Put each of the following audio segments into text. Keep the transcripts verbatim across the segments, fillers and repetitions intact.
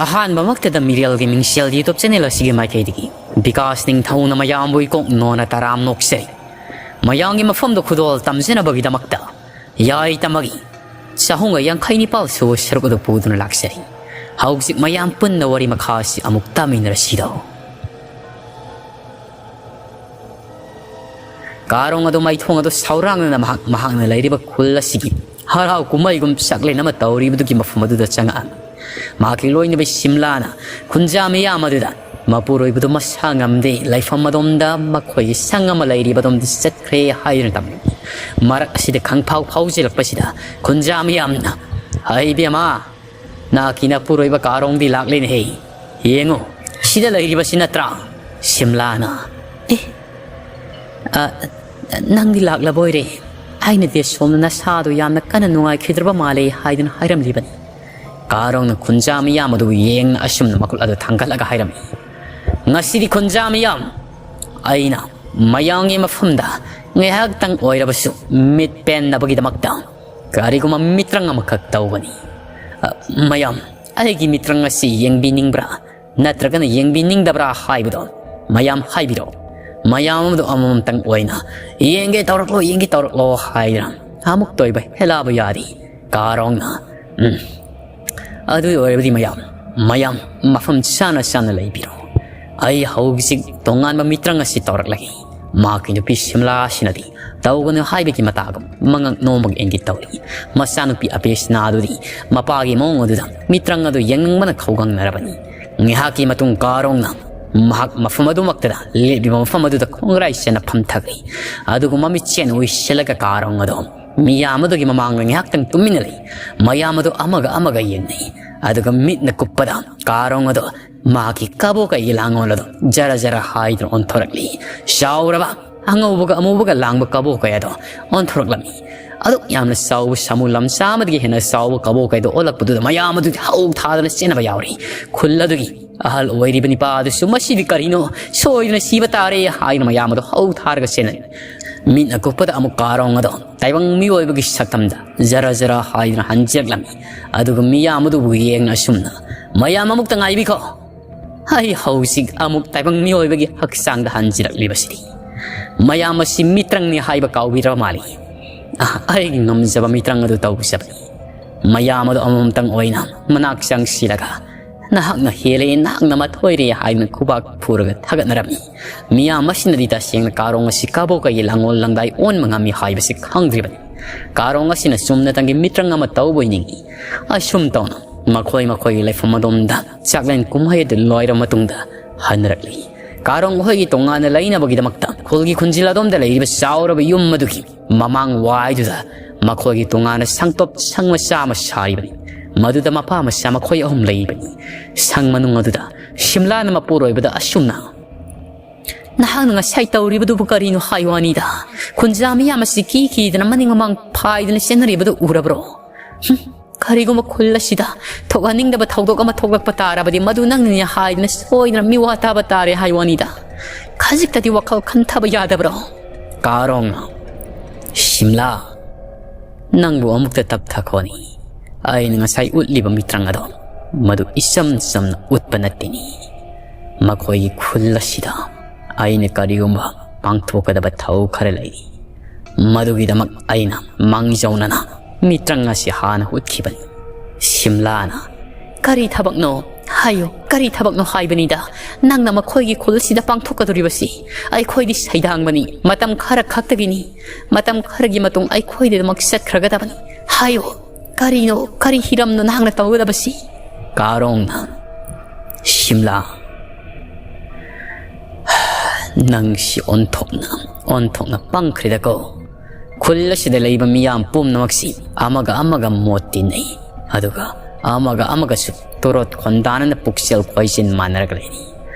ꯑꯍꯥꯟꯕꯃꯛꯇꯗ ꯃꯤꯔꯦꯜꯒꯤ ꯃꯤꯡꯁꯦꯜ YouTube channel ꯑꯁꯤꯒꯤ ꯃꯥꯏꯀꯩꯗꯒꯤ ꯕꯤꯀꯥꯁ ꯅꯤꯡꯊꯧꯅ ꯃꯌꯥꯝꯕꯨ ꯏꯀꯣꯛ ꯅꯣꯟꯅ ꯇꯔꯥꯝ ꯅꯣꯛꯆꯔꯤ꯫ ꯃꯌꯥꯝꯒꯤ ꯃꯐꯝꯗ ꯈꯨꯗꯣꯜ ꯇꯝꯖꯅꯕꯒꯤꯗꯃꯛꯇ ꯌꯥꯏ ꯇꯝꯃꯒꯤ ꯆꯍꯨꯝꯒ ꯌꯥꯡꯈꯩ ꯅꯤꯄꯥꯜ ꯁꯨꯕ ꯁꯔꯨꯛ ꯑꯗꯨ ꯄꯨꯗꯨꯅ ꯂꯥꯛꯆꯔꯤ꯫ ꯍꯧꯖꯤꯛ ꯃꯌꯥꯝ ꯄꯨꯟꯅ ꯋꯥꯔꯤ ꯃꯈꯥ ꯑꯁꯤ ꯑꯃꯨꯛ ꯇꯥꯃꯤꯟꯅꯔꯁꯤꯗꯣ꯫ ꯀꯥꯔꯣꯡ ꯑꯗꯨ ꯃꯥꯏꯊꯣꯡ ꯑꯗꯨ ꯁꯥꯎꯔꯥꯡꯅꯅ ꯃꯍꯥꯛ, ꯃꯍꯥꯛꯅ ꯂꯩꯔꯤꯕ ꯈꯨꯜ ꯑꯁꯤꯒꯤ ꯍꯔꯥꯎ ꯀꯨꯝꯍꯩꯒꯨꯝ ꯆꯥꯛꯂꯦꯟ ꯑꯃ ꯇꯧꯔꯤꯕꯗꯨꯒꯤ ꯃꯐꯝ ꯑꯗꯨꯗ ꯆꯪꯉꯛꯑꯝꯃꯤ꯫ ꯃꯍꯥꯛꯀꯤ ꯂꯣꯏꯅꯕꯤ ꯁꯤꯝꯂꯥꯅ ꯈꯨꯟꯖꯥ ꯃꯤꯌꯥꯝ ꯑꯗꯨꯗ ꯃꯄꯨꯔꯣꯏꯕꯗꯨ ꯃꯁꯥ ꯉꯝꯗꯦ, ꯂꯩꯐꯝ ꯑꯗꯣꯝꯗ ꯃꯈꯣꯏꯒꯤ ꯁꯪ ꯑꯃ ꯂꯩꯔꯤꯕ ꯑꯗꯣꯝꯗ ꯆꯠꯈ꯭ꯔꯦ ꯍꯥꯏꯗꯨꯅ ꯇꯝꯂꯝꯃꯤ꯫ ꯃꯔꯛ ꯑꯁꯤꯗ ꯈꯪꯐꯥꯎ ꯐꯥꯎꯖꯤꯜꯂꯛꯄꯁꯤꯗ ꯈꯨꯟꯖꯥ ꯃꯤꯌꯥꯝꯅ, "ꯍꯩ ꯏꯕꯦꯝꯃ, ꯅꯍꯥꯛꯀꯤ ꯅꯄꯨꯔꯣꯏꯕ ꯀꯥꯔꯣꯡꯗꯤ ꯂꯥꯛꯂꯦꯅꯦꯍꯦ꯫ ꯌꯦꯡꯉꯨ, ꯁꯤꯗ ꯂꯩꯔꯤꯕꯁꯤ ꯅꯠꯇ꯭ꯔꯥ?" ꯁꯤꯝꯂꯥꯅ, "ꯑꯦ, ꯑ, ꯅꯪꯗꯤ ꯂꯥꯛꯂꯕꯣꯏꯔꯦ꯫ ꯑꯩꯅꯗꯤ ꯁꯣꯝꯗ ꯅꯁꯥꯗꯣ ꯌꯥꯝꯅ ꯀꯟꯅ ꯅꯨꯡꯉꯥꯏꯈꯤꯗ꯭ꯔꯕ ꯃꯥꯜꯂꯦ ꯍꯥꯏꯗꯨꯅ ꯍꯥꯏꯔꯝꯂꯤꯕꯅꯤ꯫" ꯀꯥꯔꯣꯡꯅ ꯈꯨꯟꯖꯥ ꯃꯤꯌꯥꯝ ꯑꯗꯨꯕꯨ ꯌꯦꯡꯅ ꯑꯁꯨꯝꯅ ꯃꯈꯨꯠ ꯑꯗꯨ ꯊꯥꯡꯒꯠꯂꯒ ꯍꯥꯏꯔꯝꯃꯤ, "ꯉꯁꯤꯗꯤ ꯈꯨꯟꯖꯥ ꯃꯤꯌꯥꯝ, ꯑꯩꯅ ꯃꯌꯥꯝꯒꯤ ꯃꯐꯝꯗ ꯉꯥꯏꯍꯥꯛꯇꯪ ꯑꯣꯏꯔꯕꯁꯨ ꯃꯤꯠ ꯄꯦꯟꯅꯕꯒꯤꯗꯃꯛꯇ ꯀꯔꯤꯒꯨꯝꯕ ꯃꯤꯇ꯭ꯔꯪ ꯑꯃꯈꯛ ꯇꯧꯒꯅꯤ꯫ ꯑ, ꯃꯌꯥꯝ, ꯑꯩꯒꯤ ꯃꯤꯇ꯭ꯔꯪ ꯑꯁꯤ ꯌꯦꯡꯕꯤꯅꯤꯡꯕ꯭ꯔꯥ ꯅꯠꯇ꯭ꯔꯒꯅ ꯌꯦꯡꯕꯤꯅꯤꯡꯗꯕ꯭ꯔꯥ ꯍꯥꯏꯕꯗꯣ ꯃꯌꯥꯝ ꯍꯥꯏꯕꯤꯔꯛꯑꯣ꯫ ꯃꯌꯥꯝ ꯑꯃꯗꯣ ꯑꯃꯃꯝꯇꯪ ꯑꯣꯏꯅ ꯌꯦꯡꯒꯦ ꯇꯧꯔꯛꯂꯣ, ꯌꯦꯡꯒꯦ ꯇꯧꯔꯛꯂꯣ ꯍꯥꯏꯗꯅ ꯑꯃꯨꯛꯇ ꯑꯣꯏꯕ ꯍꯦꯂꯥꯕ ꯌꯥꯔꯤ꯫ ꯀꯥꯔꯣꯡꯅ, ꯎꯝ, ꯑꯗꯨ ꯑꯣꯏꯔꯕꯗꯤ ꯃꯌꯥꯝ, ꯃꯌꯥꯝ ꯃꯐꯝ ꯆꯥꯅ ꯆꯥꯅ ꯂꯩꯕꯤꯔꯣ꯫ ꯑꯩ ꯍꯧꯖꯤꯛ ꯇꯣꯉꯥꯟꯕ ꯃꯤꯇ꯭ꯔꯪ ꯑꯁꯤ ꯇꯧꯔꯛꯂꯒꯦ꯫" ꯃꯍꯥꯛꯀꯤ ꯅꯨꯄꯤ ꯁꯤꯝꯂꯥ ꯑꯁꯤꯅꯗꯤ ꯇꯧꯒꯅꯨ ꯍꯥꯏꯕꯒꯤ ꯃꯇꯥꯒꯨꯝ ꯃꯉꯛ ꯅꯣꯝꯕꯒ ꯏꯪꯒꯤꯠ ꯇꯧꯔꯤ꯫ ꯃꯆꯥꯅꯨꯄꯤ ꯑꯄꯦꯁꯅꯥ ꯑꯗꯨꯗꯤ ꯃꯄꯥꯒꯤ ꯃꯑꯣꯡ ꯑꯗꯨꯗ ꯃꯤꯇ꯭ꯔꯪ ꯑꯗꯨ ꯌꯦꯡꯅꯤꯡꯕꯅ ꯈꯧꯒꯪꯅꯔꯕꯅꯤ꯫ ꯉꯥꯏꯍꯥꯛꯀꯤ ꯃꯇꯨꯡ ꯀꯥꯔꯣꯡꯅ ꯃꯍꯥꯛ ꯃꯐꯝ ꯑꯗꯨꯃꯛꯇꯗ ꯂꯦꯞꯂꯤꯕ ꯃꯐꯝ ꯑꯗꯨꯗ ꯈꯣꯡꯒ꯭ꯔꯥꯏ ꯆꯦꯟꯅ ꯐꯝꯊꯈ꯭ꯔꯦ꯫ ꯑꯗꯨꯒ ꯃꯃꯤꯠꯁꯦꯟ ꯎꯏꯁꯤꯜꯂꯒ ꯀꯥꯔꯣꯡ ꯑꯗꯣ ꯃꯤꯌꯥꯝ ꯑꯗꯨꯒꯤ ꯃꯃꯥꯡꯗ ꯉꯥꯏꯍꯥꯛꯇꯪ ꯇꯨꯃꯤꯟꯅ ꯂꯩ꯫ ꯃꯌꯥꯝ ꯑꯗꯨ ꯑꯃꯒ ꯑꯃꯒ ꯌꯦꯡꯅꯩ꯫ ꯑꯗꯨꯒ ꯃꯤꯠꯅ ꯀꯨꯞꯄꯗ ꯀꯥꯔꯣꯡ ꯑꯗꯣ ꯃꯍꯥꯛꯀꯤ ꯀꯕꯣꯀꯩꯒꯤ ꯂꯥꯡꯒꯣꯜ ꯑꯗꯣ ꯖꯔ ꯖꯔ ꯍꯥꯏꯗꯨꯅ ꯑꯣꯟꯊꯣꯔꯛꯂꯤ꯫ ꯆꯥꯎꯔꯕ ꯑꯉꯧꯕꯒ ꯑꯃꯨꯕꯒ ꯂꯥꯡꯕ ꯀꯕꯣꯀꯩ ꯑꯗꯣ ꯑꯣꯟꯊꯣꯔꯛꯂꯝꯃꯤ꯫ ꯑꯗꯨꯛ ꯌꯥꯝꯅ ꯆꯥꯎꯕ ꯁꯥꯃꯨ ꯂꯝꯆꯥ ꯑꯃꯗꯒꯤ ꯍꯦꯟꯅ ꯆꯥꯎꯕ ꯀꯕꯣꯀꯩꯗꯣ ꯑꯣꯜꯂꯛꯄꯗꯨꯗ ꯃꯌꯥꯝ ꯑꯗꯨꯗꯤ ꯍꯧ ꯊꯥꯗꯨꯅ ꯆꯦꯟꯅꯕ ꯌꯥꯎꯔꯤ꯫ ꯈꯨꯜ ꯑꯗꯨꯒꯤ ꯑꯍꯜ ꯑꯣꯏꯔꯤꯕ ꯅꯤꯄꯥ ꯑꯗꯨꯁꯨ "ꯃꯁꯤꯗꯤ ꯀꯔꯤꯅꯣ? ꯁꯣꯏꯗꯅ ꯁꯤꯕ ꯇꯥꯔꯦ" ꯍꯥꯏꯗꯨꯅ ꯃꯌꯥꯝ ꯑꯗꯨ ꯍꯧ ꯊꯥꯔꯒ ꯆꯦꯟꯅꯔꯤ꯫ ꯃꯤꯠꯅ ꯀꯨꯞꯄꯗ ꯑꯃꯨꯛ ꯀꯥꯔꯣꯡ ꯑꯗꯣ ꯇꯥꯏꯕꯪ ꯃꯤꯑꯣꯏꯕꯒꯤ ꯁꯛꯇꯝꯗ ꯖꯔ ꯖꯔ ꯍꯥꯏꯗꯨꯅ ꯍꯟꯖꯤꯜꯂꯛꯂꯝꯃꯤ꯫ ꯑꯗꯨꯒ ꯃꯤꯌꯥꯝ ꯑꯗꯨꯕꯨ ꯌꯦꯡꯅ ꯑꯁꯨꯝꯅ ꯃꯌꯥꯝ ꯑꯃꯨꯛꯇ ꯉꯥꯏꯕꯤꯈꯣ꯫ ꯑꯩ ꯍꯧꯖꯤꯛ ꯑꯃꯨꯛ ꯇꯥꯏꯕꯪ ꯃꯤꯑꯣꯏꯕꯒꯤ ꯍꯛꯆꯥꯡꯗ ꯍꯟꯖꯤꯔꯛꯂꯤꯕꯁꯤꯗꯤ꯫ ꯃꯌꯥꯝ ꯑꯁꯤ ꯃꯤꯇ꯭ꯔꯪꯅꯤ ꯍꯥꯏꯕ ꯀꯥꯎꯕꯤꯔꯕ ꯃꯥꯜꯂꯤ꯫ ꯑ, ꯑꯩꯒꯤ ꯉꯝꯖꯕ ꯃꯤꯇ꯭ꯔꯪ ꯑꯗꯨ ꯇꯧꯖꯕꯅꯤ꯫ ꯃꯌꯥꯝ ꯑꯗꯨ ꯑꯃꯃꯝꯇꯪ ꯑꯣꯏꯅ ꯃꯅꯥꯛ ꯆꯪꯁꯤꯜꯂꯒ, "ꯅꯍꯥꯛꯅ ꯍꯦꯜꯂꯦ, ꯅꯍꯥꯛꯅ ꯃꯊꯣꯏꯔꯦ" ꯍꯥꯏꯗꯨꯅ ꯈꯨꯕꯥꯛ ꯐꯨꯔꯒ ꯊꯥꯒꯠꯅꯔꯝꯃꯤ꯫ ꯃꯤꯌꯥꯝ ꯑꯁꯤꯅꯗꯤ ꯇꯁꯦꯡꯅ ꯀꯥꯔꯣꯡ ꯑꯁꯤ ꯀꯕꯣꯀꯒꯤ ꯂꯥꯡꯑꯣꯜ ꯂꯥꯡꯗꯥꯏ ꯑꯣꯟꯕ ꯉꯝꯃꯤ ꯍꯥꯏꯕꯁꯤ ꯈꯪꯗ꯭ꯔꯤꯕꯅꯤ꯫ ꯀꯥꯔꯣꯡ ꯑꯁꯤꯅ ꯆꯨꯝꯅꯇꯪꯒꯤ ꯃꯤꯇ꯭ꯔꯪ ꯑꯃ ꯇꯧꯕ ꯑꯣꯏꯅꯤꯡꯏ꯫ ꯑꯁꯨꯝ ꯇꯧꯅ ꯃꯈꯣꯏ ꯃꯈꯣꯏꯒꯤ ꯂꯩꯐꯝ ꯑꯗꯣꯝꯗ ꯆꯥꯛꯂꯦꯟ ꯀꯨꯝꯍꯩ ꯑꯗꯨ ꯂꯣꯏꯔꯕ ꯃꯇꯨꯡꯗ ꯍꯟꯅꯔꯛꯂꯤ꯫ ꯀꯥꯔꯣꯡ ꯍꯣꯏꯒꯤ ꯇꯣꯉꯥꯟꯅ ꯂꯩꯅꯕꯒꯤꯗꯃꯛꯇ ꯈꯨꯜꯒꯤ ꯈꯨꯟꯖꯤꯜ ꯑꯗꯣꯝꯗ ꯂꯩꯔꯤꯕ ꯆꯥꯎꯔꯕ ꯌꯨꯝ ꯑꯗꯨꯒꯤ ꯃꯃꯥꯡ ꯋꯥꯏꯗꯨꯗ ꯃꯈꯣꯏꯒꯤ ꯇꯣꯉꯥꯟꯅ ꯁꯪꯇꯣꯞ ꯁꯪ ꯃꯆꯥ ꯑꯃ ꯁꯥꯔꯤꯕꯅꯤ꯫ ꯃꯗꯨꯗ ꯃꯄꯥ ꯃꯆꯥ ꯃꯈꯣꯏ ꯑꯍꯨꯝ ꯂꯩꯕꯅꯤ꯫ ꯁꯪ ꯃꯅꯨꯡ ꯑꯗꯨꯗ ꯁꯤꯝꯂꯥꯅ ꯃꯄꯨꯔꯣꯏꯕꯗ ꯑꯁꯨꯝꯅ, "ꯅꯍꯥꯛꯅ ꯉꯁꯥꯏ ꯇꯧꯔꯤꯕꯗꯨꯕꯨ ꯀꯔꯤꯅꯣ ꯍꯥꯏ ꯋꯥꯅꯤꯗ? ꯈꯨꯟꯖꯥ ꯃꯤꯌꯥꯝ ꯑꯁꯤ ꯀꯤ ꯀꯤꯗꯅ ꯃꯅꯤꯡ ꯃꯃꯥꯡ ꯐꯥꯏꯗꯅ ꯆꯦꯟꯅꯔꯤꯕꯗꯨ ꯎꯔꯕ꯭ꯔꯣ? ꯍꯨꯝ, ꯀꯔꯤꯒꯨꯝꯕ ꯈꯨꯜ ꯑꯁꯤꯗ ꯊꯣꯛꯍꯟꯅꯤꯡꯗꯕ ꯊꯧꯗꯣꯛ ꯑꯃ ꯊꯣꯛꯂꯛꯄ ꯇꯥꯔꯕꯗꯤ ꯃꯗꯨ ꯅꯪꯅꯅꯤ ꯍꯥꯏꯗꯅ ꯁꯣꯏꯗꯅ ꯃꯤꯋꯥ ꯇꯥꯕ ꯇꯥꯔꯦ ꯍꯥꯏ ꯋꯥꯅꯤꯗ꯫ ꯈꯖꯤꯛꯇꯗꯤ ꯋꯥꯈꯜ ꯈꯟꯊꯕ ꯌꯥꯗꯕ꯭ꯔꯣ?" ꯀꯥꯔꯣꯡꯅ, "ꯁꯤꯝꯂꯥ, ꯅꯪꯕꯨ ꯑꯃꯨꯛꯇ ꯇꯞꯊꯈꯣꯅꯤ꯫ ꯑꯩꯅ ꯉꯁꯥꯏ ꯎꯠꯂꯤꯕ ꯃꯤꯇ꯭ꯔꯪ ꯑꯗꯣ ꯃꯗꯨ ꯏꯆꯝ ꯆꯝꯅ ꯎꯠꯄ ꯅꯠꯇꯦꯅꯤ꯫ ꯃꯈꯣꯏꯒꯤ ꯈꯨꯜ ꯑꯁꯤꯗ ꯑꯩꯅ ꯀꯔꯤꯒꯨꯝꯕ ꯄꯥꯡꯊꯣꯛꯀꯗꯕ ꯊꯧ ꯈꯔ ꯂꯩꯔꯤ꯫ ꯃꯗꯨꯒꯤꯗꯃꯛ ꯑꯩꯅ ꯃꯥꯡꯖꯧꯅꯅ ꯃꯤꯇ꯭ꯔꯪ ꯑꯁꯤ ꯍꯥꯟꯅ ꯎꯠꯈꯤꯕꯅꯤ꯫" ꯁꯤꯝꯂꯥꯅ, "ꯀꯔꯤ ꯊꯕꯛꯅꯣ? ꯍꯥꯏꯌꯨ, ꯀꯔꯤ ꯊꯕꯛꯅꯣ ꯍꯥꯏꯕꯅꯤꯗ? ꯅꯪꯅ ꯃꯈꯣꯏꯒꯤ ꯈꯨꯜꯁꯤꯗ ꯄꯥꯡꯊꯣꯛꯀꯗꯧꯔꯤꯕꯁꯤ? ꯑꯩꯈꯣꯏꯗꯤ ꯁꯩꯗꯥꯡꯕꯅꯤ, ꯃꯇꯝ ꯈꯔ ꯈꯛꯇꯒꯤꯅꯤ꯫ ꯃꯇꯝ ꯈꯔꯒꯤ ꯃꯇꯨꯡ ꯑꯩꯈꯣꯏꯗꯒꯤꯗꯃꯛ ꯆꯠꯈ꯭ꯔꯒꯗꯕꯅꯤ꯫ ꯍꯥꯏꯌꯨ, ꯀꯔꯤꯅꯣ, ꯀꯔꯤ ꯍꯤꯔꯝꯅꯣ ꯅꯍꯥꯛꯅ ꯇꯧꯒꯗꯕꯁꯤ?" ꯀꯥꯔꯣꯡꯅ, "ꯁꯤꯝꯂꯥ, ꯅꯪꯁꯤ ꯑꯣꯟꯊꯣꯛꯅ, ꯑꯣꯟꯊꯣꯛꯅ ꯄꯪꯈ꯭ꯔꯦꯗꯀꯣ꯫ ꯈꯨꯜ ꯑꯁꯤꯗ ꯂꯩꯕ ꯃꯤꯌꯥꯝ ꯄꯨꯝꯅꯃꯛꯁꯤ ꯑꯃꯒ ꯑꯃꯒ ꯃꯣꯠ ꯇꯤꯟꯅꯩ, ꯑꯗꯨꯒ ꯑꯃꯒ ꯑꯃꯒꯁꯨ ꯇꯣꯔꯣꯠ ꯈꯣꯟꯗꯥꯅꯅ ꯄꯨꯛꯆꯦꯜ ꯈꯣꯏꯖꯤꯟ ꯃꯥꯟꯅꯔꯒ ꯂꯩꯔꯤ꯫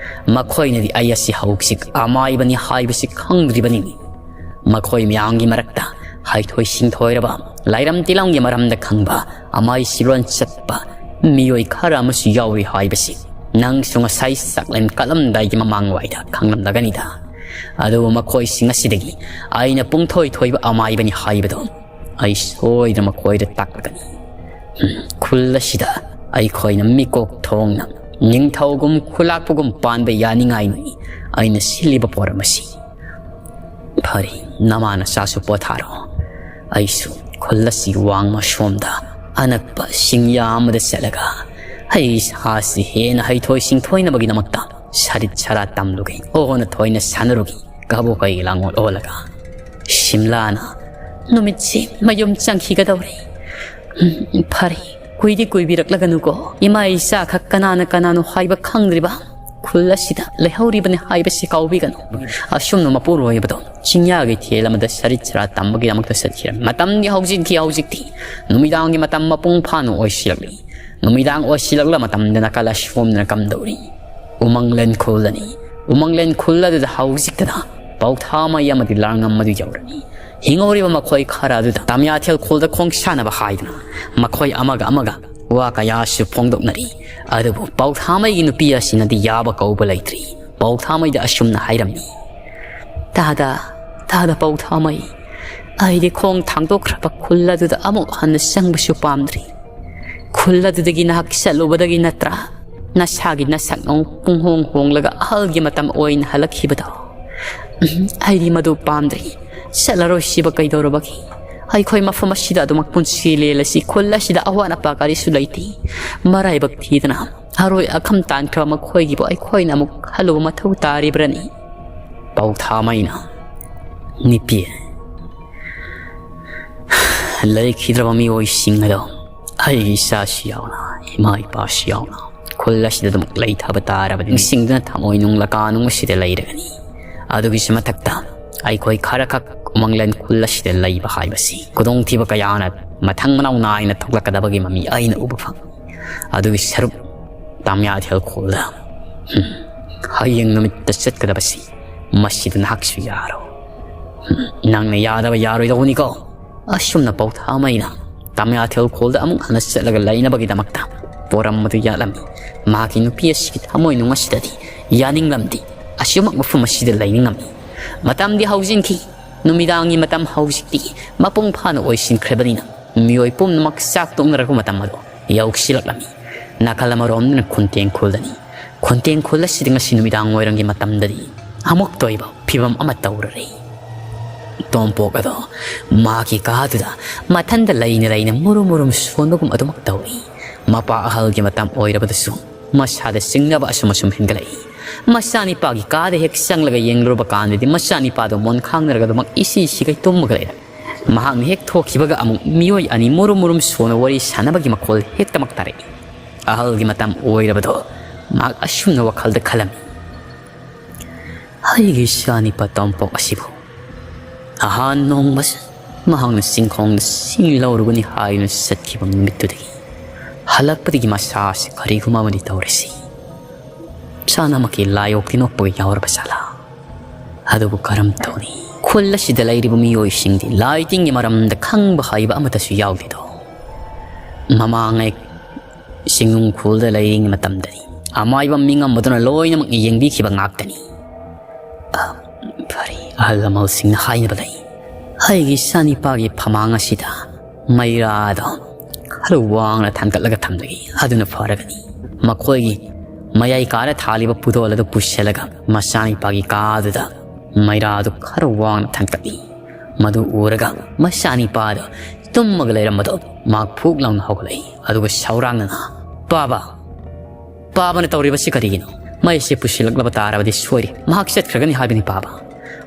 ꯃꯈꯣꯏꯅꯗꯤ ꯑꯩ ꯑꯁꯤ ꯍꯧꯖꯤꯛ ꯑꯃꯥꯏꯕꯅꯤ ꯍꯥꯏꯕꯁꯤ ꯈꯪꯗ꯭ꯔꯤꯕꯅꯤ꯫ ꯃꯈꯣꯏ ꯃꯌꯥꯝꯒꯤ ꯃꯔꯛꯇ ꯍꯩꯊꯣꯏ ꯁꯤꯡꯊꯣꯏꯔꯕ, ꯂꯥꯏꯔꯝ ꯇꯤꯂꯝꯒꯤ ꯃꯔꯝꯗ ꯈꯪꯕ, ꯑꯃꯥꯏ ꯁꯤꯔꯣꯟ ꯆꯠꯄ ꯃꯤꯑꯣꯏ ꯈꯔ ꯑꯃꯁꯨ ꯌꯥꯎꯔꯤ ꯍꯥꯏꯕꯁꯤ ꯅꯪꯁꯨ ꯉꯁꯥꯏ ꯆꯥꯛꯂꯦꯟ ꯀꯠꯂꯝꯗꯥꯏꯒꯤ ꯃꯃꯥꯡꯋꯥꯏꯗ ꯈꯪꯂꯝꯂꯒꯅꯤꯗ꯫ ꯑꯗꯨꯕꯨ ꯃꯈꯣꯏꯁꯤꯡ ꯑꯁꯤꯗꯒꯤ ꯑꯩꯅ ꯄꯨꯡꯊꯣꯏ ꯊꯣꯏꯕ ꯑꯃꯥꯏꯕꯅꯤ ꯍꯥꯏꯕꯗꯣ ꯑꯩ ꯁꯣꯏꯗꯅ ꯃꯈꯣꯏꯗ ꯇꯥꯛꯂꯛꯀꯅꯤ꯫ ꯎꯝ, ꯈꯨꯜ ꯑꯁꯤꯗ ꯑꯩꯈꯣꯏꯅ ꯃꯤꯀꯣꯛ ꯊꯣꯡꯅ ꯅꯤꯡꯊꯧꯒꯨꯝ ꯈꯨꯂꯥꯛꯄꯒꯨꯝ ꯄꯥꯟꯕ ꯌꯥꯅꯤꯡꯉꯥꯏꯅꯤ ꯑꯩꯅ ꯁꯤꯜꯂꯤꯕ ꯄꯣꯔꯝ ꯑꯁꯤ꯫ ꯐꯔꯦ, ꯅꯃꯥ ꯅꯆꯥꯁꯨ ꯄꯣꯊꯥꯔꯣ꯫ ꯑꯩꯁꯨ ꯈꯨꯜ ꯑꯁꯤꯒꯤ ꯋꯥꯡꯃ ꯁꯣꯝꯗ ꯑꯅꯛꯄ ꯁꯤꯡꯌꯥ ꯑꯃꯗ ꯆꯠꯂꯒ ꯑꯩ ꯏꯁꯥꯁꯤ ꯍꯦꯟꯅ ꯍꯩꯊꯣꯏ ꯁꯤꯡꯊꯣꯏꯅꯕꯒꯤꯗꯃꯛꯇ ꯁꯔꯤꯠ ꯁꯔꯥ ꯇꯝꯂꯨꯒꯦ꯫ ꯑꯣꯟꯅ ꯊꯣꯏꯅ ꯁꯥꯟꯅꯔꯨꯒꯦ꯫ ꯀꯕꯣꯀꯩ ꯂꯥꯡꯑꯣꯜ ꯑꯣꯜꯂꯒ ꯁꯤꯝꯂꯥꯅ ꯅꯨꯃꯤꯠꯁꯤ ꯃꯌꯨꯝ ꯆꯪꯈꯤꯒꯗꯧꯔꯦ꯫ ꯎꯝ, ꯐꯔꯦ, ꯀꯨꯏꯗꯤ ꯀꯨꯏꯕꯤꯔꯛꯂꯒꯅꯨꯀꯣ꯫ ꯏꯃꯥ ꯏꯆꯥꯈꯛ ꯀꯅꯥꯅ ꯀꯅꯥꯅꯣ ꯍꯥꯏꯕ ꯈꯪꯗ꯭ꯔꯤꯕ ꯈꯨꯜ ꯑꯁꯤꯗ ꯂꯩꯍꯧꯔꯤꯕꯅꯤ ꯍꯥꯏꯕꯁꯤ ꯀꯥꯎꯕꯤꯒꯅꯨ꯫ ꯑꯁꯨꯝꯅ ꯃꯄꯨꯔꯣꯏꯕꯗꯣ ꯆꯤꯡꯌꯥꯒꯤ ꯏꯊꯦꯜ ꯑꯃꯗ ꯁꯔꯤꯠ ꯁꯔꯥ ꯇꯝꯕꯒꯤꯗꯃꯛꯇ ꯆꯠꯈꯤꯔꯝꯃꯤ꯫ ꯃꯇꯝꯗꯤ ꯍꯧꯖꯤꯛꯇꯤ, ꯍꯧꯖꯤꯛꯇꯤ ꯅꯨꯃꯤꯗꯥꯡꯒꯤ ꯃꯇꯝ ꯃꯄꯨꯡ ꯐꯥꯅ ꯑꯣꯏꯁꯤꯜꯂꯛꯂꯤ꯫ ꯅꯨꯃꯤꯗꯥꯡ ꯑꯣꯏꯁꯤꯜꯂꯛꯂ ꯃꯇꯝꯗ ꯅꯥꯀꯜ ꯑꯁꯣꯝꯗꯅ ꯀꯝꯗꯧꯔꯤ? ꯎꯃꯪꯂꯦꯟ ꯈꯨꯜꯂꯅꯤ꯫ ꯎꯃꯪꯂꯦꯟ ꯈꯨꯜ ꯑꯗꯨꯗ ꯍꯧꯖꯤꯛꯇꯗ ꯄꯧꯊꯥꯃꯩ ꯑꯃꯗꯤ ꯂꯥꯡꯉꯝ ꯑꯗꯨ ꯌꯧꯔꯅꯤ꯫ ꯍꯤꯡꯍꯧꯔꯤꯕ ꯃꯈꯣꯏ ꯈꯔ ꯑꯗꯨꯗ ꯇꯝꯌꯥꯊꯦꯜ ꯈꯨꯜꯗ ꯈꯣꯡ ꯁꯥꯟꯅꯕ ꯍꯥꯏꯗꯨꯅ ꯃꯈꯣꯏ ꯑꯃꯒ ꯑꯃꯒ ꯋꯥ ꯀꯌꯥꯁꯨ ꯐꯣꯡꯗꯣꯛꯅꯔꯤ꯫ ꯑꯗꯨꯕꯨ ꯄꯧꯊꯥꯃꯩꯒꯤ ꯅꯨꯄꯤ ꯑꯁꯤꯅꯗꯤ ꯌꯥꯕ ꯀꯧꯕ ꯂꯩꯇ꯭ꯔꯤ꯫ ꯄꯧꯊꯥꯃꯩꯗ ꯑꯁꯨꯝꯅ ꯍꯥꯏꯔꯝꯃꯤ, "ꯇꯥꯗ, ꯇꯥꯗ ꯄꯧꯊꯥꯃꯩ, ꯑꯩꯗꯤ ꯈꯣꯡ ꯊꯥꯡꯗꯣꯛꯈ꯭ꯔꯕ ꯈꯨꯜ ꯑꯗꯨꯗ ꯑꯃꯨꯛ ꯍꯟꯅ ꯆꯪꯕꯁꯨ ꯄꯥꯝꯗ꯭ꯔꯤ꯫ ꯈꯨꯜ ꯑꯗꯨꯗꯒꯤ ꯅꯍꯥꯛ ꯆꯠꯂꯨꯕꯗꯒꯤ ꯅꯠꯇ꯭ꯔꯥ ꯅꯁꯥꯒꯤ ꯅꯁꯛ ꯑꯃꯨꯛ ꯄꯨꯡꯍꯣꯡ ꯍꯣꯡꯂꯒ ꯑꯍꯜꯒꯤ ꯃꯇꯝ ꯑꯣꯏꯅ ꯍꯜꯂꯛꯈꯤꯕꯗꯣ? ꯎꯝ, ꯑꯩꯗꯤ ꯃꯗꯨ ꯄꯥꯝꯗ꯭ꯔꯤ꯫ ꯆꯠꯂꯔꯣꯏꯁꯤꯕ ꯀꯩꯗꯧꯔꯕꯒꯦ? ꯑꯩꯈꯣꯏ ꯃꯐꯝ ꯑꯁꯤꯗ ꯑꯗꯨꯃꯛ ꯄꯨꯟꯁꯤ ꯂꯦꯜꯂꯁꯤ꯫ ꯈꯨꯜ ꯑꯁꯤꯗ ꯑꯋꯥꯠ ꯑꯄꯥ ꯀꯔꯤꯁꯨ ꯂꯩꯇꯦ꯫ ꯃꯔꯥꯏꯕꯛ ꯊꯤꯗꯅ ꯑꯔꯣꯏ ꯑꯈꯝ ꯇꯥꯟꯈ꯭ꯔꯕ ꯃꯈꯣꯏꯒꯤꯕꯨ ꯑꯩꯈꯣꯏꯅ ꯑꯃꯨꯛ ꯈꯜꯂꯨꯕ ꯃꯊꯧ ꯇꯥꯔꯤꯕ꯭ꯔꯅꯤ?" ꯄꯧꯊꯥꯃꯩꯅ, "ꯅꯨꯄꯤ, ꯂꯩꯈꯤꯗ꯭ꯔꯕ ꯃꯤꯑꯣꯏꯁꯤꯡ ꯑꯗꯣ ꯑꯩꯒꯤ ꯏꯆꯥꯁꯨ ꯌꯥꯎꯅ, ꯏꯃꯥ ꯏꯄꯥꯁꯨ ꯌꯥꯎꯅ ꯈꯨꯜ ꯑꯁꯤꯗ ꯑꯗꯨꯃꯛ ꯂꯩꯊꯕ ꯇꯥꯔꯕꯗꯤ ꯅꯤꯡꯁꯤꯡꯗꯨꯅ ꯊꯃꯣꯏ ꯅꯨꯡ ꯂꯀꯥ ꯅꯨꯡ ꯑꯁꯤꯗ ꯂꯩꯔꯒꯅꯤ꯫ ꯑꯗꯨꯒꯤꯁꯨ ꯃꯊꯛꯇ ꯑꯩꯈꯣꯏ ꯈꯔꯈꯛ ꯎꯃꯪꯂꯦꯟ ꯈꯨꯜ ꯑꯁꯤꯗ ꯂꯩꯕ ꯍꯥꯏꯕꯁꯤ ꯈꯨꯗꯣꯡꯊꯤꯕ ꯀꯌꯥꯅ ꯃꯊꯪ ꯃꯅꯥꯎ ꯅꯥꯏꯅ ꯊꯣꯛꯂꯛꯀꯗꯕꯒꯤ ꯃꯃꯤ ꯑꯩꯅ ꯎꯕ ꯐꯪꯏ꯫ ꯑꯗꯨꯒꯤ ꯁꯔꯨꯛ ꯇꯥꯃꯤꯌꯥꯊꯦꯜ ꯈꯨꯜꯗ, ꯎꯝ, ꯍꯌꯦꯡ ꯅꯨꯃꯤꯠꯇ ꯆꯠꯀꯗꯕꯁꯤ ꯃꯁꯤꯗ ꯅꯍꯥꯛꯁꯨ ꯌꯥꯔꯣ꯫ ꯎꯝ, ꯅꯪꯅ ꯌꯥꯗꯕ ꯌꯥꯔꯣꯏꯗꯧꯕꯅꯤꯀꯣ꯫" ꯑꯁꯨꯝꯅ ꯄꯧꯊꯥꯃꯩꯅ ꯇꯥꯃꯤꯌꯥꯊꯦꯜ ꯈꯨꯜꯗ ꯑꯃꯨꯛ ꯍꯟꯅ ꯆꯠꯂꯒ ꯂꯩꯅꯕꯒꯤꯗꯃꯛꯇ ꯄꯣꯔꯝ ꯑꯗꯨ ꯌꯥꯠꯂꯝꯃꯤ꯫ ꯃꯍꯥꯛꯀꯤ ꯅꯨꯄꯤ ꯑꯁꯤꯒꯤ ꯊꯃꯣꯏ ꯅꯨꯡ ꯑꯁꯤꯗꯗꯤ ꯌꯥꯅꯤꯡꯂꯝꯗꯦ꯫ ꯑꯁꯤꯒꯨꯝꯕ ꯃꯐꯝ ꯑꯁꯤꯗ ꯂꯩꯅꯤꯡꯂꯝꯃꯤ꯫ ꯃꯇꯝꯗꯤ ꯍꯧꯖꯤꯟꯈꯤ꯫ ꯅꯨꯃꯤꯗꯥꯡꯒꯤ ꯃꯇꯝ ꯍꯧꯖꯤꯛꯇꯤ ꯃꯄꯨꯡ ꯐꯥꯅ ꯑꯣꯏꯁꯤꯟꯈ꯭ꯔꯕꯅꯤꯅ ꯃꯤꯑꯣꯏ ꯄꯨꯝꯅꯃꯛ ꯆꯥꯛ ꯇꯣꯛꯅꯔꯛꯄ ꯃꯇꯝ ꯑꯗꯨ ꯌꯧꯁꯤꯜꯂꯛꯂꯝꯃꯤ꯫ ꯅꯥꯀꯜ ꯑꯃꯔꯣꯝꯗꯅ ꯈꯨꯟꯇꯦꯡ ꯈꯨꯜꯗꯅꯤ꯫ ꯈꯨꯟꯇꯦꯡ ꯈꯨꯜ ꯑꯁꯤꯗ ꯉꯁꯤ ꯅꯨꯃꯤꯗꯥꯡ ꯋꯥꯏꯔꯝꯒꯤ ꯃꯇꯝꯗꯗꯤ ꯑꯃꯨꯛꯇ ꯑꯣꯏꯕ ꯐꯤꯕꯝ ꯑꯃ ꯇꯧꯔꯔꯦ꯫ ꯇꯣꯝꯄꯣꯛ ꯑꯗꯣ ꯃꯍꯥꯛꯀꯤ ꯀꯥꯗꯨꯗ ꯃꯊꯟꯗ ꯂꯩꯅ ꯂꯩꯅ ꯃꯨꯔꯨꯝ ꯃꯨꯔꯨꯝ ꯁꯣꯟꯕꯒꯨꯝ ꯑꯗꯨꯃꯛ ꯇꯧꯏ꯫ ꯃꯄꯥ ꯑꯍꯜꯒꯤ ꯃꯇꯝ ꯑꯣꯏꯔꯕꯗꯁꯨ ꯃꯁꯥꯗ ꯆꯤꯡꯅꯕ ꯑꯁꯨꯝ ꯑꯁꯨꯝ ꯍꯦꯟꯒꯠꯂꯛꯏ꯫ ꯃꯆꯥꯅꯤꯄꯥꯒꯤ ꯀꯥꯗ ꯍꯦꯛ ꯆꯪꯂꯒ ꯌꯦꯡꯂꯨꯔꯕ ꯀꯥꯟꯗꯗꯤ ꯃꯆꯥꯅꯤꯄꯥꯗꯣ ꯃꯣꯟ ꯈꯥꯡꯅꯔꯒ ꯑꯗꯨꯃꯛ ꯏꯁꯤ ꯁꯤꯒꯩ ꯇꯨꯝꯃꯒ ꯂꯩꯔꯝꯃꯤ꯫ ꯃꯍꯥꯛꯅ ꯍꯦꯛ ꯊꯣꯛꯈꯤꯕꯒ ꯑꯃꯨꯛ ꯃꯤꯑꯣꯏ ꯑꯅꯤ ꯃꯨꯔꯨꯝ ꯃꯨꯔꯨꯝ ꯁꯣꯟꯅ ꯋꯥꯔꯤ ꯁꯥꯟꯅꯕꯒꯤ ꯃꯈꯣꯜ ꯍꯦꯛꯇꯃꯛ ꯇꯥꯔꯛꯏ꯫ ꯑꯍꯜꯒꯤ ꯃꯇꯝ ꯑꯣꯏꯔꯕꯗꯣ ꯃꯍꯥꯛ ꯑꯁꯨꯝꯅ ꯋꯥꯈꯜꯗ ꯈꯜꯂꯝꯃꯤ, "ꯑꯩꯒꯤ ꯏꯆꯥꯅꯤꯄꯥ ꯇꯣꯝꯄꯣꯛ ꯑꯁꯤꯕꯨ ꯑꯍꯥꯟ ꯅꯣꯡꯃꯁꯨ ꯃꯍꯥꯛꯅ ꯆꯤꯡꯈꯣꯡꯗ ꯁꯤꯡ ꯂꯧꯔꯨꯒꯅꯤ ꯍꯥꯏꯗꯨꯅ ꯆꯠꯈꯤꯕ ꯅꯨꯃꯤꯠꯇꯨꯗꯒꯤ ꯍꯜꯂꯛꯄꯗꯒꯤ ꯃꯁꯥꯁꯤ ꯀꯔꯤꯒꯨꯝꯕ ꯑꯃꯗꯤ ꯇꯧꯔꯦꯁꯤ꯫ ꯆꯥꯅꯃꯛꯀꯤ ꯂꯥꯏꯑꯣꯛꯇꯤ ꯅꯣꯛꯄꯒ ꯌꯥꯎꯔꯕ ꯖꯥꯠꯂꯥ? ꯑꯗꯨꯕꯨ ꯀꯔꯝ ꯇꯧꯅꯤ? ꯈꯨꯜ ꯑꯁꯤꯗ ꯂꯩꯔꯤꯕ ꯃꯤꯑꯣꯏꯁꯤꯡꯗꯤ ꯂꯥꯏ ꯇꯤꯟꯒꯤ ꯃꯔꯝꯗ ꯈꯪꯕ ꯍꯩꯕ ꯑꯃꯠꯇꯁꯨ ꯌꯥꯎꯗꯦꯗꯣ꯫ ꯃꯃꯥꯡꯉꯩ ꯆꯤꯡꯅꯨꯡ ꯈꯨꯜꯗ ꯂꯩꯔꯤꯉꯩ ꯃꯇꯝꯗꯗꯤ ꯑꯃꯥꯏꯕ ꯃꯤꯉꯝꯕꯗꯨꯅ ꯂꯣꯏꯅꯃꯛ ꯌꯦꯡꯕꯤꯈꯤꯕ ꯉꯥꯛꯇꯅꯤ꯫ ꯑ, ꯐꯔꯦ, ꯑꯍꯜ ꯂꯃꯟꯁꯤꯡꯅ ꯍꯥꯏꯅꯕ ꯂꯩ, ꯑꯩꯒꯤ ꯏꯆꯥꯅꯤꯄꯥꯒꯤ ꯐꯃꯥꯡ ꯑꯁꯤꯗ ꯃꯩꯔꯥꯗꯣ ꯈꯔ ꯋꯥꯡꯅ ꯊꯥꯡꯒꯠꯂꯒ ꯊꯝꯂꯒꯦ, ꯑꯗꯨꯅ ꯐꯔꯒꯅꯤ꯫ ꯃꯈꯣꯏꯒꯤ ꯃꯌꯥꯏ ꯀꯥꯔ ꯊꯥꯜꯂꯤꯕ ꯄꯨꯗꯣꯜ ꯑꯗꯨ ꯄꯨꯁꯤꯜꯂꯒ ꯃꯆꯥꯅꯤꯄꯥꯒꯤ ꯀꯥꯗꯨꯗ ꯃꯩꯔꯥꯗꯨ ꯈꯔ ꯋꯥꯡꯅ ꯊꯥꯡꯒꯠꯂꯤ꯫ ꯃꯗꯨ ꯎꯔꯒ ꯃꯆꯥꯅꯤꯄꯥꯗꯨ ꯇꯨꯝꯃꯒ ꯂꯩꯔꯝꯕꯗꯨ ꯃꯍꯥꯛ ꯐꯨꯛ ꯂꯥꯎꯅ ꯍꯧꯒꯠꯂꯛꯏ꯫ ꯑꯗꯨꯒ ꯁꯧꯔꯥꯡꯅꯅ, "ꯄꯥꯕ, ꯄꯥꯕꯅ ꯇꯧꯔꯤꯕꯁꯤ ꯀꯔꯤꯒꯤꯅꯣ? ꯃꯩꯁꯦ ꯄꯨꯁꯤꯜꯂꯛꯂꯕ ꯇꯥꯔꯕꯗꯤ ꯁꯣꯏꯔꯦ꯫ ꯃꯍꯥꯛ ꯆꯠꯈ꯭ꯔꯒꯅꯤ ꯍꯥꯏꯕꯅꯤ ꯄꯥꯕ꯫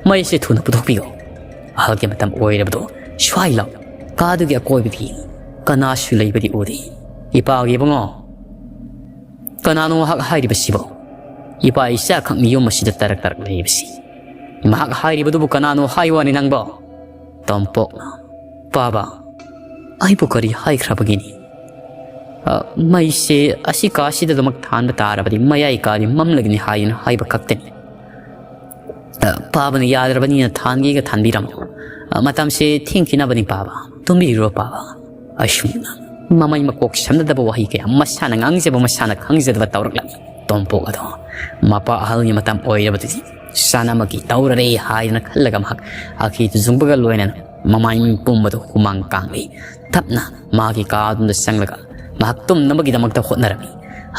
ꯃꯩꯁꯦ ꯊꯨꯅ ꯄꯨꯊꯣꯛꯄꯤꯌꯨ꯫ ꯑꯍꯜꯒꯤ ꯃꯇꯝ ꯑꯣꯏꯔꯕꯗꯨ ꯁ꯭ꯋꯥꯏ ꯂꯥꯎ꯫ ꯀꯥꯗꯨꯒꯤ ꯑꯀꯣꯏꯕꯗꯤ ꯀꯅꯥꯁꯨ ꯂꯩꯕꯗꯤ ꯎꯗꯦ꯫ ꯏꯄꯥꯒꯤ ꯏꯕꯨꯡꯉꯣ, ꯀꯅꯥꯅꯣ ꯃꯍꯥꯛ ꯍꯥꯏꯔꯤꯕꯁꯤꯕꯣ? ꯏꯄꯥ ꯏꯆꯥꯈꯛ ꯃꯤꯌꯨꯝ ꯑꯁꯤꯗ ꯇꯔꯛ ꯇꯔꯛ ꯂꯩꯔꯤꯕꯁꯤ꯫ ꯃꯍꯥꯛ ꯍꯥꯏꯔꯤꯕꯗꯨꯕꯨ ꯀꯅꯥꯅꯣ ꯍꯥꯏ ꯋꯥꯅꯤ ꯅꯪꯕꯣ?" ꯇꯣꯝꯄꯣꯛꯅ, "ꯄꯥꯕ, ꯑꯩꯕꯨ ꯀꯔꯤ ꯍꯥꯏꯈ꯭ꯔꯕꯒꯤꯅꯤ? ꯑ, ꯃꯩꯁꯦ ꯑꯁꯤ ꯀꯥꯁꯤꯗ ꯑꯗꯨꯃꯛ ꯊꯥꯟꯕ ꯇꯥꯔꯕꯗꯤ ꯃꯌꯥꯏ ꯀꯥꯗꯤ ꯃꯝꯂꯒꯅꯤ ꯍꯥꯏꯗꯨꯅ ꯍꯥꯏꯕ ꯈꯛꯇꯅꯤ꯫ ꯑ, ꯄꯥꯕꯅ ꯌꯥꯗ꯭ꯔꯕꯅꯤꯅ ꯊꯥꯟꯒꯦꯒ ꯊꯥꯟꯕꯤꯔꯝꯃꯣ꯫ ꯑ, ꯃꯇꯝꯁꯦ ꯊꯦꯡꯈꯤꯅꯕꯅꯤ ꯄꯥꯕ꯫ ꯇꯨꯝꯕꯤꯔꯨꯔꯣ ꯄꯥꯕ꯫" ꯑꯁꯨꯝꯅ ꯃꯃꯩ ꯃꯀꯣꯛ ꯁꯝꯅꯗꯕ ꯋꯥꯍꯩ ꯀꯌꯥ ꯃꯁꯥꯅ ꯉꯥꯡꯖꯕ ꯃꯁꯥꯅ ꯈꯪꯖꯗꯕ ꯇꯧꯔꯛꯂꯝꯃꯤ꯫ ꯇꯣꯝꯄꯣꯛ ꯑꯗꯣ ꯃꯄꯥ ꯑꯍꯜꯒꯤ ꯃꯇꯝ ꯑꯣꯏꯔꯕꯗꯨꯗꯤ ꯆꯥꯅꯃꯛꯀꯤ ꯇꯧꯔꯔꯦ ꯍꯥꯏꯗꯅ ꯈꯜꯂꯒ ꯃꯍꯥꯛ ꯑꯈꯤ ꯇꯨꯖꯨꯡꯕꯒ ꯂꯣꯏꯅꯅ ꯃꯃꯥꯏ ꯃꯃꯤꯠ ꯄꯨꯝꯕꯗ ꯍꯨꯃꯥꯡ ꯀꯥꯡꯂꯤ꯫ ꯇꯞꯅ ꯃꯥꯒꯤ ꯀꯥꯗꯨꯗ ꯆꯪꯂꯒ ꯃꯍꯥꯛ ꯇꯨꯝꯅꯕꯒꯤꯗꯃꯛꯇ ꯍꯣꯠꯅꯔꯝꯃꯤ꯫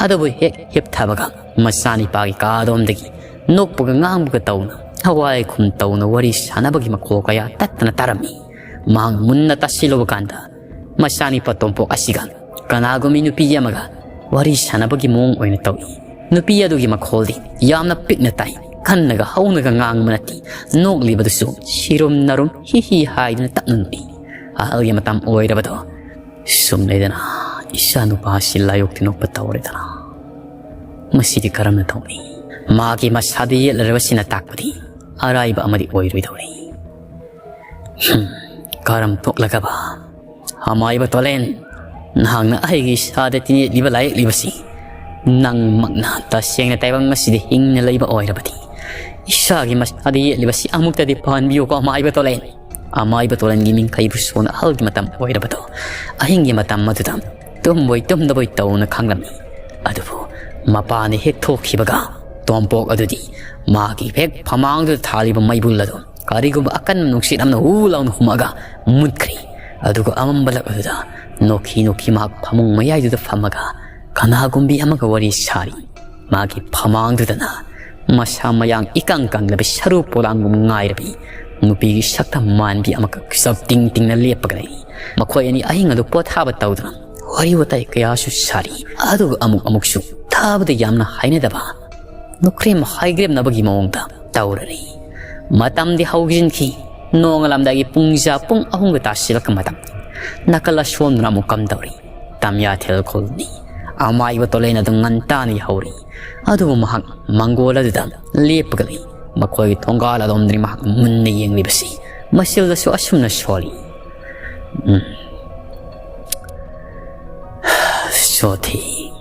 ꯑꯗꯨꯕꯨ ꯍꯦꯛ ꯍꯤꯞꯊꯕꯒ ꯃꯆꯥꯅꯤꯄꯥꯒꯤ ꯀꯥꯗꯣꯝꯗꯒꯤ ꯅꯣꯛꯄꯒ ꯉꯥꯡꯕꯒ ꯇꯧꯅ, ꯍꯋꯥꯏ ꯈꯨꯝ ꯇꯧꯅ ꯋꯥꯔꯤ ꯁꯥꯟꯅꯕꯒꯤ ꯃꯈꯣꯜ ꯀꯌꯥ ꯇꯠꯇꯅ ꯇꯥꯔꯝꯃꯤ꯫ ꯃꯍꯥꯛ ꯃꯨꯟꯅ ꯇꯥꯁꯤꯜꯂꯨꯕ ꯀꯥꯟꯗ, ꯃꯆꯥꯅꯤꯄꯥ ꯇꯣꯝꯄꯣꯛ ꯑꯁꯤꯒ ꯀꯅꯥꯒꯨꯝꯕꯤ ꯅꯨꯄꯤ ꯑꯃꯒ ꯋꯥꯔꯤ ꯁꯥꯟꯅꯕꯒꯤ ꯃꯑꯣꯡ ꯑꯣꯏꯅ ꯇꯧꯏ꯫ ꯅꯨꯄꯤ ꯑꯗꯨꯒꯤ ꯃꯈꯣꯜꯗꯤ ꯌꯥꯝꯅ ꯄꯤꯛꯅ ꯇꯥꯏ꯫ ꯀꯟꯅꯒ ꯍꯧꯅꯒ ꯉꯥꯡꯕ ꯅꯠꯇꯦ꯫ ꯅꯣꯛꯂꯤꯕꯗꯨꯁꯨ ꯁꯤꯔꯨꯝ ꯅꯥꯔꯨꯝ ꯍꯤ ꯍꯤ ꯍꯥꯏꯗꯨꯅ ꯇꯞꯅ ꯅꯣꯛꯏ꯫ ꯑꯍꯜꯒꯤ ꯃꯇꯝ ꯑꯣꯏꯔꯕꯗꯣ꯫ ꯁꯨꯝ ꯂꯩꯗꯅ, ꯏꯆꯥ ꯅꯨꯄꯥꯁꯤ ꯂꯥꯏꯑꯣꯛꯇꯤ ꯅꯣꯛꯄ ꯇꯧꯔꯦꯗꯅ꯫ ꯃꯁꯤꯗꯤ ꯀꯔꯝꯅ ꯇꯧꯅꯤ? ꯃꯥꯒꯤ ꯃꯁꯥꯗ ꯌꯦꯠꯂꯔꯕꯁꯤꯅ ꯇꯥꯛꯄꯗꯤ ꯑꯔꯥꯏꯕ ꯑꯃꯗꯤ ꯑꯣꯏꯔꯣꯏꯗꯧꯔꯤ꯫ ꯍꯨꯝ, ꯀꯔꯝ ꯊꯣꯛꯂꯒꯕ? ꯑꯃꯥꯏꯕ ꯇꯣꯂꯦꯟ, ꯅꯍꯥꯛꯅ ꯑꯩꯒꯤ ꯏꯁꯥꯗ ꯇꯤꯟꯌꯦꯠꯂꯤꯕ ꯂꯥꯏꯌꯦꯛꯂꯤꯕꯁꯤ ꯅꯪꯃꯛꯅ ꯇꯁꯦꯡꯅ ꯇꯥꯏꯕꯪ ꯑꯁꯤꯗ ꯍꯤꯡꯅ ꯂꯩꯕ ꯑꯣꯏꯔꯕꯗꯤ, ꯏꯁꯥꯒꯤ ꯃꯁꯥꯗ ꯌꯦꯠꯂꯤꯕꯁꯤ ꯑꯃꯨꯛꯇꯗꯤ ꯐꯍꯟꯕꯤꯌꯨꯀꯣ, ꯑꯃꯥꯏꯕ ꯇꯣꯂꯦꯟ꯫ ꯑꯃꯥꯏꯕ ꯇꯣꯂꯦꯟꯒꯤ ꯃꯤꯡꯈꯩꯕꯨ ꯁꯣꯟꯅ ꯑꯍꯜꯒꯤ ꯃꯇꯝ ꯑꯣꯏꯔꯕꯗꯣ꯫ ꯑꯍꯤꯡꯒꯤ ꯃꯇꯝ ꯑꯗꯨꯗ ꯇꯨꯝꯕꯣꯏ ꯇꯨꯝꯗꯕꯣꯏ ꯇꯧꯅ ꯈꯥꯡꯂꯝꯃꯤ꯫ ꯑꯗꯨꯕꯨ ꯃꯄꯥꯅ ꯍꯦꯛ ꯊꯣꯛꯈꯤꯕꯒ, ꯇꯣꯝꯄꯣꯛ ꯑꯗꯨꯗꯤ ꯃꯥꯒꯤ ꯍꯦꯛ ꯐꯃꯥꯡꯗꯨꯗ ꯊꯥꯜꯂꯤꯕ ꯃꯩꯕꯨꯜ ꯑꯗꯨ ꯀꯔꯤꯒꯨꯝꯕ ꯑꯀꯟꯕ ꯅꯨꯡꯁꯤꯠ ꯑꯃꯅ ꯍꯨ ꯂꯥꯎꯅ ꯍꯨꯝꯃꯛꯑꯒ ꯃꯨꯠꯈ꯭ꯔꯦ꯫ ꯑꯗꯨꯒ ꯑꯃꯝꯕ ꯂꯛ ꯑꯗꯨꯗ ꯅꯣꯛꯈꯤ ꯅꯣꯛꯈꯤ ꯃꯍꯥꯛ ꯐꯃꯨꯡ ꯃꯌꯥꯏꯗꯨꯗ ꯐꯝꯃꯒ ꯀꯅꯥꯒꯨꯝꯕꯤ ꯑꯃꯒ ꯋꯥꯔꯤ ꯁꯥꯔꯤ꯫ ꯃꯥꯒꯤ ꯐꯃꯥꯡꯗꯨꯗꯅ ꯃꯁꯥ ꯃꯌꯥꯡ ꯏꯀꯪ ꯀꯪꯂꯕꯤ, ꯁꯔꯨ ꯄꯣꯂꯥꯡꯒꯨꯝ ꯉꯥꯏꯔꯕꯤ ꯅꯨꯄꯤꯒꯤ ꯁꯛꯇꯝ ꯃꯥꯟꯕꯤ ꯑꯃꯈꯛ ꯆꯞ ꯇꯤꯡ ꯇꯤꯡꯅ ꯂꯦꯞꯄꯒ ꯂꯩ꯫ ꯃꯈꯣꯏ ꯑꯅꯤ ꯑꯍꯤꯡ ꯑꯗꯨ ꯄꯣꯊꯥꯕ ꯇꯧꯗꯨꯅ ꯋꯥꯔꯤ ꯋꯥꯇꯥꯏ ꯀꯌꯥꯁꯨ ꯁꯥꯔꯤ꯫ ꯑꯗꯨꯒ ꯑꯃꯨꯛ ꯑꯃꯨꯛꯁꯨ ꯊꯥꯕꯗ ꯌꯥꯝꯅ ꯍꯩꯅꯗꯕ ꯅꯨꯈ꯭ꯔꯦꯝ ꯍꯥꯏꯒ꯭ꯔꯦꯝꯅꯕꯒꯤ ꯃꯑꯣꯡꯗ ꯇꯧꯔꯔꯤ꯫ ꯃꯇꯝꯗꯤ ꯍꯧꯖꯤꯟꯈꯤ꯫ ꯅꯣꯡꯉꯥꯜꯂꯝꯗꯥꯏꯒꯤ ꯄꯨꯡ ꯖꯥ ꯄꯨꯡ ꯑꯍꯨꯝꯒ ꯇꯥꯁꯤꯜꯂꯛꯄ ꯃꯇꯝ꯫ ꯅꯥꯀꯜ ꯑꯁꯣꯝꯗꯅ ꯑꯃꯨꯛ ꯀꯝꯗꯧꯔꯤ? ꯇꯝꯌꯥꯊꯦꯜ ꯈꯨꯜꯅꯤ꯫ ꯑꯃꯥꯏꯕ ꯇꯣꯂꯦꯟ ꯑꯗꯨ ꯉꯟꯇꯥꯅ ꯌꯧꯍꯧꯔꯤ꯫ ꯑꯗꯨꯕꯨ ꯃꯍꯥꯛ ꯃꯪꯒꯣꯜ ꯑꯗꯨꯗ ꯂꯦꯞꯄꯒ ꯂꯩ꯫ ꯃꯈꯣꯏꯒꯤ ꯊꯣꯡꯒꯥꯜ ꯑꯗꯣꯝꯗꯅꯤ ꯃꯍꯥꯛ ꯃꯨꯟꯅ ꯌꯦꯡꯂꯤꯕꯁꯤ꯫ ꯃꯁꯤꯜꯗꯁꯨ ꯑꯁꯨꯝꯅ ꯁꯣꯜꯂꯤ꯫ ꯎꯝ꯫ ꯁꯣꯊꯤ꯫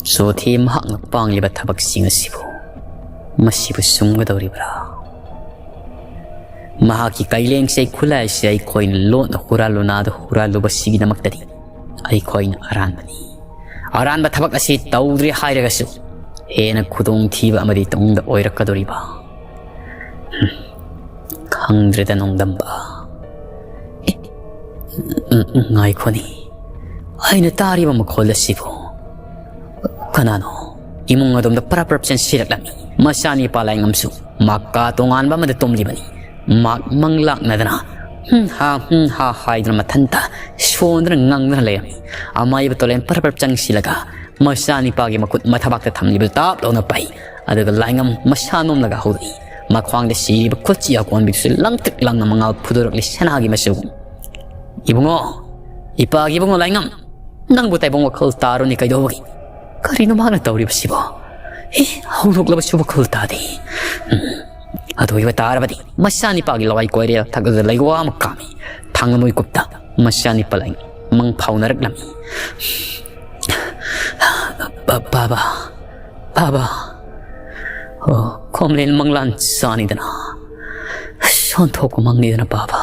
ꯁꯣꯊꯤ ꯃꯍꯥꯛꯅ ꯄꯥꯡꯂꯤꯕ ꯊꯕꯛꯁꯤꯡ ꯑꯁꯤꯕꯨ, ꯃꯁꯤꯕꯨ ꯆꯨꯝꯒꯗꯧꯔꯤꯕ꯭ꯔꯥ? ꯃꯍꯥꯛꯀꯤ ꯀꯩꯂꯦꯡꯁꯩ ꯈꯨꯠꯂꯥꯏꯁꯤ ꯑꯩꯈꯣꯏꯅ ꯂꯣꯠꯅ ꯍꯨꯔꯥꯜꯂꯨꯅꯥꯗ ꯍꯨꯔꯥꯜꯂꯨꯕꯁꯤꯒꯤꯗꯃꯛꯇꯗꯤ ꯑꯩꯈꯣꯏꯅ ꯑꯔꯥꯟꯕꯅꯤ꯫ ꯑꯔꯥꯟꯕ ꯊꯕꯛ ꯑꯁꯤ ꯇꯧꯗ꯭ꯔꯦ ꯍꯥꯏꯔꯒꯁꯨ ꯍꯦꯟꯅ ꯈꯨꯗꯣꯡꯊꯤꯕ ꯑꯃꯗꯤ ꯇꯨꯡꯗ ꯑꯣꯏꯔꯛꯀꯗꯧꯔꯤꯕ꯫ ꯍꯨꯝ, ꯈꯪꯗ꯭ꯔꯦꯗ ꯅꯣꯡꯗꯝꯕ꯫ ꯑꯦ, ꯎꯝ, ꯎꯝ, ꯉꯥꯏꯈꯣꯅꯦ꯫ ꯑꯩꯅ ꯇꯥꯔꯤꯕ ꯃꯈꯣꯜ ꯑꯁꯤꯕꯨ ꯀꯅꯥꯅꯣ? ꯏꯃꯨꯡ ꯑꯗꯣꯝꯗ ꯄꯔꯞ ꯄꯔꯞ ꯆꯦꯟꯁꯤꯜꯂꯛꯂꯝꯃꯤ꯫ ꯃꯆꯥꯅꯤꯄꯥ ꯂꯥꯏꯉꯝꯁꯨ ꯃꯍꯥꯛ ꯀꯥ ꯇꯣꯉꯥꯟꯕ ꯑꯃꯗ ꯇꯨꯝꯂꯤꯕꯅꯤ꯫ ꯃꯍꯥꯛ ꯃꯪ ꯂꯥꯛꯅꯗꯅ ꯍꯨꯝ ꯍꯥ ꯍꯨꯝ ꯍꯥ ꯍꯥꯏꯗꯨꯅ ꯃꯊꯟꯇ ꯁꯣꯟꯗꯨꯅ ꯉꯪꯗꯨꯅ ꯂꯩꯔꯝꯃꯤ꯫ ꯑꯃꯥꯏꯕ ꯇꯣꯂꯦꯟ ꯄꯔꯞ ꯄꯔꯞ ꯆꯪꯁꯤꯜꯂꯒ ꯃꯆꯥꯅꯤꯄꯥꯒꯤ ꯃꯈꯨꯠ ꯃꯊꯕꯥꯛꯇ ꯊꯝꯂꯤꯕꯗꯨ ꯇꯥꯞ ꯂꯥꯎꯅ ꯄꯥꯏ꯫ ꯑꯗꯨꯒ ꯂꯥꯏꯉꯝ ꯃꯁꯥ ꯅꯣꯝꯂꯒ ꯍꯧꯔꯛꯏ꯫ ꯃꯈ꯭ꯋꯥꯡꯗ ꯁꯤꯔꯤꯕ ꯈꯨꯠꯆꯤ ꯑꯀꯣꯟꯕꯤꯗꯨꯁꯨ ꯂꯪꯇ꯭ꯔꯤꯛ ꯂꯪꯅ ꯃꯉꯥꯜ ꯐꯨꯗꯣꯔꯛꯂꯤ ꯁꯅꯥꯒꯤ ꯃꯆꯨꯒꯨꯝ꯫ "ꯏꯕꯨꯡꯉꯣ, ꯏꯄꯥꯒꯤ ꯏꯕꯨꯡꯉꯣ ꯂꯥꯏꯉꯝ, ꯅꯪꯕꯨ ꯇꯥꯏꯕꯪ ꯋꯥꯈꯜ ꯇꯥꯔꯨꯅꯤ ꯀꯩꯗꯧꯕꯒꯤ? ꯀꯔꯤꯅꯣ ꯃꯍꯥꯛꯅ ꯇꯧꯔꯤꯕꯁꯤꯕꯣ? ꯑꯦ, ꯍꯧꯗꯣꯛꯂꯕꯁꯨ ꯋꯥꯈꯜ ꯇꯥꯗꯦ꯫ ꯎꯝ, ꯑꯗꯨ ꯑꯣꯏꯕ ꯇꯥꯔꯕꯗꯤ ꯃꯆꯥꯅꯤꯄꯥꯒꯤ ꯂꯋꯥꯏ ꯀꯣꯏꯔꯦꯜ ꯊꯛꯂꯗ ꯂꯩꯋꯥ ꯑꯃ ꯀꯥꯝꯃꯤ꯫ ꯊꯥꯡꯂꯝ ꯑꯣꯏꯀꯨꯞꯇ ꯃꯆꯥꯅꯤꯄꯥ ꯂꯥꯏꯉꯝ ꯃꯪ ꯐꯥꯎꯅꯔꯛꯂꯝꯃꯤ꯫ ꯕꯥ-, ꯕꯥꯕꯥ, ꯕꯥꯕꯥ, ꯑꯣ, ꯈꯣꯝꯂꯦꯟ ꯃꯪꯂꯥꯟ ꯆꯥꯅꯤꯗꯅ, ꯁꯣꯟꯊꯣꯛꯄ ꯃꯪꯅꯤꯗꯅ ꯕꯥꯕꯥ꯫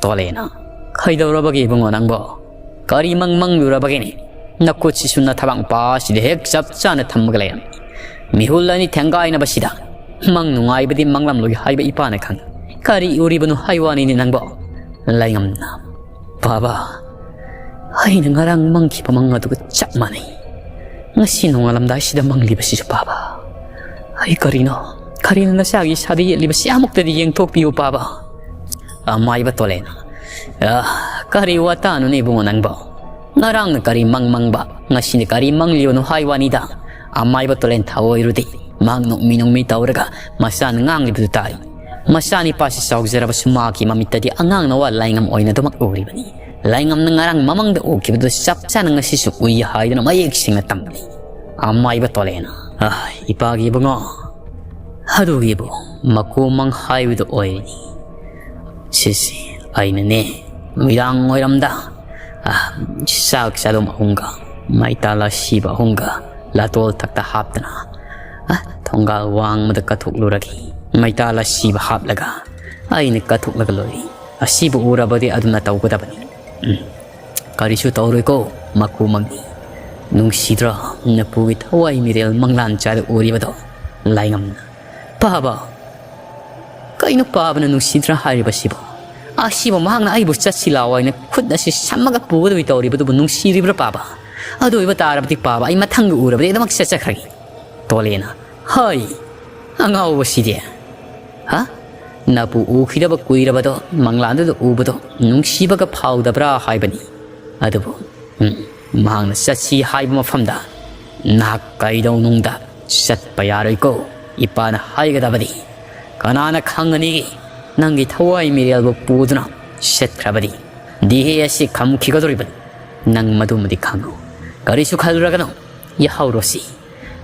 ꯇꯣꯂꯦꯅ, "ꯀꯩꯗꯧꯔꯕꯒꯦ ꯏꯕꯨꯡꯉꯣ ꯅꯪꯕꯣ? ꯀꯔꯤ ꯃꯪ ꯃꯪꯂꯨꯔꯕꯒꯦꯅꯦ? ꯅꯈꯨꯠꯁꯤꯁꯨ ꯅꯊꯕꯥꯛ ꯃꯄꯥꯁꯤꯗ ꯍꯦꯛ ꯆꯞ ꯆꯥꯅ ꯊꯝꯃꯒ ꯂꯩꯔꯝꯃꯤ꯫ ꯃꯤꯍꯨꯜ ꯑꯅꯤ ꯊꯦꯡꯒꯥꯏꯅꯕꯁꯤꯗ ꯃꯪ ꯅꯨꯡꯉꯥꯏꯕꯗꯤ ꯃꯪꯂꯝꯂꯣꯏ ꯍꯥꯏꯕ ꯏꯄꯥꯅ ꯈꯪꯏ꯫ ꯀꯔꯤ ꯎꯔꯤꯕꯅꯣ ꯍꯥꯏ ꯋꯥꯅꯤꯅꯦ ꯅꯪꯕꯣ?" ꯂꯥꯏꯉꯝꯅ, "ꯕꯥꯕꯥ, ꯑꯩꯅ ꯉꯔꯥꯡ ꯃꯪꯈꯤꯕ ꯃꯪ ꯑꯗꯨꯒ ꯆꯞ ꯃꯥꯟꯅꯩ꯫ ꯉꯁꯤ ꯅꯣꯡꯉꯥꯜꯂꯝꯗꯥꯏꯁꯤꯗ ꯃꯪꯂꯤꯕꯁꯤꯁꯨ ꯕꯥꯕꯥ꯫ ꯑꯩ ꯀꯔꯤꯅꯣ, ꯀꯔꯤꯅꯣ ꯅꯆꯥꯒꯤ ꯏꯁꯥꯗ ꯌꯦꯠꯂꯤꯕꯁꯤ ꯑꯃꯨꯛꯇꯗꯤ ꯌꯦꯡꯊꯣꯛꯄꯤꯌꯨ ꯕꯥꯕꯥ꯫" ꯑꯃꯥꯏꯕ ꯇꯣꯂꯦꯅ, "ꯑ, ꯀꯔꯤ ꯋꯥꯇꯥꯅꯣꯅꯦ ꯏꯕꯨꯡꯉꯣ ꯅꯪꯕꯣ? ꯉꯔꯥꯡꯅ ꯀꯔꯤ ꯃꯪ ꯃꯪꯕ, ꯉꯁꯤꯅ ꯀꯔꯤ ꯃꯪꯂꯤꯕꯅꯣ ꯍꯥꯏ ꯋꯥꯅꯤꯗ?" ꯑꯃꯥꯏꯕ ꯇꯣꯂꯦꯟ ꯊꯑꯣꯏꯔꯨꯗꯤ ꯃꯍꯥꯛ ꯅꯣꯛꯃꯤ ꯅꯣꯛꯃꯤ ꯇꯧꯔꯒ ꯃꯆꯥꯅ ꯉꯥꯡꯂꯤꯕꯗꯨ ꯇꯥꯏ꯫ ꯃꯆꯥꯅꯤꯄꯥꯁꯤ ꯆꯥꯎꯖꯔꯕꯁꯨ ꯃꯍꯥꯛꯀꯤ ꯃꯃꯤꯠꯇꯗꯤ ꯑꯉꯥꯡ ꯅꯋꯥ ꯂꯥꯏꯉꯝ ꯑꯣꯏꯅ ꯑꯗꯨꯃꯛ ꯎꯔꯤꯕꯅꯤ꯫ ꯂꯥꯏꯉꯝꯅ ꯉꯔꯥꯡ ꯃꯃꯪꯗ ꯎꯈꯤꯕꯗꯨ ꯆꯞ ꯆꯥꯅ ꯉꯁꯤꯁꯨ ꯎꯏ ꯍꯥꯏꯗꯨꯅ ꯃꯌꯦꯛ ꯁꯦꯡꯅ ꯇꯝꯂꯤ꯫ ꯑꯃꯥꯏꯕ ꯇꯣꯂꯦꯅ, "ꯑ, ꯏꯄꯥꯒꯤ ꯏꯕꯨꯡꯉꯣ, ꯑꯗꯨꯒꯤꯕꯨ ꯃꯀꯨ ꯃꯪ ꯍꯥꯏꯕꯗꯨ ꯑꯣꯏꯔꯤꯅꯤ꯫ ꯁꯤꯁꯤ ꯑꯩꯅꯅꯦ, ꯅꯨꯃꯤꯗꯥꯡ ꯋꯥꯏꯔꯝꯗ, ꯑ, ꯆꯥꯛ ꯆꯥꯗꯨꯝ ꯑꯍꯨꯝꯒ, ꯃꯩꯇꯥꯜ ꯑꯁꯤꯕ ꯑꯍꯨꯝꯒ ꯂꯥꯇꯣꯜ ꯊꯛꯇ ꯍꯥꯞꯇꯅ, ꯑ, ꯊꯣꯡꯒꯥꯜ ꯋꯥꯡꯃꯗ ꯀꯠꯊꯣꯛꯂꯨꯔꯒꯦ꯫ ꯃꯩꯇꯥꯜ ꯑꯁꯤꯕ ꯍꯥꯞꯂꯒ ꯑꯩꯅ ꯀꯠꯊꯣꯛꯂꯒ ꯂꯣꯏꯔꯦ꯫ ꯑꯁꯤꯕꯨ ꯎꯔꯕꯗꯤ ꯑꯗꯨꯝꯅ ꯇꯧꯒꯗꯕꯅꯤ꯫ ꯎꯝ꯫ ꯀꯔꯤꯁꯨ ꯇꯧꯔꯣꯏꯀꯣ, ꯃꯀꯨ ꯃꯪꯅꯤ꯫ ꯅꯨꯡꯁꯤꯗ꯭ꯔꯣ ꯅꯄꯨꯒꯤ ꯊꯋꯥꯏ ꯃꯤꯔꯦꯜ ꯃꯪꯂꯥꯟ ꯆꯥꯗ ꯎꯔꯤꯕꯗꯣ?" ꯂꯥꯏꯉꯝꯅ, "ꯄꯥꯕ, ꯀꯩꯅꯣ ꯄꯥꯕꯅ ꯅꯨꯡꯁꯤꯗ꯭ꯔꯥ ꯍꯥꯏꯔꯤꯕꯁꯤꯕꯣ? ꯑꯁꯤꯕꯨ ꯃꯍꯥꯛꯅ ꯑꯩꯕꯨ ꯆꯠꯁꯤ ꯂꯥꯛꯑꯣ ꯍꯥꯏꯅ ꯈꯨꯠ ꯑꯁꯤ ꯁꯝꯃꯒ ꯄꯨꯒꯗꯧꯔꯤ ꯇꯧꯔꯤꯕꯗꯨꯕꯨ ꯅꯨꯡꯁꯤꯔꯤꯕ꯭ꯔꯥ ꯄꯥꯕ? ꯑꯗꯨ ꯑꯣꯏꯕ ꯇꯥꯔꯕꯗꯤ ꯄꯥꯕ, ꯑꯩ ꯃꯊꯪꯒ ꯎꯔꯕꯗꯤ ꯑꯗꯨꯃꯛ ꯆꯠꯆꯈ꯭ꯔꯒꯦ꯫ ꯇꯣꯂꯦꯅ, "ꯍꯩ, ꯑꯉꯥꯎꯕꯁꯤꯗꯤ! ꯍꯥ? ꯅꯄꯨ ꯎꯈꯤꯗꯕ ꯀꯨꯏꯔꯕꯗꯣ, ꯃꯪꯂꯥꯟꯗꯨꯗ ꯎꯕꯗꯣ ꯅꯨꯡꯁꯤꯕꯒ ꯐꯥꯎꯗꯕ꯭ꯔꯥ ꯍꯥꯏꯕꯅꯤ꯫ ꯑꯗꯨꯕꯨ, ꯎꯝ, ꯃꯍꯥꯛꯅ ꯆꯠꯁꯤ ꯍꯥꯏꯕ ꯃꯐꯝꯗ ꯅꯍꯥꯛ ꯀꯩꯗꯧꯅꯨꯡꯗ ꯆꯠꯄ ꯌꯥꯔꯣꯏꯀꯣ꯫ ꯏꯄꯥꯅ ꯍꯥꯏꯒꯗꯕꯗꯤ ꯀꯅꯥꯅ ꯈꯪꯒꯅꯤ? ꯅꯪꯒꯤ ꯊꯋꯥꯏ ꯃꯤꯔꯦꯜꯕꯨ ꯄꯨꯗꯨꯅ ꯆꯠꯈ꯭ꯔꯕꯗꯤ ꯗꯤꯍꯦ ꯑꯁꯤ ꯈꯝꯈꯤꯒꯗꯧꯔꯤꯕꯅꯤ꯫ ꯅꯪ ꯃꯗꯨꯃꯗꯤ ꯈꯪꯉꯨ꯫ ꯀꯔꯤꯁꯨ ꯈꯜꯂꯨꯔꯒꯅꯨ꯫ ꯌꯥꯍꯧꯔꯣꯁꯤ꯫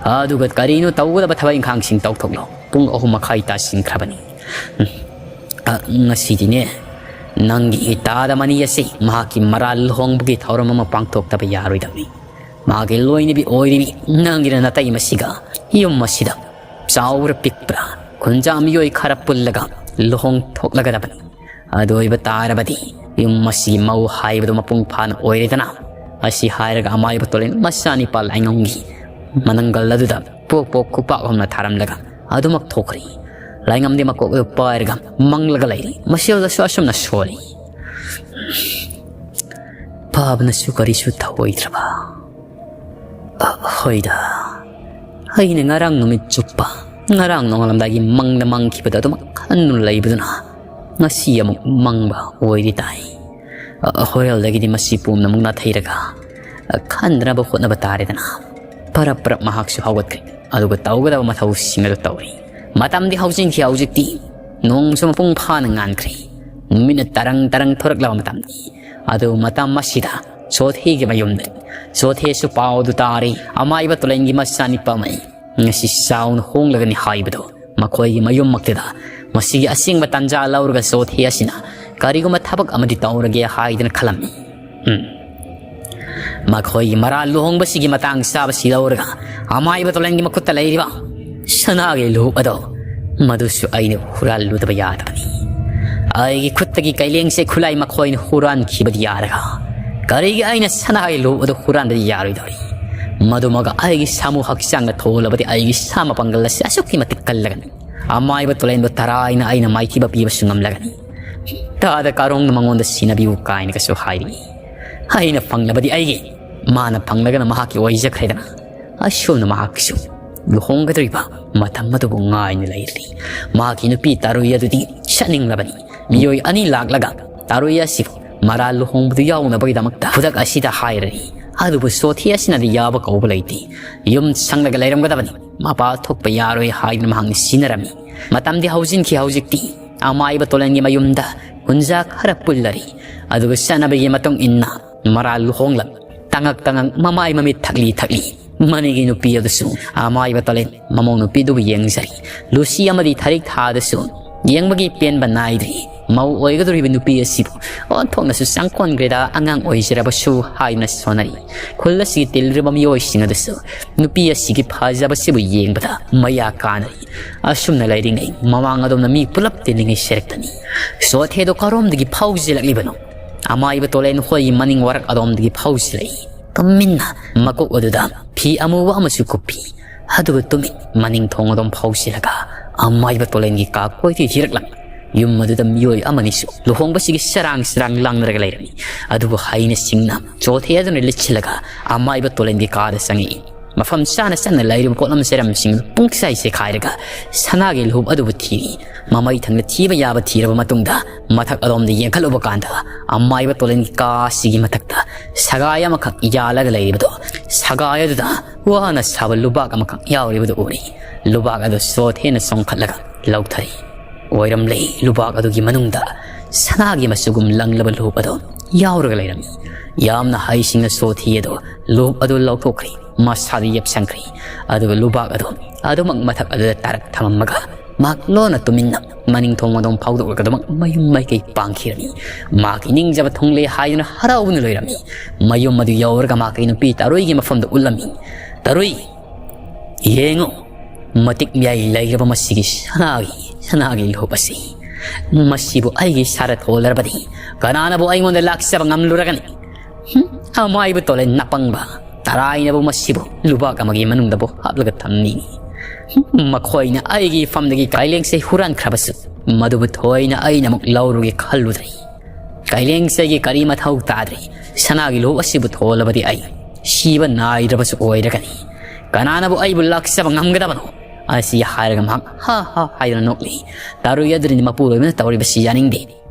ꯑꯗꯨꯒ ꯀꯔꯤꯅꯣ ꯇꯧꯒꯗꯕ ꯊꯕꯛ ꯏꯪꯈꯥꯡꯁꯤꯡ ꯇꯧꯊꯣꯛꯂꯣ꯫ ꯄꯨꯡ ꯑꯍꯨꯝ ꯃꯈꯥꯏ ꯇꯥꯁꯤꯟꯈ꯭ꯔꯕꯅꯤ꯫ ꯎꯝ꯫ ꯑ, ꯉꯁꯤꯗꯤꯅꯦ, ꯅꯪꯒꯤ ꯏꯇꯥꯗ ꯃꯅꯤ ꯑꯁꯤ ꯃꯍꯥꯛꯀꯤ ꯃꯔꯥꯜ ꯂꯨꯍꯣꯡꯕꯒꯤ ꯊꯧꯔꯝ ꯑꯃ ꯄꯥꯡꯊꯣꯛꯇꯕ ꯌꯥꯔꯣꯏꯗꯕꯅꯤ꯫ ꯃꯥꯒꯤ ꯂꯣꯏꯅꯕꯤ ꯑꯣꯏꯔꯤꯕꯤ ꯅꯪꯒꯤꯅ ꯅꯇꯩ ꯃꯁꯤꯒ ꯌꯨꯝ ꯑꯁꯤꯗ ꯆꯥꯎꯕ꯭ꯔꯥ ꯄꯤꯛꯄ꯭ꯔꯥ ꯈꯨꯟꯖꯥ ꯃꯤꯑꯣꯏ ꯈꯔ ꯄꯨꯜꯂꯒ ꯂꯨꯍꯣꯡ ꯊꯣꯛꯂꯒꯗꯕꯅꯤ꯫ ꯑꯗꯨ ꯑꯣꯏꯕ ꯇꯥꯔꯕꯗꯤ ꯌꯨꯝ ꯑꯁꯤꯒꯤ ꯃꯧ ꯍꯥꯏꯕꯗꯨ ꯃꯄꯨꯡ ꯐꯥꯅ ꯑꯣꯏꯔꯦꯗꯅ꯫ ꯑꯁꯤ ꯍꯥꯏꯔꯒ ꯑꯃꯥꯏꯕ ꯇꯣꯂꯦꯟ ꯃꯆꯥꯅꯤꯄꯥ ꯂꯥꯏꯉꯝꯒꯤ ꯃꯅꯪꯒꯜ ꯑꯗꯨꯗ ꯄꯣꯛ ꯄꯣꯛ ꯈꯨꯄꯥꯛ ꯑꯍꯨꯝꯅ ꯊꯥꯔꯝꯂꯒ ꯑꯗꯨꯃꯛ ꯊꯣꯛꯈ꯭ꯔꯦ꯫ ꯂꯥꯏꯉꯝꯗꯤ ꯃꯀꯣꯛ ꯑꯗꯨ ꯄꯥꯏꯔꯒ ꯃꯪꯂꯒ ꯂꯩꯔꯤ꯫ ꯃꯁꯤꯗꯁꯨ ꯑꯁꯨꯝꯅ ꯁꯣꯜꯂꯤ꯫ ꯄꯥꯕꯅꯁꯨ ꯀꯔꯤꯁꯨ ꯊꯧꯑꯣꯏꯗ꯭ꯔꯕ꯫ ꯑ, ꯍꯣꯏꯗ, ꯑꯩꯅ ꯉꯔꯥꯡ ꯅꯨꯃꯤꯠ ꯆꯨꯞꯄ, ꯉꯔꯥꯡ ꯅꯣꯡꯉꯥꯜꯂꯝꯗꯥꯏꯒꯤ ꯃꯪꯗ ꯃꯪꯈꯤꯕꯗ ꯑꯗꯨꯃꯛ ꯈꯟꯗꯨꯅ ꯂꯩꯕꯗꯨꯅ ꯉꯁꯤ ꯑꯃꯨꯛ ꯃꯪꯕ ꯑꯣꯏꯔꯤ ꯇꯥꯏ꯫ ꯑ, ꯍꯣꯔꯦꯜꯗꯒꯤꯗꯤ ꯃꯁꯤ ꯄꯨꯝꯅꯃꯛ ꯅꯥꯊꯩꯔꯒ, ꯑ, ꯈꯟꯗꯅꯕ ꯍꯣꯠꯅꯕ ꯇꯥꯔꯦꯗꯅ꯫ ꯄꯔꯞ ꯄꯔꯞ ꯃꯍꯥꯛꯁꯨ ꯍꯧꯒꯠꯈ꯭ꯔꯦ꯫ ꯑꯗꯨꯒ ꯇꯧꯒꯗꯕ ꯃꯊꯧꯁꯤꯡ ꯑꯗꯨ ꯇꯧꯔꯤ꯫ ꯃꯇꯝꯗꯤ ꯍꯧꯖꯤꯛꯈꯤ ꯍꯧꯖꯤꯛꯇꯤ꯫ ꯅꯣꯡꯁꯨ ꯃꯄꯨꯡ ꯐꯥꯅ ꯉꯥꯟꯈ꯭ꯔꯦ꯫ ꯅꯨꯃꯤꯠꯅ ꯇꯔꯪ ꯇꯔꯪ ꯊꯣꯔꯛꯂꯕ ꯃꯇꯝꯅꯤ꯫ ꯑꯗꯨ ꯃꯇꯝ ꯑꯁꯤꯗ ꯆꯣꯊꯦꯒꯤ ꯃꯌꯨꯝꯗ ꯆꯣꯊꯦꯁꯨ ꯄꯥꯎꯗꯨ ꯇꯥꯔꯤ꯫ ꯑꯃꯥꯏꯕ ꯇꯨꯂꯦꯟꯒꯤ ꯃꯆꯥꯅꯤꯄꯥꯃꯩ ꯉꯁꯤ ꯆꯥꯎꯅ ꯍꯣꯡꯂꯒꯅꯤ ꯍꯥꯏꯕꯗꯨ ꯃꯈꯣꯏꯒꯤ ꯃꯌꯨꯝꯃꯛꯇꯗ ꯃꯁꯤꯒꯤ ꯑꯁꯦꯡꯕ ꯇꯥꯟꯖꯥ ꯂꯧꯔꯒ ꯆꯣꯊꯦ ꯑꯁꯤꯅ ꯀꯔꯤꯒꯨꯝꯕ ꯊꯕꯛ ꯑꯃꯗꯤ ꯇꯧꯔꯒꯦ ꯍꯥꯏꯗꯅ ꯈꯜꯂꯝꯃꯤ꯫ ꯎꯝ꯫ ꯃꯈꯣꯏꯒꯤ ꯃꯔꯥꯜ ꯂꯨꯍꯣꯡꯕꯁꯤꯒꯤ ꯃꯇꯥꯡ ꯆꯥꯕꯁꯤ ꯂꯧꯔꯒ ꯑꯃꯥꯏꯕ ꯇꯣꯂꯦꯟꯒꯤ ꯃꯈꯨꯠꯇ ꯂꯩꯔꯤꯕ ꯁꯅꯥꯒꯤ ꯂꯨꯞ ꯑꯗꯣ ꯃꯗꯨꯁꯨ ꯑꯩꯅ ꯍꯨꯔꯥꯜꯂꯨꯗꯕ ꯌꯥꯗꯕꯅꯤ꯫ ꯑꯩꯒꯤ ꯈꯨꯠꯇꯒꯤ ꯀꯩꯂꯦꯡꯁꯦ ꯈꯨꯠꯂꯥꯏ ꯃꯈꯣꯏꯅ ꯍꯨꯔꯥꯟꯈꯤꯕꯗꯤ ꯌꯥꯔꯒ ꯀꯔꯤꯒꯤ ꯑꯩꯅ ꯁꯅꯥꯒꯤ ꯂꯨꯞ ꯑꯗꯨ ꯍꯨꯔꯥꯟꯕꯗꯤ ꯌꯥꯔꯣꯏꯗꯧꯔꯤ? ꯃꯗꯨꯃꯒ ꯑꯩꯒꯤ ꯁꯥꯃꯨ ꯍꯛꯆꯥꯡꯗ ꯊꯣꯜꯂꯕꯗꯤ ꯑꯩꯒꯤ ꯁꯥ ꯃꯄꯥꯡꯒꯜ ꯑꯁꯤ ꯑꯁꯨꯛꯀꯤ ꯃꯇꯤꯛ ꯀꯜꯂꯒꯅꯤ꯫ ꯑꯃꯥꯏꯕ ꯇꯣꯂꯦꯟꯕꯨ ꯇꯔꯥꯏꯅ ꯑꯩꯅ ꯃꯥꯏꯊꯤꯕ ꯄꯤꯕꯁꯨ ꯉꯝꯂꯒꯅꯤ꯫ ꯇꯥꯗ ꯀꯥꯔꯣꯡꯅ ꯃꯉꯣꯟꯗ ꯁꯤꯟꯅꯕꯤꯌꯨ ꯀꯥꯏꯅꯒꯁꯨ ꯍꯥꯏꯔꯤ꯫ ꯑꯩꯅ ꯐꯪꯂꯕꯗꯤ ꯑꯩꯒꯤ, ꯃꯥꯅ ꯐꯪꯂꯒꯅ ꯃꯍꯥꯛꯀꯤ ꯑꯣꯏꯖꯈ꯭ꯔꯦꯗꯅ꯫ ꯑꯁꯨꯝꯅ ꯃꯍꯥꯛꯁꯨ ꯂꯨꯍꯣꯡꯒꯗꯧꯔꯤꯕ ꯃꯇꯝ ꯑꯗꯨꯕꯨ ꯉꯥꯏꯅ ꯂꯩꯔꯤ꯫ ꯃꯍꯥꯛꯀꯤ ꯅꯨꯄꯤ ꯇꯥꯔꯨꯏ ꯑꯗꯨꯗꯤ ꯆꯠꯅꯤꯡꯂꯕꯅꯤ꯫ ꯃꯤꯑꯣꯏ ꯑꯅꯤ ꯂꯥꯛꯂꯒ ꯇꯥꯔꯨꯏ ꯑꯁꯤꯕꯨ ꯃꯔꯥꯜ ꯂꯨꯍꯣꯡꯕꯗꯨ ꯌꯥꯎꯅꯕꯒꯤꯗꯃꯛꯇ ꯈꯨꯗꯛ ꯑꯁꯤꯗ ꯍꯥꯏꯔꯔꯤ꯫ ꯑꯗꯨꯕꯨ ꯆꯣꯊꯦ ꯑꯁꯤꯅꯗꯤ ꯌꯥꯕ ꯀꯧꯕ ꯂꯩꯇꯦ꯫ ꯌꯨꯝ ꯁꯪꯂꯒ ꯂꯩꯔꯝꯒꯗꯕꯅꯤ꯫ ꯃꯄꯥꯟ ꯊꯣꯛꯄ ꯌꯥꯔꯣꯏ ꯍꯥꯏꯗꯨꯅ ꯃꯍꯥꯛꯅ ꯁꯤꯟꯅꯔꯝꯃꯤ꯫ ꯃꯇꯝꯗꯤ ꯍꯧꯖꯤꯟꯈꯤ꯫ ꯍꯧꯖꯤꯛꯇꯤ ꯑꯃꯥꯏꯕ ꯇꯣꯂꯦꯟꯒꯤ ꯃꯌꯨꯝꯗ ꯍꯨꯟꯖꯥ ꯈꯔ ꯄꯨꯜꯂꯔꯤ꯫ ꯑꯗꯨꯒ ꯆꯠꯅꯕꯤꯒꯤ ꯃꯇꯨꯡ ꯏꯟꯅ ꯃꯔꯥꯜ ꯂꯨꯍꯣꯡꯂꯝ ꯇꯉꯛ ꯇꯉꯛ ꯃꯃꯥꯏ ꯃꯃꯤꯠ ꯊꯛꯂꯤ ꯊꯛꯂꯤ꯫ ꯃꯅꯤꯒꯤ ꯅꯨꯄꯤ ꯑꯗꯨꯁꯨ ꯑꯃꯥꯏꯕ ꯇꯣꯂꯦꯟ ꯃꯃꯧ ꯅꯨꯄꯤꯗꯨꯕꯨ ꯌꯦꯡꯖꯔꯤ꯫ ꯂꯨꯁꯤ ꯑꯃꯗꯤ ꯊꯔꯤꯛ ꯊꯥꯗꯁꯨ ꯌꯦꯡꯕꯒꯤ ꯄꯦꯟꯕ ꯅꯥꯏꯗ꯭ꯔꯤ꯫ ꯃꯧ ꯑꯣꯏꯒꯗꯧꯔꯤꯕ ꯅꯨꯄꯤ ꯑꯁꯤꯕꯨ ꯑꯣꯟꯊꯣꯛꯅꯁꯨ ꯆꯪꯈꯣꯟꯈ꯭ꯔꯦꯗ, ꯑꯉꯥꯡ ꯑꯣꯏꯖꯔꯕꯁꯨ ꯍꯥꯏꯗꯨꯅ ꯁꯣꯟꯅꯔꯤ꯫ ꯈꯨꯜ ꯑꯁꯤꯒꯤ ꯇꯤꯜꯂꯤꯕ ꯃꯤꯑꯣꯏꯁꯤꯡ ꯑꯗꯨꯁꯨ ꯅꯨꯄꯤ ꯑꯁꯤꯒꯤ ꯐꯖꯕꯁꯤꯕꯨ ꯌꯦꯡꯕꯗ ꯃꯌꯥ ꯀꯥꯅꯔꯤ꯫ ꯑꯁꯨꯝꯅ ꯂꯩꯔꯤꯉꯩ ꯃꯃꯥꯡ ꯑꯗꯣꯝꯅ ꯃꯤ ꯄꯨꯂꯞ ꯇꯤꯜꯂꯤꯉꯩ ꯁꯦꯔꯛꯇꯅꯤ꯫ ꯆꯣꯊꯦꯗꯣ ꯀꯔꯣꯝꯗꯒꯤ ꯐꯥꯎꯖꯤꯜꯂꯛꯂꯤꯕꯅꯣ? ꯑꯃꯥꯏꯕ ꯇꯣꯂꯦꯟ ꯍꯣꯏꯒꯤ ꯃꯅꯤꯡ ꯋꯥꯔꯛ ꯑꯗꯣꯝꯗꯒꯤ ꯐꯥꯎꯖꯤꯜꯂꯛꯏ꯫ ꯇꯨꯃꯤꯟꯅ ꯃꯀꯣꯛ ꯑꯗꯨꯗ ꯐꯤ ꯑꯃꯨꯕ ꯑꯃꯁꯨ ꯀꯨꯞꯄꯤ꯫ ꯑꯗꯨꯒ ꯇꯨꯃꯤꯟ ꯃꯅꯤꯡ ꯊꯣꯡ ꯑꯗꯨꯝ ꯐꯥꯎꯁꯤꯜꯂꯒ ꯑꯃꯥꯏꯕ ꯇꯣꯂꯦꯟꯒꯤ ꯀꯥ ꯀꯣꯏꯊꯤ ꯊꯤꯔꯛꯂꯝꯃꯤ꯫ ꯌꯨꯝ ꯑꯗꯨꯗ ꯃꯤꯑꯣꯏ ꯑꯃꯅꯤꯁꯨ ꯂꯨꯍꯣꯡꯕꯁꯤꯒꯤ ꯆꯔꯥꯡ ꯆꯔꯥꯡ ꯂꯥꯡꯅꯔꯒ ꯂꯩꯔꯝꯃꯤ꯫ ꯑꯗꯨꯕꯨ ꯍꯩꯅ ꯁꯤꯡꯅ ꯆꯣꯊꯦ ꯑꯗꯨꯅ ꯂꯤꯠꯁꯤꯜꯂꯒ ꯑꯃꯥꯏꯕ ꯇꯣꯂꯦꯟꯒꯤ ꯀꯥꯗ ꯆꯪꯉꯛꯏ꯫ ꯃꯐꯝ ꯆꯥꯅ ꯆꯥꯅ ꯂꯩꯔꯤꯕ ꯄꯣꯠꯂꯝ ꯆꯩꯔꯝꯁꯤꯡ ꯄꯨꯡꯆꯥꯏ ꯆꯦꯈꯥꯏꯔꯒ ꯁꯅꯥꯒꯤ ꯂꯨꯍꯨꯞ ꯑꯗꯨꯕꯨ ꯊꯤꯔꯤ꯫ ꯃꯃꯩ ꯊꯪꯅ ꯊꯤꯕ ꯌꯥꯕ ꯊꯤꯔꯕ ꯃꯇꯨꯡꯗ ꯃꯊꯛ ꯑꯗꯣꯝꯗ ꯌꯦꯡꯈꯠꯂꯨꯕ ꯀꯥꯟꯗ ꯑꯃꯥꯏꯕ ꯇꯣꯂꯦꯟꯒꯤ ꯀꯥ ꯑꯁꯤꯒꯤ ꯃꯊꯛꯇ ꯁꯒꯥꯏ ꯑꯃꯈꯛ ꯌꯥꯜꯂꯒ ꯂꯩꯔꯤꯕꯗꯣ, ꯁꯒꯥꯏ ꯑꯗꯨꯗ ꯋꯥꯅ ꯁꯥꯕ ꯂꯨꯕꯥꯛ ꯑꯃꯈꯛ ꯌꯥꯎꯔꯤꯕꯗꯨ ꯎꯔꯤ꯫ ꯂꯨꯕꯥꯛ ꯑꯗꯨ ꯆꯣꯊꯦꯅ ꯆꯣꯡꯈꯠꯂꯒ ꯂꯧꯊꯔꯤ꯫ ꯑꯣꯏꯔꯝꯂꯦ, ꯂꯨꯕꯥꯛ ꯑꯗꯨꯒꯤ ꯃꯅꯨꯡꯗ ꯁꯅꯥꯒꯤ ꯃꯆꯨꯒꯨꯝ ꯂꯪꯂꯕ ꯂꯨꯍꯨꯞ ꯑꯗꯨ ꯌꯥꯎꯔꯒ ꯂꯩꯔꯝꯃꯤ꯫ ꯌꯥꯝꯅ ꯍꯩꯁꯤꯡꯅ ꯆꯣꯊꯦ ꯑꯗꯨ ꯂꯨꯍꯨꯞ ꯑꯗꯨ ꯂꯧꯊꯣꯛꯈ꯭ꯔꯤ꯫ ꯃꯁꯥꯗ ꯌꯦꯞꯁꯟꯈ꯭ꯔꯤ꯫ ꯑꯗꯨꯒ ꯂꯨꯕꯥꯛ ꯑꯗꯨ ꯑꯗꯨꯃꯛ ꯃꯊꯛ ꯑꯗꯨꯗ ꯇꯥꯔꯛ ꯊꯝꯃꯝꯃꯒ ꯃꯍꯥꯛ ꯂꯣꯟꯅ ꯇꯨꯃꯤꯟꯅ ꯃꯅꯤꯡ ꯊꯣꯡ ꯑꯗꯨꯝ ꯐꯥꯎꯗꯣꯛꯂꯒ ꯑꯗꯨꯃꯛ ꯃꯌꯨꯝ ꯃꯥꯏꯀꯩ ꯄꯥꯡꯈꯤꯔꯝꯃꯤ꯫ ꯃꯍꯥꯛꯀꯤ ꯅꯤꯡꯖꯕ ꯊꯨꯡꯂꯦ ꯍꯥꯏꯗꯨꯅ ꯍꯔꯥꯎꯗꯨꯅ ꯂꯩꯔꯝꯃꯤ꯫ ꯃꯌꯨꯝ ꯑꯗꯨ ꯌꯧꯔꯒ ꯃꯍꯥꯛꯀꯤ ꯅꯨꯄꯤ ꯇꯔꯨꯏꯒꯤ ꯃꯐꯝꯗ ꯎꯠꯂꯝꯃꯤ꯫ "ꯇꯔꯨꯏ, ꯌꯦꯡꯉꯨ, ꯃꯇꯤꯛ ꯃꯌꯥꯏ ꯂꯩꯔꯕ ꯃꯁꯤꯒꯤ ꯁꯅꯥꯒꯤ, ꯁꯅꯥꯒꯤ ꯂꯨꯍꯨꯞ ꯑꯁꯤ꯫ ꯃꯁꯤꯕꯨ ꯑꯩꯒꯤ ꯏꯁꯥꯗ ꯊꯣꯜꯂꯔꯕꯗꯤ ꯀꯅꯥꯅꯕꯨ ꯑꯩꯉꯣꯟꯗ ꯂꯥꯛꯆꯕ ꯉꯝꯂꯨꯔꯒꯅꯤ?" ꯍꯨꯝ, ꯑꯃꯥꯏꯕ ꯇꯣꯂꯦꯟ ꯅꯄꯪꯕ, ꯇꯔꯥꯏꯅꯕꯨ ꯃꯁꯤꯕꯨ ꯂꯨꯕꯥꯛ ꯑꯃꯒꯤ ꯃꯅꯨꯡꯗꯕꯨ ꯍꯥꯞꯂꯒ ꯊꯝꯅꯤꯡꯏ꯫ ꯃꯈꯣꯏꯅ ꯑꯩꯒꯤ ꯏꯐꯝꯗꯒꯤ ꯀꯥꯏꯂꯦꯡꯁꯦ ꯍꯨꯔꯥꯟꯈ꯭ꯔꯕꯁꯨ, ꯃꯗꯨꯕꯨ ꯊꯣꯏꯅ ꯑꯩꯅ ꯑꯃꯨꯛ ꯂꯧꯔꯨꯒꯦ ꯈꯜꯂꯨꯗ꯭ꯔꯦ꯫ ꯀꯥꯏꯂꯦꯡꯁꯦꯒꯤ ꯀꯔꯤ ꯃꯊꯧ ꯇꯥꯗ꯭ꯔꯦ꯫ ꯁꯅꯥꯒꯤ ꯂꯨꯞ ꯑꯁꯤꯕꯨ ꯊꯣꯜꯂꯕꯗꯤ ꯑꯩ ꯁꯤꯕ ꯅꯥꯏꯗ꯭ꯔꯕꯁꯨ ꯑꯣꯏꯔꯒꯅꯤ꯫ ꯀꯅꯥꯅꯕꯨ ꯑꯩꯕꯨ ꯂꯥꯛꯆꯕ ꯉꯝꯒꯗꯕꯅꯣ? ꯑꯁꯤ ꯍꯥꯏꯔꯒ ꯃꯍꯥꯛ ꯍꯥ ꯍꯥ ꯍꯥꯏꯗꯨꯅ ꯅꯣꯛꯂꯤ꯫ ꯇꯥꯔꯨꯏ ꯑꯗꯨꯅꯗꯤ ꯃꯄꯨꯔꯣꯏꯕꯅ ꯇꯧꯔꯤꯕꯁꯤ ꯌꯥꯅꯤꯡꯗꯦ꯫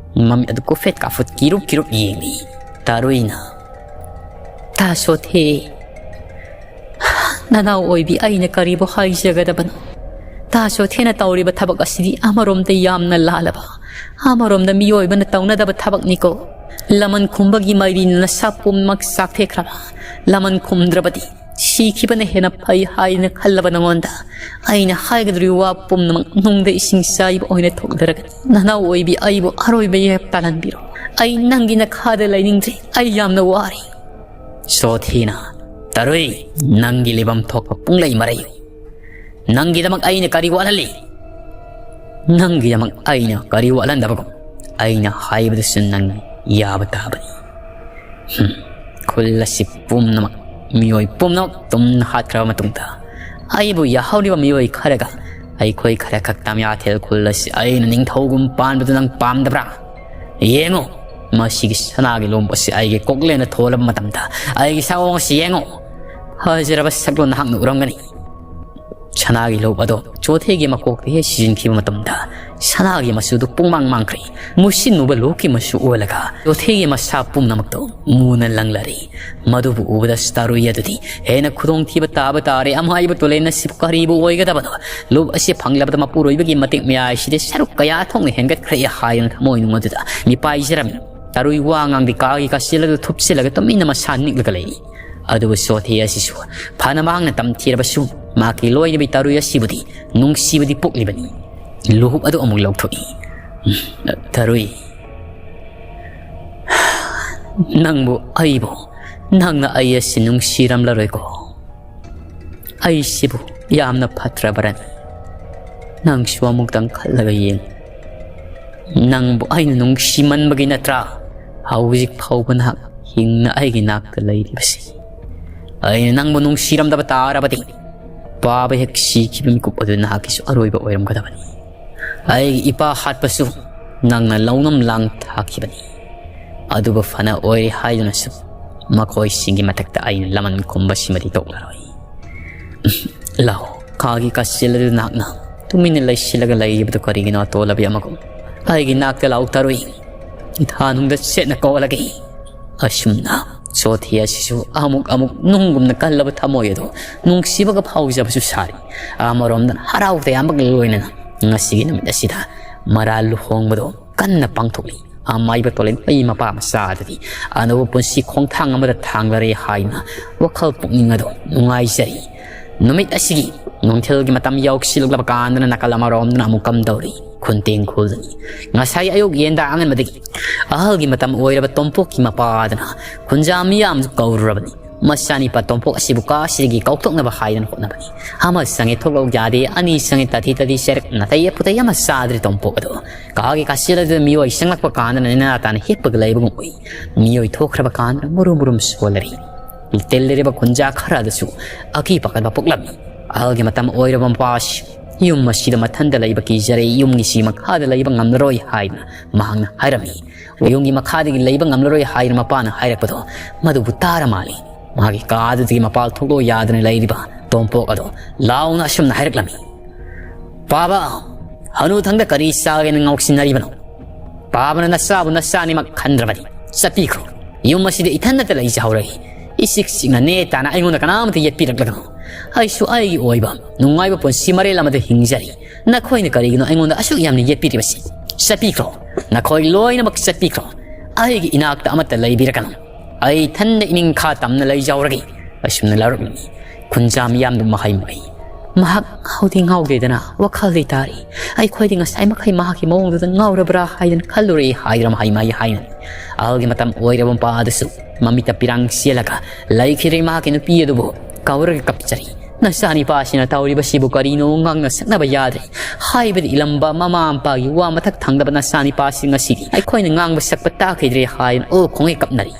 ꯃꯃꯤꯠ ꯑꯗꯨ ꯀꯨꯐꯦꯠ ꯀꯥꯐꯨꯠ ꯀꯤꯔꯨꯞ ꯀꯤꯔꯨꯞ ꯌꯦꯡꯂꯤ꯫ ꯇꯥꯔꯨꯏꯅ, "ꯇꯥ ꯁꯣꯊꯦ, ꯅꯅꯥꯎ ꯑꯣꯏꯕꯤ ꯑꯩꯅ ꯀꯔꯤꯕꯨ ꯍꯥꯏꯖꯒꯗꯕꯅꯣ? ꯇꯥ ꯁꯣꯊꯦꯅ ꯇꯧꯔꯤꯕ ꯊꯕꯛ ꯑꯁꯤꯗꯤ ꯑꯃꯔꯣꯝꯗ ꯌꯥꯝꯅ ꯂꯥꯜꯂꯕ, ꯑꯃꯔꯣꯝꯗ ꯃꯤꯑꯣꯏꯕꯅ ꯇꯧꯅꯗꯕ ꯊꯕꯛꯅꯤꯀꯣ꯫ ꯂꯃꯟ ꯈꯨꯝꯕꯒꯤ ꯃꯩꯔꯤꯅ ꯅꯁꯥ ꯄꯨꯝꯅꯃꯛ ꯆꯥꯛꯊꯦꯛꯈ꯭ꯔꯕ, ꯂꯃꯟ ꯈꯨꯝꯗ꯭ꯔꯕꯗꯤ ꯁꯤꯈꯤꯕꯅ ꯍꯦꯟꯅ ꯐꯩ ꯍꯥꯏꯅ ꯈꯜꯂꯕ ꯅꯉꯣꯟꯗ ꯑꯩꯅ ꯍꯥꯏꯒꯗꯧꯔꯤꯕ ꯋꯥ ꯄꯨꯝꯅꯃꯛ ꯅꯨꯡꯗ ꯏꯁꯤꯡ ꯆꯥꯏꯕ ꯑꯣꯏꯅ ꯊꯣꯛꯂꯔꯒꯅꯤ꯫ ꯅꯅꯥꯎ ꯑꯣꯏꯕꯤ ꯑꯩꯕꯨ ꯑꯔꯣꯏꯕ ꯌꯥꯏꯐ ꯇꯥꯜꯍꯟꯕꯤꯔꯣ꯫ ꯑꯩ ꯅꯪꯒꯤ ꯅꯈꯥꯗ ꯂꯩꯅꯤꯡꯗ꯭ꯔꯦ꯫ ꯑꯩ ꯌꯥꯝꯅ ꯋꯥꯔꯦ꯫" ꯁꯣꯊꯤꯅ, "ꯇꯔꯨꯏ, ꯅꯪꯒꯤ ꯂꯩꯐꯝ ꯊꯣꯛꯄ ꯄꯨꯡꯂꯩ ꯃꯔꯩꯌꯨ꯫ ꯅꯪꯒꯤꯗꯃꯛ ꯑꯩꯅ ꯀꯔꯤ ꯋꯥꯠꯍꯜꯂꯤ? ꯅꯪꯒꯤꯗꯃꯛ ꯑꯩꯅ ꯀꯔꯤ ꯋꯥꯠꯍꯟꯗꯕꯒꯨꯝ? ꯑꯩꯅ ꯍꯥꯏꯕꯗꯨꯁꯨ ꯅꯪꯅ ꯌꯥꯕ ꯇꯥꯕꯅꯤ꯫ ꯍꯨꯝ, ꯈꯨꯜ ꯑꯁꯤ ꯄꯨꯝꯅꯃꯛ, ꯃꯤꯑꯣꯏ ꯄꯨꯝꯅꯃꯛ ꯇꯨꯝꯅ ꯍꯥꯠꯈ꯭ꯔꯕ ꯃꯇꯨꯡꯗ, ꯑꯩꯕꯨ ꯌꯥꯍꯧꯔꯤꯕ ꯃꯤꯑꯣꯏ ꯈꯔꯒ ꯑꯩꯈꯣꯏ ꯈꯔ ꯈꯛ ꯇꯥꯃꯤꯌꯥꯊꯦꯜ ꯈꯨꯜ ꯑꯁꯤ ꯑꯩꯅ ꯅꯤꯡꯊꯧꯒꯨꯝ ꯄꯥꯟꯕꯗꯨ ꯅꯪ ꯄꯥꯝꯗꯕ꯭ꯔꯥ? ꯌꯦꯡꯉꯨ, ꯃꯁꯤꯒꯤ ꯁꯅꯥꯒꯤ ꯂꯣꯝꯕꯨ ꯑꯁꯤ ꯑꯩꯒꯤ ꯀꯣꯛꯂꯦꯅ ꯊꯣꯜꯂꯕ ꯃꯇꯝꯗ ꯑꯩꯒꯤ ꯁꯛꯑꯣꯡ ꯑꯁꯤ ꯌꯦꯡꯉꯨ꯫ ꯐꯖꯔꯕ ꯁꯛꯂꯣꯟ ꯅꯍꯥꯛꯅ ꯎꯔꯝꯒꯅꯤ꯫" ꯁꯅꯥꯒꯤ ꯂꯨꯞ ꯑꯗꯣ ꯆꯣꯊꯦꯒꯤ ꯃꯀꯣꯛꯇ ꯍꯦꯛ ꯁꯤꯖꯤꯟꯈꯤꯕ ꯃꯇꯝꯗ, ꯁꯅꯥꯒꯤ ꯃꯆꯨꯗꯨ ꯄꯨꯡꯃꯥꯡ ꯃꯥꯡꯈ꯭ꯔꯦ꯫ ꯃꯨꯁꯤꯟ ꯃꯨꯕ ꯂꯣꯛꯀꯤ ꯃꯆꯨ ꯑꯣꯜꯂꯒ ꯆꯣꯊꯦꯒꯤ ꯃꯁꯥ ꯄꯨꯝꯅꯃꯛꯇꯨ ꯃꯨꯅ ꯂꯪꯂꯔꯦ꯫ ꯃꯗꯨꯕꯨ ꯎꯕꯗ ꯁꯤꯇꯥꯔꯨꯏ ꯑꯗꯨꯗꯤ ꯍꯦꯟꯅ ꯈꯨꯗꯣꯡꯊꯤꯕ ꯇꯥꯕ ꯇꯥꯔꯦ꯫ ꯑꯃꯍꯥꯏꯕ ꯇꯨꯂꯦꯟ ꯑꯁꯤꯕꯨ ꯀꯔꯤꯕꯨ ꯑꯣꯏꯒꯗꯕꯅꯣ? ꯂꯨꯞ ꯑꯁꯤ ꯐꯪꯂꯕꯗ ꯃꯄꯨꯔꯣꯏꯕꯒꯤ ꯃꯇꯤꯛ ꯃꯌꯥꯏꯁꯤꯗꯤ ꯁꯔꯨꯛ ꯀꯌꯥ ꯊꯣꯛꯅ ꯍꯦꯟꯒꯠꯈ꯭ꯔꯦ ꯍꯥꯏꯗꯨꯅ ꯊꯃꯣꯏꯅꯨꯡ ꯑꯗꯨꯗ ꯃꯤꯄꯥꯏꯖꯔꯝꯃꯤ꯫ ꯇꯔꯨꯏ ꯋꯥ ꯉꯥꯡꯗꯦ꯫ ꯀꯥꯒꯤ ꯀꯥꯁꯤꯜꯂꯒ ꯊꯨꯞꯆꯤꯜꯂꯒ ꯇꯨꯃꯤꯟꯅ ꯃꯁꯥ ꯅꯤꯛꯂꯒ ꯂꯩ꯫ ꯑꯗꯨꯕꯨ ꯆꯣꯊꯦ ꯑꯁꯤꯁꯨ ꯐꯅ ꯃꯍꯥꯛꯅ ꯇꯝꯊꯤꯔꯕꯁꯨ, ꯃꯍꯥꯛꯀꯤ ꯂꯣꯏꯅꯕꯤ ꯇꯔꯨꯏ ꯑꯁꯤꯕꯨꯗꯤ ꯅꯨꯡꯁꯤꯕꯗꯤ ꯄꯣꯛꯂꯤꯕꯅꯤ꯫ ꯂꯨꯍꯨꯞ ꯑꯗꯨ ꯑꯃꯨꯛ ꯂꯧꯊꯣꯛꯏ꯫ "ꯇꯔꯨꯏ, ꯅꯪꯕꯨ, ꯑꯩꯕꯨ ꯅꯪꯅ ꯑꯩ ꯑꯁꯤ ꯅꯨꯡꯁꯤꯔꯝꯂꯔꯣꯏꯀꯣ? ꯑꯩꯁꯤꯕꯨ ꯌꯥꯝꯅ ꯐꯠꯇ꯭ꯔꯕ꯭ꯔꯅꯤ? ꯅꯪꯁꯨ ꯑꯃꯨꯛꯇꯪ ꯈꯜꯂꯒ ꯌꯦꯡꯉꯨ꯫ ꯅꯪꯕꯨ ꯑꯩꯅ ꯅꯨꯡꯁꯤꯃꯟꯕꯒꯤ ꯅꯠꯇ꯭ꯔꯥ ꯍꯧꯖꯤꯛ ꯐꯥꯎꯕ ꯅꯍꯥꯛ ꯍꯤꯡꯅ ꯑꯩꯒꯤ ꯅꯥꯛꯇ ꯂꯩꯔꯤꯕꯁꯤ? ꯑꯩꯅ ꯅꯪꯕꯨ ꯅꯨꯡꯁꯤꯔꯝꯗꯕ ꯇꯥꯔꯕꯗꯤ, ꯄꯥꯕ ꯍꯦꯛ ꯁꯤꯈꯤꯕ ꯃꯤꯀꯨꯞ ꯑꯗꯨ ꯅꯍꯥꯛꯀꯤꯁꯨ ꯑꯔꯣꯏꯕ ꯑꯣꯏꯔꯝꯒꯗꯕꯅꯤ꯫ ꯑꯩꯒꯤ ꯏꯄꯥ ꯍꯥꯠꯄꯁꯨ ꯅꯪꯅ ꯂꯧꯅꯝ ꯂꯥꯡ ꯊꯥꯈꯤꯕꯅꯤ꯫ ꯑꯗꯨꯕꯨ ꯐꯅ ꯑꯣꯏꯔꯦ ꯍꯥꯏꯗꯨꯅꯁꯨ ꯃꯈꯣꯏꯁꯤꯡꯒꯤ ꯃꯊꯛꯇ ꯑꯩꯅ ꯂꯃꯟ ꯈꯨꯝꯕꯁꯤꯃꯗꯤ ꯇꯣꯛꯂꯔꯣꯏ꯫ ꯂꯥꯛꯑꯣ, ꯀꯥꯒꯤ ꯀꯥꯆꯤꯜ ꯑꯗꯨ ꯅꯍꯥꯛꯅ ꯇꯨꯃꯤꯟꯅ ꯂꯩꯁꯤꯜꯂꯒ ꯂꯩꯔꯤꯕꯗꯨ ꯀꯔꯤꯒꯤꯅꯣ? ꯑꯇꯣꯜꯂꯕꯤ ꯑꯃꯒꯨꯝ ꯑꯩꯒꯤ ꯅꯥꯛꯇ ꯂꯥꯎ ꯇꯔꯨꯏ꯫ ꯏꯊꯥꯅꯨꯡꯗ ꯁꯦꯠꯅ ꯀꯧꯍꯜꯂꯒꯦ꯫ ꯑꯁꯨꯝꯅ ꯆꯣꯊꯤ ꯑꯁꯤꯁꯨ ꯑꯃꯨꯛ ꯑꯃꯨꯛ ꯅꯨꯡꯒꯨꯝꯅ ꯀꯜꯂꯕ ꯊꯃꯣꯏ ꯑꯗꯨ ꯅꯨꯡꯁꯤꯕꯒ ꯐꯥꯎꯖꯕꯁꯨ ꯁꯥꯔꯤ꯫ ꯑꯃꯔꯣꯝꯗꯅ ꯍꯔꯥꯎ ꯇꯌꯥꯝꯕꯒ ꯂꯣꯏꯅꯅ ꯉꯁꯤꯒꯤ ꯅꯨꯃꯤꯠ ꯑꯁꯤꯗ ꯃꯔꯥ ꯂꯨꯍꯣꯡꯕꯗꯣ ꯀꯟꯅ ꯄꯥꯡꯊꯣꯛꯂꯤ꯫ ꯑꯃꯥꯏꯕ ꯇꯣꯂꯦꯟ ꯃꯩ ꯃꯄꯥ ꯃꯆꯥ ꯑꯗꯨꯗꯤ ꯑꯅꯧꯕ ꯄꯨꯟꯁꯤ ꯈꯣꯡꯊꯥꯡ ꯑꯃꯗ ꯊꯥꯡꯂꯔꯦ ꯍꯥꯏꯅ ꯋꯥꯈꯜ ꯄꯨꯛꯅꯤꯡ ꯑꯗꯨ ꯅꯨꯡꯉꯥꯏꯖꯔꯤ꯫ ꯅꯨꯃꯤꯠ ꯑꯁꯤꯒꯤ ꯅꯨꯡꯊꯤꯜꯒꯤ ꯃꯇꯝ ꯌꯧꯁꯤꯜꯂꯛꯂꯕ ꯀꯥꯟꯗꯅ ꯅꯥꯀꯜ ꯑꯃꯔꯣꯝꯗꯅ ꯑꯃꯨꯛ ꯀꯝꯗꯧꯔꯤ꯫ ꯈꯨꯟꯇꯦꯡ ꯈꯨꯜꯗꯅꯤ꯫ ꯉꯁꯥꯏ ꯑꯌꯨꯛ ꯌꯦꯟꯗꯥ ꯑꯉꯟꯕꯗꯒꯤ ꯑꯍꯜꯒꯤ ꯃꯇꯝ ꯑꯣꯏꯔꯕ ꯇꯣꯝꯄꯣꯛꯀꯤ ꯃꯄꯥꯗꯅ ꯈꯨꯟꯖꯥ ꯃꯤꯌꯥꯝꯁꯨ ꯀꯧꯔꯨꯔꯕꯅꯤ꯫ ꯃꯆꯥꯅꯤꯄꯥ ꯇꯣꯝꯄꯣꯛ ꯑꯁꯤꯕꯨ ꯀꯥꯁꯤꯗꯒꯤ ꯀꯥꯎꯊꯣꯛꯅꯕ ꯍꯥꯏꯗꯅ ꯍꯣꯠꯅꯕꯅꯤ꯫ ꯑꯃ ꯆꯪꯉꯦ ꯊꯣꯛꯂꯛꯎ ꯌꯥꯗꯦ, ꯑꯅꯤ ꯆꯪꯉꯦ ꯇꯥꯊꯤ ꯇꯥꯊꯤ ꯆꯦꯔꯛ ꯅꯥꯇꯩ ꯑꯄꯨꯇꯩ ꯑꯃ ꯆꯥꯗ꯭ꯔꯦ ꯇꯣꯝꯄꯣꯛ ꯑꯗꯣ꯫ ꯀꯥꯒꯤ ꯀꯥꯆꯤꯜ ꯑꯗꯨꯗ ꯃꯤꯑꯣꯏ ꯆꯪꯂꯛꯄ ꯀꯥꯟꯗꯅ ꯅꯦꯅꯥ ꯇꯥꯅ ꯍꯤꯞꯄꯒ ꯂꯩꯕꯒꯨꯝ ꯎꯏ꯫ ꯃꯤꯑꯣꯏ ꯊꯣꯛꯈ꯭ꯔꯕ ꯀꯥꯟꯗꯅ ꯃꯨꯔꯨꯝ ꯃꯨꯔꯨꯝ ꯁꯣꯜꯂꯔꯤ꯫ ꯇꯤꯜꯂꯤꯔꯤꯕ ꯈꯨꯟꯖꯥ ꯈꯔꯗꯁꯨ ꯑꯀꯤ ꯄꯥꯈꯠꯄ ꯄꯣꯛꯂꯝꯃꯤ꯫ ꯑꯍꯜꯒꯤ ꯃꯇꯝ ꯑꯣꯏꯔꯕ ꯃꯄꯥꯁꯤ ꯌꯨꯝ ꯑꯁꯤꯗ ꯃꯊꯟꯇ ꯂꯩꯕ ꯀꯤꯖꯔꯦ, ꯌꯨꯝꯒꯤ ꯁꯤ ꯃꯈꯥꯗ ꯂꯩꯕ ꯉꯝꯂꯔꯣꯏ ꯍꯥꯏꯗꯅ ꯃꯍꯥꯛꯅ ꯍꯥꯏꯔꯝꯃꯤ꯫ ꯌꯨꯝꯒꯤ ꯃꯈꯥꯗꯒꯤ ꯂꯩꯕ ꯉꯝꯂꯔꯣꯏ ꯍꯥꯏꯗꯅ ꯃꯄꯥꯅ ꯍꯥꯏꯔꯛꯄꯗꯣ ꯃꯗꯨꯕꯨ ꯇꯥꯔ ꯃꯥꯜꯂꯤ꯫ ꯃꯥꯒꯤ ꯀꯥꯗꯨꯗꯒꯤ ꯃꯄꯥꯜ ꯊꯣꯛꯂꯣ ꯌꯥꯗꯅ ꯂꯩꯔꯤꯕ ꯇꯣꯝꯄꯣꯛ ꯑꯗꯣ ꯂꯥꯎꯅ ꯑꯁꯨꯝꯅ ꯍꯥꯏꯔꯛꯂꯝꯃꯤ꯫ ꯄꯥꯕ, ꯍꯅꯨꯊꯪꯗ ꯀꯔꯤ ꯆꯥꯒꯦꯅ ꯉꯥꯎꯁꯤꯟꯅꯔꯤꯕꯅꯣ? ꯄꯥꯕꯅ ꯅꯆꯥꯕꯨ ꯅꯆꯥꯅꯤꯃꯛ ꯈꯟꯗ꯭ꯔꯕꯗꯤ ꯆꯠꯄꯤꯈ꯭ꯔꯣ꯫ ꯌꯨꯝ ꯑꯁꯤꯗ ꯏꯊꯟꯅꯇ ꯂꯩꯖꯍꯧꯔꯒꯦ꯫ ꯏꯆꯤꯛ ꯆꯤꯛꯅ ꯅꯦ ꯇꯥꯅ ꯑꯩꯉꯣꯟꯗ ꯀꯅꯥꯃꯇ ꯌꯦꯠꯄꯤꯔꯛꯂꯒꯅꯨ꯫ ꯑꯩꯁꯨ ꯑꯩꯒꯤ ꯑꯣꯏꯕ ꯅꯨꯡꯉꯥꯏꯕ ꯄꯨꯟꯁꯤ ꯃꯔꯦꯜ ꯑꯃꯗ ꯍꯤꯡꯖꯔꯤ꯫ ꯅꯈꯣꯏꯅ ꯀꯔꯤꯒꯤꯅꯣ ꯑꯩꯉꯣꯟꯗ ꯑꯁꯨꯛ ꯌꯥꯝꯅ ꯌꯦꯠꯄꯤꯔꯤꯕꯁꯤ? ꯆꯠꯄꯤꯈ꯭ꯔꯣ꯫ ꯅꯈꯣꯏ ꯂꯣꯏꯅꯃꯛ ꯆꯠꯄꯤꯈ꯭ꯔꯣ꯫ ꯑꯩꯒꯤ ꯏꯅꯥꯛꯇ ꯑꯃꯠꯇ ꯂꯩꯕꯤꯔꯛꯀꯅꯨ꯫ ꯑꯩ ꯏꯊꯟꯗ ꯏꯅꯤꯡꯈꯥ ꯇꯝꯅ ꯂꯩꯖꯍꯧꯔꯒꯦ꯫ ꯑꯁꯨꯝꯅ ꯂꯥꯎꯔꯛꯂꯝꯃꯤ꯫ ꯈꯨꯟꯖꯥ ꯃꯤꯌꯥꯝꯗꯨ ꯃꯍꯩ ꯃꯍꯩ꯫ ꯃꯍꯥꯛ ꯉꯥꯎꯗꯤ ꯉꯥꯎꯗꯦꯗꯅ ꯋꯥꯈꯜꯗꯤ ꯇꯥꯔꯤ꯫ ꯑꯩꯈꯣꯏꯗꯤ ꯉꯁꯥꯏ ꯃꯈꯩ ꯃꯍꯥꯛꯀꯤ ꯃꯑꯣꯡꯗꯨꯗ ꯉꯥꯎꯔꯕ꯭ꯔꯥ ꯍꯥꯏꯗꯅ ꯈꯜꯂꯨꯔꯦ ꯍꯥꯏꯗꯅ ꯃꯍꯩ ꯃꯍꯩ ꯍꯥꯏꯅ꯫ ꯑꯍꯜꯒꯤ ꯃꯇꯝ ꯑꯣꯏꯔꯕ ꯃꯄꯥ ꯑꯗꯨꯁꯨ ꯃꯃꯤꯠꯇ ꯄꯤꯔꯥꯡ ꯆꯦꯜꯂꯒ ꯂꯩꯈꯤꯗ꯭ꯔꯦ꯫ ꯃꯍꯥꯛꯀꯤ ꯅꯨꯄꯤ ꯑꯗꯨꯕꯨ ꯀꯧꯔꯒ ꯀꯞꯆꯔꯤ꯫ ꯅꯆꯥꯅꯤꯄꯥꯁꯤꯅ ꯇꯧꯔꯤꯕꯁꯤꯕꯨ ꯀꯔꯤꯅꯣ? ꯉꯥꯡꯅ ꯁꯛꯅꯕ ꯌꯥꯗ꯭ꯔꯦ꯫ ꯍꯥꯏꯕꯗꯤ ꯏꯂꯝꯕ ꯃꯃꯥ ꯃꯄꯥꯒꯤ ꯋꯥ ꯃꯊꯛ ꯊꯪꯗꯕ ꯅꯆꯥꯅꯤꯄꯥꯁꯤ ꯉꯁꯤꯗꯤ ꯑꯩꯈꯣꯏꯅ ꯉꯥꯡꯕ ꯁꯛꯄ ꯇꯥꯈꯤꯗ꯭ꯔꯦ ꯍꯥꯏꯅ ꯑꯣ ꯈꯣꯡꯉꯩ ꯀꯞꯅꯔꯤ꯫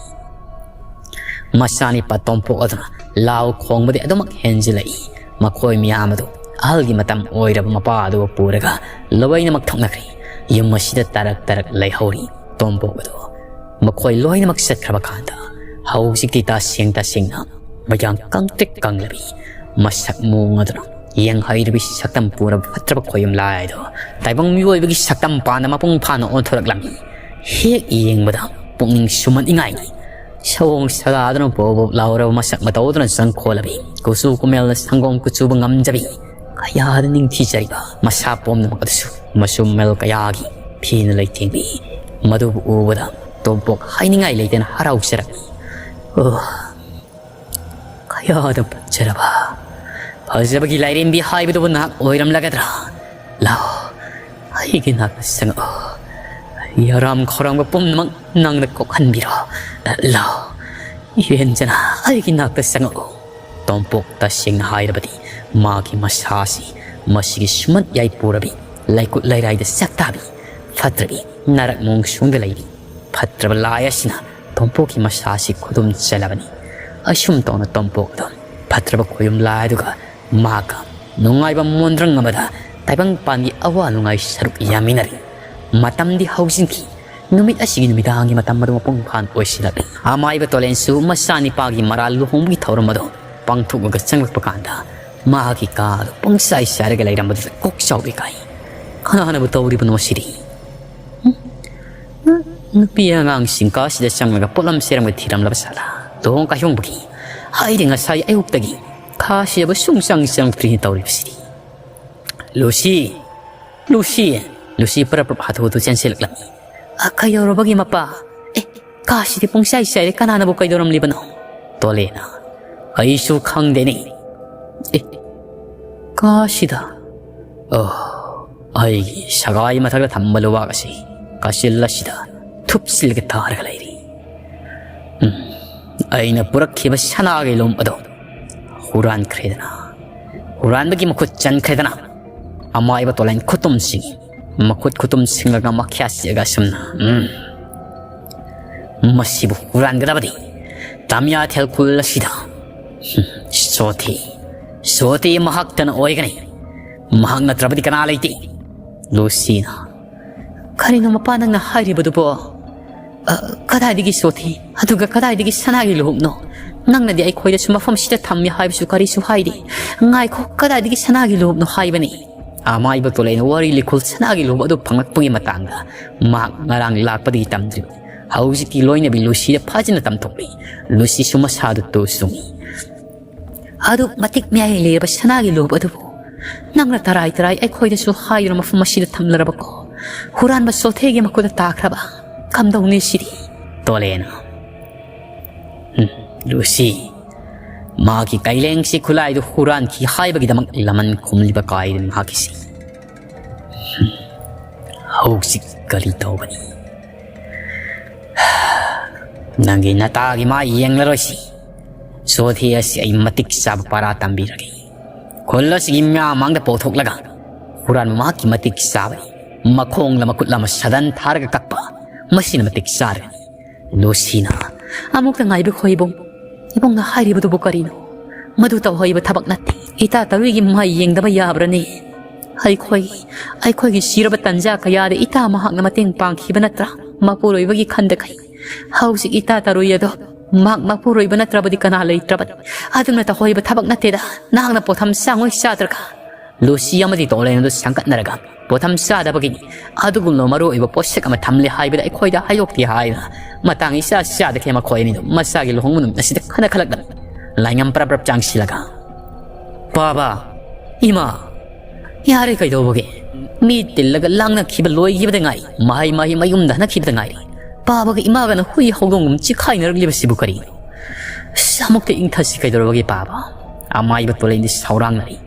ꯃꯆꯥꯅꯤꯄꯥ ꯇꯣꯝꯄꯣꯛ ꯑꯗꯨꯅ ꯂꯥꯎ ꯈꯣꯡꯕꯗꯤ ꯑꯗꯨꯃꯛ ꯍꯦꯟꯖꯤꯜꯂꯛꯏ꯫ ꯃꯈꯣꯏ ꯃꯌꯥꯝ ꯑꯗꯨ ꯑꯍꯜꯒꯤ ꯃꯇꯝ ꯑꯣꯏꯔꯕ ꯃꯄꯥ ꯑꯗꯨꯕꯨ ꯄꯨꯔꯒ ꯂꯣꯏꯅꯃꯛ ꯊꯣꯛꯅꯈ꯭ꯔꯦ꯫ ꯌꯨꯝ ꯑꯁꯤꯗ ꯇꯔꯛ ꯇꯔꯛ ꯂꯩꯍꯧꯔꯤ꯫ ꯇꯣꯝꯄꯣꯛ ꯑꯗꯨ ꯃꯈꯣꯏ ꯂꯣꯏꯅꯃꯛ ꯆꯠꯈ꯭ꯔꯕ ꯀꯥꯟꯗ ꯍꯧꯖꯤꯛꯇꯤ ꯇꯁꯦꯡ ꯇꯁꯦꯡꯅ ꯃꯌꯥꯡ ꯀꯪꯇ꯭ꯔꯤꯛ ꯀꯪꯂꯕꯤ, ꯃꯁꯛ ꯃꯑꯣꯡ ꯑꯗꯨꯅ ꯌꯦꯡꯍꯩꯔꯕꯤ ꯁꯛꯇꯝ ꯄꯨꯔꯕ ꯐꯠꯇ꯭ꯔꯕ ꯈꯣꯌꯨꯝ ꯂꯥꯏꯗꯣ ꯇꯥꯏꯕꯪ ꯃꯤꯑꯣꯏꯕꯒꯤ ꯁꯛꯇꯝ ꯄꯥꯟꯗ ꯃꯄꯨꯡ ꯐꯥꯅ ꯑꯣꯟꯊꯣꯔꯛꯂꯝꯃꯤ꯫ ꯍꯦꯛ ꯌꯦꯡꯕꯗ ꯄꯨꯛꯅꯤꯡ ꯁꯨꯝꯍꯠꯅꯤꯡꯉꯥꯏꯅꯤ꯫ ꯁꯑꯣꯡ ꯁꯥꯗꯥꯗꯨꯅ ꯕꯣꯞ ꯕꯣꯞ ꯂꯥꯎꯔꯕ ꯃꯁꯛ ꯃꯇꯧꯗꯨꯅ ꯆꯪꯈꯣꯜꯂꯕꯤ, ꯀꯨꯆꯨ ꯀꯨꯃꯦꯜꯅ ꯁꯪꯒꯣꯝ ꯀꯨꯆꯨꯕ ꯉꯝꯖꯕꯤ, ꯀꯌꯥꯗ ꯅꯤꯡꯊꯤꯖꯔꯤꯕ ꯃꯁꯥ ꯄꯨꯝꯅꯃꯛ ꯑꯗꯨꯁꯨ ꯃꯆꯨ ꯃꯃꯦꯜ ꯀꯌꯥꯒꯤ ꯐꯤꯅ ꯂꯩꯇꯦꯡꯕꯤ꯫ ꯃꯗꯨꯕꯨ ꯎꯕꯗ ꯇꯣꯝꯄꯣꯛ ꯍꯥꯏꯅꯤꯡꯉꯥꯏ ꯂꯩꯇꯅ ꯍꯔꯥꯎꯖꯔꯝꯃꯤ꯫ ꯑꯣ, ꯀꯌꯥꯗ ꯐꯖꯔꯕ, ꯐꯖꯕꯒꯤ ꯂꯥꯏꯔꯦꯝꯕꯤ ꯍꯥꯏꯕꯗꯨꯕꯨ ꯅꯍꯥꯛ ꯑꯣꯏꯔꯝꯂꯒꯗ꯭ꯔꯥ? ꯂꯥꯎ, ꯑꯩꯒꯤ ꯅꯥꯛꯇ ꯆꯪꯉꯛꯑꯣ꯫ ꯌꯥꯔꯥꯝ ꯈꯧꯔꯥꯡꯕ ꯄꯨꯝꯅꯃꯛ ꯅꯪꯅ ꯀꯣꯛꯍꯟꯕꯤꯔꯣ꯫ ꯂꯥꯎ, ꯏꯔꯦꯟꯖꯅ ꯑꯩꯒꯤ ꯅꯥꯛꯇ ꯆꯪꯉꯛꯎ꯫ ꯇꯣꯝꯄꯣꯛ, ꯇꯁꯦꯡꯅ ꯍꯥꯏꯔꯕꯗꯤ ꯃꯥꯒꯤ ꯃꯁꯥꯁꯤ ꯃꯁꯤꯒꯤ ꯁꯨꯃꯟ ꯌꯥꯏꯄꯨꯔꯕꯤ, ꯂꯩꯀꯨꯠ ꯂꯩꯔꯥꯏꯗ ꯆꯥꯛꯇꯥꯕꯤ, ꯐꯠꯇ꯭ꯔꯕꯤ, ꯅꯥꯔꯛ ꯃꯑꯣꯡ ꯁꯣꯡꯗ ꯂꯩꯕꯤ ꯐꯠꯇ꯭ꯔꯕ ꯂꯥꯏ ꯑꯁꯤꯅ ꯇꯣꯝꯄꯣꯛꯀꯤ ꯃꯁꯥꯁꯤ ꯈꯨꯗꯨꯝ ꯆꯜꯂꯕꯅꯤ꯫ ꯑꯁꯨꯝ ꯇꯧꯅ ꯇꯣꯝꯄꯣꯛ ꯑꯗꯨ ꯐꯠꯇ꯭ꯔꯕ ꯈꯣꯌꯨꯝ ꯂꯥꯏ ꯑꯗꯨꯒ ꯃꯍꯥꯛꯀ ꯅꯨꯡꯉꯥꯏꯕ ꯃꯣꯟꯗ꯭ꯔꯪ ꯑꯃꯗ ꯇꯥꯏꯕꯪ ꯄꯥꯟꯒꯤ ꯑꯋꯥ ꯅꯨꯡꯉꯥꯏ ꯁꯔꯨꯛ ꯌꯥꯃꯤꯟꯅꯔꯤ꯫ ꯃꯇꯝꯗꯤ ꯍꯧꯖꯤꯟꯈꯤ꯫ ꯅꯨꯃꯤꯠ ꯑꯁꯤꯒꯤ ꯅꯨꯃꯤꯗꯥꯡꯒꯤ ꯃꯇꯝ ꯑꯗꯨ ꯃꯄꯨꯡ ꯐꯥꯅ ꯑꯣꯏꯁꯤꯜꯂꯛꯂꯤ꯫ ꯑꯃꯥꯏꯕ ꯇꯣꯂꯦꯟꯁꯨ ꯃꯆꯥꯅꯤꯄꯥꯒꯤ ꯃꯔꯥꯜ ꯂꯨꯍꯣꯡꯕꯒꯤ ꯊꯧꯔꯝ ꯑꯗꯨ ꯄꯥꯡꯊꯣꯛꯂꯒ ꯆꯪꯂꯛꯄ ꯀꯥꯟꯗ ꯃꯍꯥꯛꯀꯤ ꯀꯥ ꯑꯗꯨ ꯄꯨꯡꯆꯥꯏ ꯆꯥꯏꯔꯒ ꯂꯩꯔꯝꯕꯗꯨꯗ ꯀꯣꯛ ꯆꯥꯎꯕ ꯏꯀꯥꯏ꯫ ꯀꯅꯥꯅꯕꯨ ꯇꯧꯔꯤꯕꯅꯣ ꯁꯤꯗꯤ? ꯅꯨꯄꯤ ꯑꯉꯥꯡꯁꯤꯡ ꯀꯥꯁꯤꯗ ꯆꯪꯂꯒ ꯄꯣꯠꯂꯝ ꯁꯦꯔꯝꯒ ꯊꯤꯔꯝꯂꯕ ꯁꯥꯂꯥ? ꯂꯨꯍꯣꯡ ꯀꯥꯏꯍꯣꯡꯕꯒꯤ ꯍꯥꯏꯔꯤ ꯉꯁꯥꯏ ꯑꯌꯨꯛꯇꯒꯤ ꯀꯥꯁꯤꯗꯕꯨ ꯁꯨꯡꯆꯪ ꯆꯪꯂꯛꯇ꯭ꯔꯤꯅ ꯇꯧꯔꯤꯕꯁꯤꯗꯤ꯫ ꯂꯨꯁꯤ! ꯂꯨꯁꯤ! ꯂꯨꯁꯤ ꯄ꯭ꯔꯞ ꯄ꯭ꯔꯞ ꯍꯥꯊꯨ ꯍꯥꯊꯨ ꯆꯦꯟꯁꯤꯜꯂꯛꯂꯝꯃꯤ꯫ "ꯑ, ꯀꯩꯗꯧꯔꯕꯒꯤ ꯃꯄꯥ? ꯑꯦ, ꯀꯥꯁꯤꯗꯤ ꯄꯨꯡꯆꯥꯏ ꯆꯥꯏꯔꯦ, ꯀꯅꯥꯅꯕꯨ ꯀꯩꯗꯧꯔꯝꯂꯤꯕꯅꯣ?" ꯇꯣꯂꯦꯅ, "ꯑꯩꯁꯨ ꯈꯪꯗꯦꯅꯦ꯫ ꯑꯦ, ꯀꯥꯁꯤꯗ, ꯑꯣ, ꯑꯩꯒꯤ ꯁꯒꯥꯏ ꯃꯊꯛꯇ ꯊꯝꯕ ꯂꯨꯕꯥꯛ ꯑꯁꯤ ꯀꯥꯆꯤꯜ ꯑꯁꯤꯗ ꯊꯨꯞꯆꯤꯜꯂꯒ ꯇꯥꯔꯒ ꯂꯩꯔꯤ꯫ ꯎꯝ, ꯑꯩꯅ ꯄꯨꯔꯛꯈꯤꯕ ꯁꯅꯥꯒꯤ ꯂꯨꯝ ꯑꯗꯣ ꯍꯨꯔꯥꯟꯈ꯭ꯔꯦꯗꯅ, ꯍꯨꯔꯥꯟꯕꯒꯤ ꯃꯈꯨꯠ ꯆꯟꯈ꯭ꯔꯦꯗꯅ, ꯑꯃꯥꯏꯕ ꯇꯣꯂꯥꯏꯟ ꯈꯨꯇꯨꯝꯁꯤꯡ, ꯃꯈꯨꯠ ꯈꯨꯇꯨꯝꯁꯤꯡꯂꯒ ꯃꯈ꯭ꯌꯥ ꯆꯤꯛꯑꯒ ꯑꯁꯨꯝꯅ, ꯎꯝ, ꯃꯁꯤꯕꯨ ꯍꯨꯔꯥꯟꯒꯗꯕꯗꯤ ꯇꯥꯃꯤꯌꯥ ꯊꯦꯜ ꯈꯨꯜ ꯑꯁꯤꯗ꯫ ꯎꯝ, ꯆꯣꯊꯤ, ꯁꯣꯇꯤ ꯃꯍꯥꯛꯇꯅ ꯑꯣꯏꯒꯅꯤ꯫ ꯃꯍꯥꯛ ꯅꯠꯇ꯭ꯔꯕꯗꯤ ꯀꯅꯥ ꯂꯩꯇꯦ꯫ ꯂꯨꯁꯤꯅ, "ꯀꯔꯤꯅꯣ ꯃꯄꯥ ꯅꯪꯅ ꯍꯥꯏꯔꯤꯕꯗꯨꯕꯣ? ꯑ, ꯀꯗꯥꯏꯗꯒꯤ ꯁꯣꯇꯤ? ꯑꯗꯨꯒ ꯀꯗꯥꯏꯗꯒꯤ ꯁꯅꯥꯒꯤ ꯂꯨꯍꯨꯞꯅꯣ? ꯅꯪꯅꯗꯤ ꯑꯩꯈꯣꯏꯗꯁꯨ ꯃꯐꯝꯁꯤꯗ ꯊꯝꯃꯤ ꯍꯥꯏꯕꯁꯨ ꯀꯔꯤꯁꯨ ꯍꯥꯏꯗꯦ꯫ ꯉꯥꯏꯈꯣ, ꯀꯗꯥꯏꯗꯒꯤ ꯁꯅꯥꯒꯤ ꯂꯨꯍꯨꯞꯅꯣ ꯍꯥꯏꯕꯅꯤ?" ꯑꯃꯥꯏꯕ ꯇꯣꯂꯩꯅ ꯋꯥꯔꯤ ꯂꯤꯈꯨꯜ ꯁꯅꯥꯒꯤ ꯂꯨꯍꯨꯞ ꯑꯗꯨ ꯐꯪꯂꯛꯄꯒꯤ ꯃꯇꯥꯡꯗ ꯃꯍꯥꯛ ꯉꯔꯥꯡ ꯂꯥꯛꯄꯗꯒꯤ ꯇꯝꯗ꯭ꯔꯤꯕꯅꯤ꯫ ꯍꯧꯖꯤꯛꯇꯤ ꯂꯣꯏꯅꯕꯤ ꯂꯨꯁꯤꯗ ꯐꯖꯅ ꯇꯝꯊꯣꯛꯂꯤ꯫ ꯂꯨꯁꯤꯁꯨ ꯃꯁꯥꯗꯨ ꯇꯨ ꯆꯨꯡꯏ꯫ "ꯑꯗꯨ ꯃꯇꯤꯛ ꯃꯌꯥꯏ ꯂꯩꯔꯕ ꯁꯅꯥꯒꯤ ꯂꯨꯍꯨꯞ ꯑꯗꯨꯕꯨ ꯅꯪꯅ ꯇꯔꯥꯏ ꯇꯔꯥꯏ ꯑꯩꯈꯣꯏꯗꯁꯨ ꯍꯥꯏꯗꯨꯅ ꯃꯐꯝ ꯑꯁꯤꯗ ꯊꯝꯂꯔꯕꯀꯣ? ꯍꯨꯔꯥꯟꯕ ꯁꯣꯊꯦꯒꯤ ꯃꯈꯨꯠꯇ ꯇꯥꯈ꯭ꯔꯕ? ꯀꯝꯗꯧꯅꯤ ꯁꯤꯗꯤ?" ꯇꯣꯂꯦꯅ, "ꯎꯝ, ꯂꯨꯁꯤ, ꯃꯥꯒꯤ ꯀꯩꯂꯦꯡꯁꯤ ꯈꯨꯠꯂꯥꯏꯗꯨ ꯍꯨꯔꯥꯟꯈꯤ ꯍꯥꯏꯕꯒꯤꯗꯃꯛ ꯂꯃꯟ ꯈꯨꯝꯂꯤꯕ ꯀꯥꯏꯗꯨꯅꯤ ꯃꯍꯥꯛꯀꯤꯁꯤ꯫ ꯎꯝ, ꯍꯧꯖꯤꯛ ꯀꯔꯤ ꯇꯧꯒꯅꯤ? ꯅꯪꯒꯤ ꯅꯇꯥꯒꯤ ꯃꯥ ꯌꯦꯡꯂꯔꯣꯏꯁꯤ꯫ ꯁꯣꯊꯦ ꯑꯁꯤ ꯑꯩ ꯃꯇꯤꯛ ꯆꯥꯕ ꯄꯔꯥ ꯇꯝꯕꯤꯔꯒꯦ꯫ ꯈꯨꯜ ꯑꯁꯤꯒꯤ ꯃꯤꯌꯥꯝ ꯃꯥꯡꯗ ꯄꯧꯊꯣꯛꯂꯒ ꯍꯨꯔꯥꯟꯕ ꯃꯍꯥꯛꯀꯤ ꯃꯇꯤꯛ ꯆꯥꯕꯅꯤ꯫ ꯃꯈꯣꯡꯂ ꯃꯈꯨꯠꯂ ꯑꯃ ꯁꯗꯟ ꯊꯥꯔꯒ ꯀꯛꯄ, ꯃꯁꯤꯅ ꯃꯇꯤꯛ ꯆꯥꯔꯒꯅꯤ꯫" ꯂꯨꯁꯤꯅ, "ꯑꯃꯨꯛꯇ ꯉꯥꯏꯕꯤꯈꯣ ꯏꯕꯨꯡ꯫ ꯏꯕꯨꯡꯅ ꯍꯥꯏꯔꯤꯕꯗꯨꯕꯨ ꯀꯔꯤꯅꯣ? ꯃꯗꯨ ꯇꯧꯍꯩꯕ ꯊꯕꯛ ꯅꯠꯇꯦ꯫ ꯏꯇꯥ ꯇꯔꯨꯏꯒꯤ ꯃꯥꯏ ꯌꯦꯡꯗꯕ ꯌꯥꯕ꯭ꯔꯅꯦ? ꯑꯩꯈꯣꯏ, ꯑꯩꯈꯣꯏꯒꯤ ꯁꯤꯔꯕ ꯇꯟꯖꯥ ꯀꯌꯥꯗ ꯏꯇꯥ ꯃꯍꯥꯛꯅ ꯃꯇꯦꯡ ꯄꯥꯡꯈꯤꯕ ꯅꯠꯇ꯭ꯔꯥ? ꯃꯄꯨꯔꯣꯏꯕꯒꯤ ꯈꯟꯗꯈꯩ꯫ ꯍꯧꯖꯤꯛ ꯏꯇꯥ ꯇꯔꯨꯏ ꯑꯗꯣ ꯃꯍꯥꯛ ꯃꯄꯨꯔꯣꯏꯕ ꯅꯠꯇ꯭ꯔꯕꯗꯤ ꯀꯅꯥ ꯂꯩꯇ꯭ꯔꯕꯅꯤ? ꯑꯗꯨꯅ ꯇꯧꯍꯩꯕ ꯊꯕꯛ ꯅꯠꯇꯦꯗ꯫ ꯅꯍꯥꯛꯅ ꯄꯣꯊꯝ ꯆꯥꯡꯉꯣꯏ ꯆꯥꯗ꯭ꯔꯒ ꯂꯨꯁꯤ ꯑꯃꯗꯤ ꯇꯣꯂꯦꯟ ꯑꯗꯨ ꯁꯦꯝꯒꯠꯅꯔꯒ ꯄꯣꯊꯝ ꯆꯥꯗꯕꯒꯤ ꯑꯗꯨꯒꯨꯝꯂꯕ ꯃꯔꯨ ꯑꯣꯏꯕ ꯄꯣꯠꯁꯛ ꯑꯃ ꯊꯝꯂꯦ ꯍꯥꯏꯕꯗ ꯑꯩꯈꯣꯏꯗ ꯍꯥꯏꯗꯣꯛꯇꯦ ꯍꯥꯏꯅ ꯃꯇꯥꯡ ꯏꯆꯥ ꯆꯥꯗꯈꯩ ꯃꯈꯣꯏ ꯑꯅꯤꯗꯨ ꯃꯆꯥꯒꯤ ꯂꯨꯍꯣꯡꯕ ꯅꯨꯃꯤꯠ ꯑꯁꯤꯗ ꯈꯟꯅ ꯈꯜꯂꯛꯂꯝꯃꯤ꯫ ꯂꯥꯏꯉꯝ ꯄ꯭ꯔꯞ ꯄ꯭ꯔꯞ ꯆꯥꯡꯁꯤꯜꯂꯒ, "ꯄꯥꯕ, ꯏꯃꯥ, ꯌꯥꯔꯦ ꯀꯩꯗꯧꯕꯒꯦ? ꯃꯤ ꯇꯤꯜꯂꯒ ꯂꯥꯡꯅꯈꯤꯕ ꯂꯣꯏꯈꯤꯕꯗ ꯉꯥꯏ꯫ ꯃꯍꯩ ꯃꯍꯩ ꯃꯌꯨꯝꯗ ꯍꯟꯅꯈꯤꯕꯗ ꯉꯥꯏꯔꯤ꯫ ꯄꯥꯕꯒ ꯏꯃꯥꯒꯅ ꯍꯨꯏ ꯍꯧꯗꯣꯡꯒꯨꯝ ꯆꯤꯈꯥꯏꯅꯔꯛꯂꯤꯕꯁꯤꯕꯨ ꯀꯔꯤꯅꯣ? ꯑꯁ, ꯑꯃꯨꯛꯇ ꯏꯪꯊꯁꯤ ꯀꯩꯗꯧꯔꯕꯒꯦ ꯄꯥꯕ?" ꯑꯃꯥꯏꯕ ꯇꯣꯂꯦꯟꯗꯤ ꯁꯥꯎꯔꯥꯡꯅꯔꯤ꯫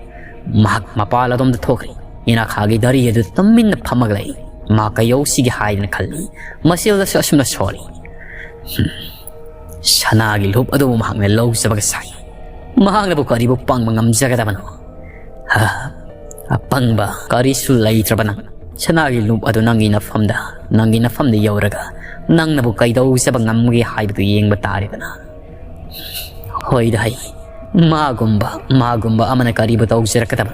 ꯃꯍꯥꯛ ꯃꯄꯥꯜ ꯑꯗꯣꯝꯗ ꯊꯣꯛꯈ꯭ꯔꯦ꯫ ꯏꯅꯥꯈꯥꯒꯤ ꯗꯥꯔꯤ ꯑꯗꯨ ꯇꯨꯃꯤꯟꯅ ꯐꯝꯃꯒ ꯂꯩ꯫ ꯃꯥ ꯀꯩꯗꯧꯁꯤꯒꯦ ꯍꯥꯏꯗꯅ ꯈꯜꯂꯤ꯫ ꯃꯁꯦꯜꯗꯁꯨ ꯑꯁꯨꯝꯅ ꯁꯣꯜꯂꯤ꯫ "ꯍꯝ, ꯁꯅꯥꯒꯤ ꯂꯨꯞ ꯑꯗꯨꯕꯨ ꯃꯍꯥꯛꯅ ꯂꯧꯖꯕꯒ ꯁꯥꯏ꯫ ꯃꯍꯥꯛꯅꯕꯨ ꯀꯔꯤꯕꯨ ꯄꯪꯕ ꯉꯝꯖꯒꯗꯕꯅꯣ? ꯍꯥ, ꯑꯄꯪꯕ ꯀꯔꯤꯁꯨ ꯂꯩꯇ꯭ꯔꯕ ꯅꯪ ꯁꯅꯥꯒꯤ ꯂꯨꯞ ꯑꯗꯨ ꯅꯪꯒꯤ ꯅꯐꯝꯗ, ꯅꯪꯒꯤ ꯅꯐꯝꯗ ꯌꯧꯔꯒ ꯅꯪꯅꯕꯨ ꯀꯩꯗꯧꯖꯕ ꯉꯝꯒꯦ ꯍꯥꯏꯕꯗꯨ ꯌꯦꯡꯕ ꯇꯥꯔꯦꯗꯅ꯫ ꯍꯣꯏꯗ ꯍꯩ, ꯃꯥꯒꯨꯝꯕ, ꯃꯥꯒꯨꯝꯕ ꯑꯃꯅ ꯀꯔꯤꯕꯨ ꯇꯧꯖꯔꯛꯀꯗꯕ?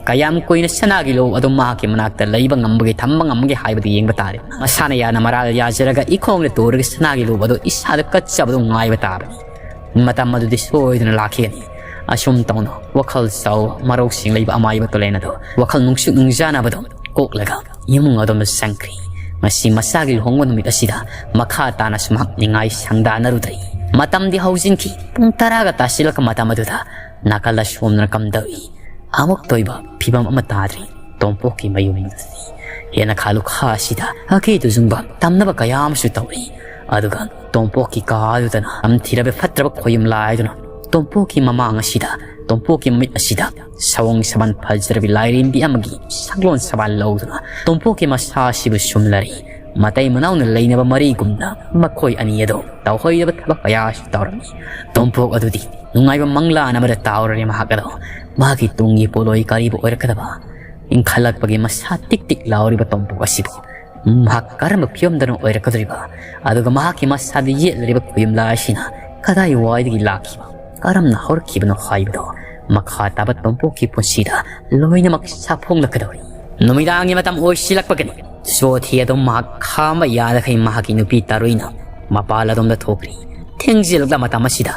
ꯀꯌꯥꯝ ꯀꯨꯏꯅ ꯁꯅꯥꯒꯤ ꯂꯨꯞ ꯑꯗꯨ ꯃꯍꯥꯛꯀꯤ ꯃꯅꯥꯛꯇ ꯂꯩꯕ ꯉꯝꯕꯒꯦ, ꯊꯝꯕ ꯉꯝꯕꯒꯦ ꯍꯥꯏꯕꯗꯨ ꯌꯦꯡꯕ ꯇꯥꯔꯦ꯫ ꯃꯁꯥꯅ ꯌꯥꯅ ꯃꯔꯥꯜ ꯌꯥꯖꯔꯒ ꯏꯈꯣꯡꯗ ꯇꯨꯔꯒ ꯁꯅꯥꯒꯤ ꯂꯨꯞ ꯑꯗꯨ ꯏꯁꯥꯗ ꯀꯠꯆꯕꯗꯨ ꯉꯥꯏꯕ ꯇꯥꯕꯅꯤ꯫ ꯃꯇꯝ ꯑꯗꯨꯗꯤ ꯁꯣꯏꯗꯅ ꯂꯥꯛꯈꯤꯒꯅꯤ꯫ ꯑꯁꯨꯝ ꯇꯧꯅ ꯋꯥꯈꯜ ꯆꯥꯎꯕ, ꯃꯔꯧꯁꯤꯡ ꯂꯩꯕ ꯑꯃꯥꯏꯕ ꯇꯨꯂꯦꯟ ꯑꯗꯨ ꯋꯥꯈꯜ ꯅꯨꯡꯁꯨꯛ ꯅꯨꯡꯖꯥꯅꯕꯗꯨ ꯀꯣꯛꯂꯒ ꯏꯃꯨꯡ ꯑꯗꯣꯝꯗ ꯆꯪꯈ꯭ꯔꯤ꯫ ꯉꯁꯤ ꯃꯆꯥꯒꯤ ꯂꯨꯍꯣꯡꯕ ꯅꯨꯃꯤꯠ ꯑꯁꯤꯗ ꯃꯈꯥ ꯇꯥꯅꯁꯨ ꯃꯍꯥꯛ ꯅꯤꯡꯉꯥꯏ ꯁꯪꯗꯥꯅꯔꯨꯗ꯭ꯔꯤ꯫ ꯃꯇꯝꯗꯤ ꯍꯧꯖꯤꯟꯈꯤ꯫ ꯄꯨꯡ ꯇꯔꯥꯒ ꯇꯥꯁꯤꯜꯂꯛꯄ ꯃꯇꯝ ꯑꯗꯨꯗ ꯅꯥꯀꯜ ꯑꯁꯣꯝꯗꯅ ꯀꯝꯗꯧꯏ? ꯑꯃꯨꯛꯇ ꯑꯣꯏꯕ ꯐꯤꯕꯝ ꯑꯃ ꯇꯥꯗ꯭ꯔꯤ꯫ ꯇꯣꯝꯄꯣꯛꯀꯤ ꯃꯌꯨꯝꯗꯗꯤ ꯍꯦꯟꯅ ꯈꯥ ꯂꯨꯈꯥ ꯑꯁꯤꯗ ꯑꯀꯤ ꯇꯨꯖꯨꯡꯕ ꯇꯝꯅꯕ ꯀꯌꯥ ꯑꯃꯁꯨ ꯇꯧꯔꯤ꯫ ꯑꯗꯨꯒ ꯇꯣꯝꯄꯣꯛꯀꯤ ꯀꯥ ꯑꯗꯨꯗꯅ ꯇꯝꯊꯤꯔꯕ ꯐꯠꯇ꯭ꯔꯕ ꯈꯣꯌꯨꯝ ꯂꯥꯏꯗꯨꯅ ꯇꯣꯝꯄꯣꯛꯀꯤ ꯃꯃꯥꯡ ꯑꯁꯤꯗ, ꯇꯣꯝꯄꯣꯛꯀꯤ ꯃꯃꯤꯠ ꯑꯁꯤꯗ ꯁꯑꯣꯡ ꯁꯥꯕꯟ ꯐꯖꯔꯕꯤ ꯂꯥꯏꯔꯦꯝꯕꯤ ꯑꯃꯒꯤ ꯁꯛꯂꯣꯟ ꯁꯕꯥꯟ ꯂꯧꯗꯨꯅ ꯇꯣꯝꯄꯣꯛꯀꯤ ꯃꯁꯥ ꯑꯁꯤꯕꯨ ꯁꯨꯝꯂꯔꯤ꯫ ꯃꯇꯩ ꯃꯅꯥꯎꯅ ꯂꯩꯅꯕ ꯃꯔꯤꯒꯨꯝꯅ ꯃꯈꯣꯏ ꯑꯅꯤ ꯑꯗꯨ ꯇꯧꯍꯩꯗꯕ ꯊꯕꯛ ꯀꯌꯥꯁꯨ ꯇꯧꯔꯝꯃꯤ꯫ ꯇꯣꯝꯄꯣꯛ ꯑꯗꯨꯗꯤ ꯅꯨꯡꯉꯥꯏꯕ ꯃꯪꯂꯥꯟ ꯑꯃꯗ ꯇꯥꯎꯔꯔꯦ꯫ ꯃꯍꯥꯛ ꯑꯗꯣ ꯃꯍꯥꯛꯀꯤ ꯇꯨꯡꯒꯤ ꯄꯣꯠꯂꯣꯏ ꯀꯔꯤꯕꯨ ꯑꯣꯏꯔꯛꯀꯗꯕ? ꯏꯟꯈꯠꯂꯛꯄꯒꯤ ꯃꯁꯥ ꯇꯤꯛ ꯇꯤꯛ ꯂꯥꯎꯔꯤꯕ ꯇꯣꯝꯄꯣꯛ ꯑꯁꯤꯕꯨ ꯃꯍꯥꯛ ꯀꯔꯝꯕ ꯐꯤꯕꯝꯗꯅꯣ ꯑꯣꯏꯔꯛꯀꯗꯧꯔꯤꯕ? ꯑꯗꯨꯒ ꯃꯍꯥꯛꯀꯤ ꯃꯁꯥꯗ ꯌꯦꯠꯂꯤꯕ ꯈꯣꯌꯨꯝꯂꯥ ꯑꯁꯤꯅ ꯀꯗꯥꯏ ꯋꯥꯏꯗꯒꯤ ꯂꯥꯛꯈꯤꯕ, ꯀꯔꯝꯅ ꯍꯧꯔꯛꯈꯤꯕꯅꯣ ꯍꯥꯏꯕꯗꯣ ꯃꯈꯥ ꯇꯥꯕ ꯇꯣꯝꯄꯣꯛꯀꯤ ꯄꯨꯟꯁꯤꯗ ꯂꯣꯏꯅꯃꯛ ꯁꯥꯐꯣꯡꯂꯛꯀꯗꯧꯔꯤ꯫ ꯅꯨꯃꯤꯗꯥꯡꯒꯤ ꯃꯇꯝ ꯑꯣꯏꯁꯤꯜꯂꯛꯄꯒꯅꯤ꯫ ꯆꯣꯊꯤ ꯑꯗꯨ ꯃꯍꯥꯛ ꯈꯥꯝꯕ ꯌꯥꯗꯈꯩ ꯃꯍꯥꯛꯀꯤ ꯅꯨꯄꯤ ꯇꯥꯔꯨꯏꯅ ꯃꯄꯥꯜ ꯑꯗꯣꯝꯗ ꯊꯣꯛꯈ꯭ꯔꯤ꯫ ꯊꯦꯡꯖꯤꯜꯂꯛꯂꯕ ꯃꯇꯝ ꯑꯁꯤꯗ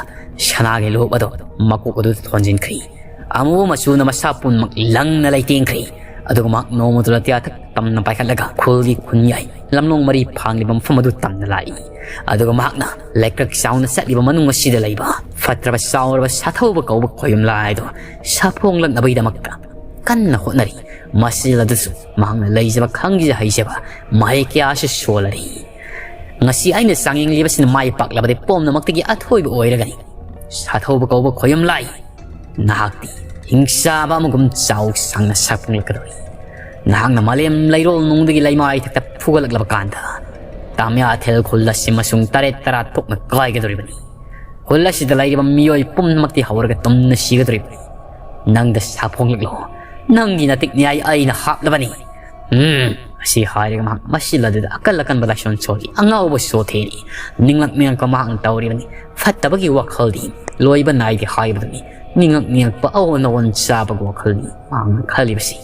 ꯁꯅꯥꯒꯤ ꯂꯨꯍꯣꯛ ꯑꯗꯣ ꯃꯀꯣꯛ ꯑꯗꯨꯗ ꯊꯣꯟꯖꯤꯟꯈ꯭ꯔꯤ꯫ ꯑꯃꯨꯕ ꯃꯆꯨꯅ ꯃꯁꯥ ꯄꯨꯝꯅꯃꯛ ꯂꯪꯅ ꯂꯩꯇꯦꯡꯈ꯭ꯔꯤ꯫ ꯑꯗꯨꯒ ꯃꯍꯥꯛ ꯅꯣꯡꯃꯗꯨ ꯂꯇꯤꯌꯥꯊꯛ ꯇꯝꯅ ꯄꯥꯏꯈꯠꯂꯒ ꯈꯨꯜꯒꯤ ꯈꯨꯟꯌꯥꯏ ꯂꯝꯂꯣꯡ ꯃꯔꯤ ꯐꯥꯡꯂꯤꯕ ꯃꯐꯝ ꯑꯗꯨ ꯇꯝꯅ ꯂꯥꯛꯏ꯫ ꯑꯗꯨꯒ ꯃꯍꯥꯛꯅ ꯂꯩꯀ꯭ꯔꯛ ꯆꯥꯎꯅ ꯆꯠꯂꯤꯕ ꯃꯅꯨꯡ ꯑꯁꯤꯗ ꯂꯩꯕ ꯐꯠꯇ꯭ꯔꯕ ꯆꯥꯎꯔꯕ ꯁꯥꯊꯧꯕ ꯀꯧꯕ ꯈꯣꯌꯨꯝ ꯂꯥꯏꯗꯣ ꯁꯥꯐꯣꯡꯂꯛꯅꯕꯒꯤꯗꯃꯛꯇ ꯀꯟꯅ ꯍꯣꯠꯅꯔꯤ꯫ ꯃꯁꯤꯗ ꯑꯗꯨꯁꯨ ꯃꯍꯥꯛꯅ ꯂꯩꯖꯕ ꯈꯪꯖ ꯍꯩꯖꯕ ꯃꯍꯩ ꯀꯌꯥꯁꯨ ꯁꯣꯜꯂꯔꯤ꯫ ꯉꯁꯤ ꯑꯩꯅ ꯆꯥꯡꯌꯦꯡꯂꯤꯕꯁꯤꯅ ꯃꯥꯏ ꯄꯥꯛꯂꯕꯗꯤ ꯄꯣꯝꯅꯃꯛꯇꯒꯤ ꯑꯊꯣꯏꯕ ꯑꯣꯏꯔꯒꯅꯤ꯫ ꯁꯥꯊꯧꯕ ꯀꯧꯕ ꯈꯣꯌꯨꯝ ꯂꯥꯏ, ꯅꯍꯥꯛꯇꯤ ꯍꯤꯡꯆꯥꯕ ꯑꯃꯒꯨꯝ ꯆꯥꯎ ꯁꯥꯡꯅ ꯁꯛꯄꯣꯡꯂꯛꯀꯗꯧꯔꯤ꯫ ꯅꯍꯥꯛꯅ ꯃꯥꯂꯦꯝ ꯂꯩꯔꯣꯜ ꯅꯨꯡꯗꯒꯤ ꯂꯩꯃꯥꯏ ꯊꯛꯇ ꯐꯨꯒꯠꯂꯛꯂꯕ ꯀꯥꯟꯗ, ꯇꯥꯃꯤꯌꯥꯊꯦꯜ ꯈꯨꯜ ꯑꯁꯤ ꯃꯁꯨꯡ ꯇꯔꯦꯠ ꯇꯔꯥ ꯊꯣꯛꯅ ꯀꯥꯏꯒꯗꯧꯔꯤꯕꯅꯤ꯫ ꯈꯨꯜ ꯑꯁꯤꯗ ꯂꯩꯔꯤꯕ ꯃꯤꯑꯣꯏ ꯄꯨꯝꯅꯃꯛꯇꯤ ꯍꯧꯔꯒ ꯇꯨꯝꯅ ꯁꯤꯒꯗꯧꯔꯤꯕꯅꯤ꯫ ꯅꯪꯗ ꯁꯥꯐꯣꯡꯂꯛꯂꯣ꯫ ꯅꯪꯒꯤ ꯅꯇꯤꯛ ꯅꯤꯌꯥꯏ ꯑꯩꯅ ꯍꯥꯞꯂꯕꯅꯤ꯫ ꯎꯝ꯫ ꯑꯁꯤ ꯍꯥꯏꯔꯒ ꯃꯍꯥꯛ ꯃꯁꯤꯜ ꯑꯗꯨꯗ ꯑꯀꯜ ꯑꯀꯟꯕ ꯂꯥꯏꯁꯣꯟ ꯁꯣꯜꯂꯤ꯫ ꯑꯉꯥꯎꯕ ꯁꯣꯊꯦꯅꯤ꯫ ꯅꯤꯡꯂꯛ ꯅꯤꯡꯂꯛꯄ ꯃꯍꯥꯛꯅ ꯇꯧꯔꯤꯕꯅꯤ꯫ ꯐꯠꯇꯕꯒꯤ ꯋꯥꯈꯜꯗꯤ ꯂꯣꯏꯕ ꯅꯥꯏꯗꯦ ꯍꯥꯏꯕꯗꯨꯅꯤ꯫ ꯅꯤꯡꯂꯛ ꯅꯤꯡꯂꯛꯄ ꯑꯑꯣꯟ ꯑꯑꯣꯟ ꯆꯥꯕꯒꯤ ꯋꯥꯈꯜꯅꯤ ꯃꯍꯥꯛꯅ ꯈꯜꯂꯤꯕꯁꯤ꯫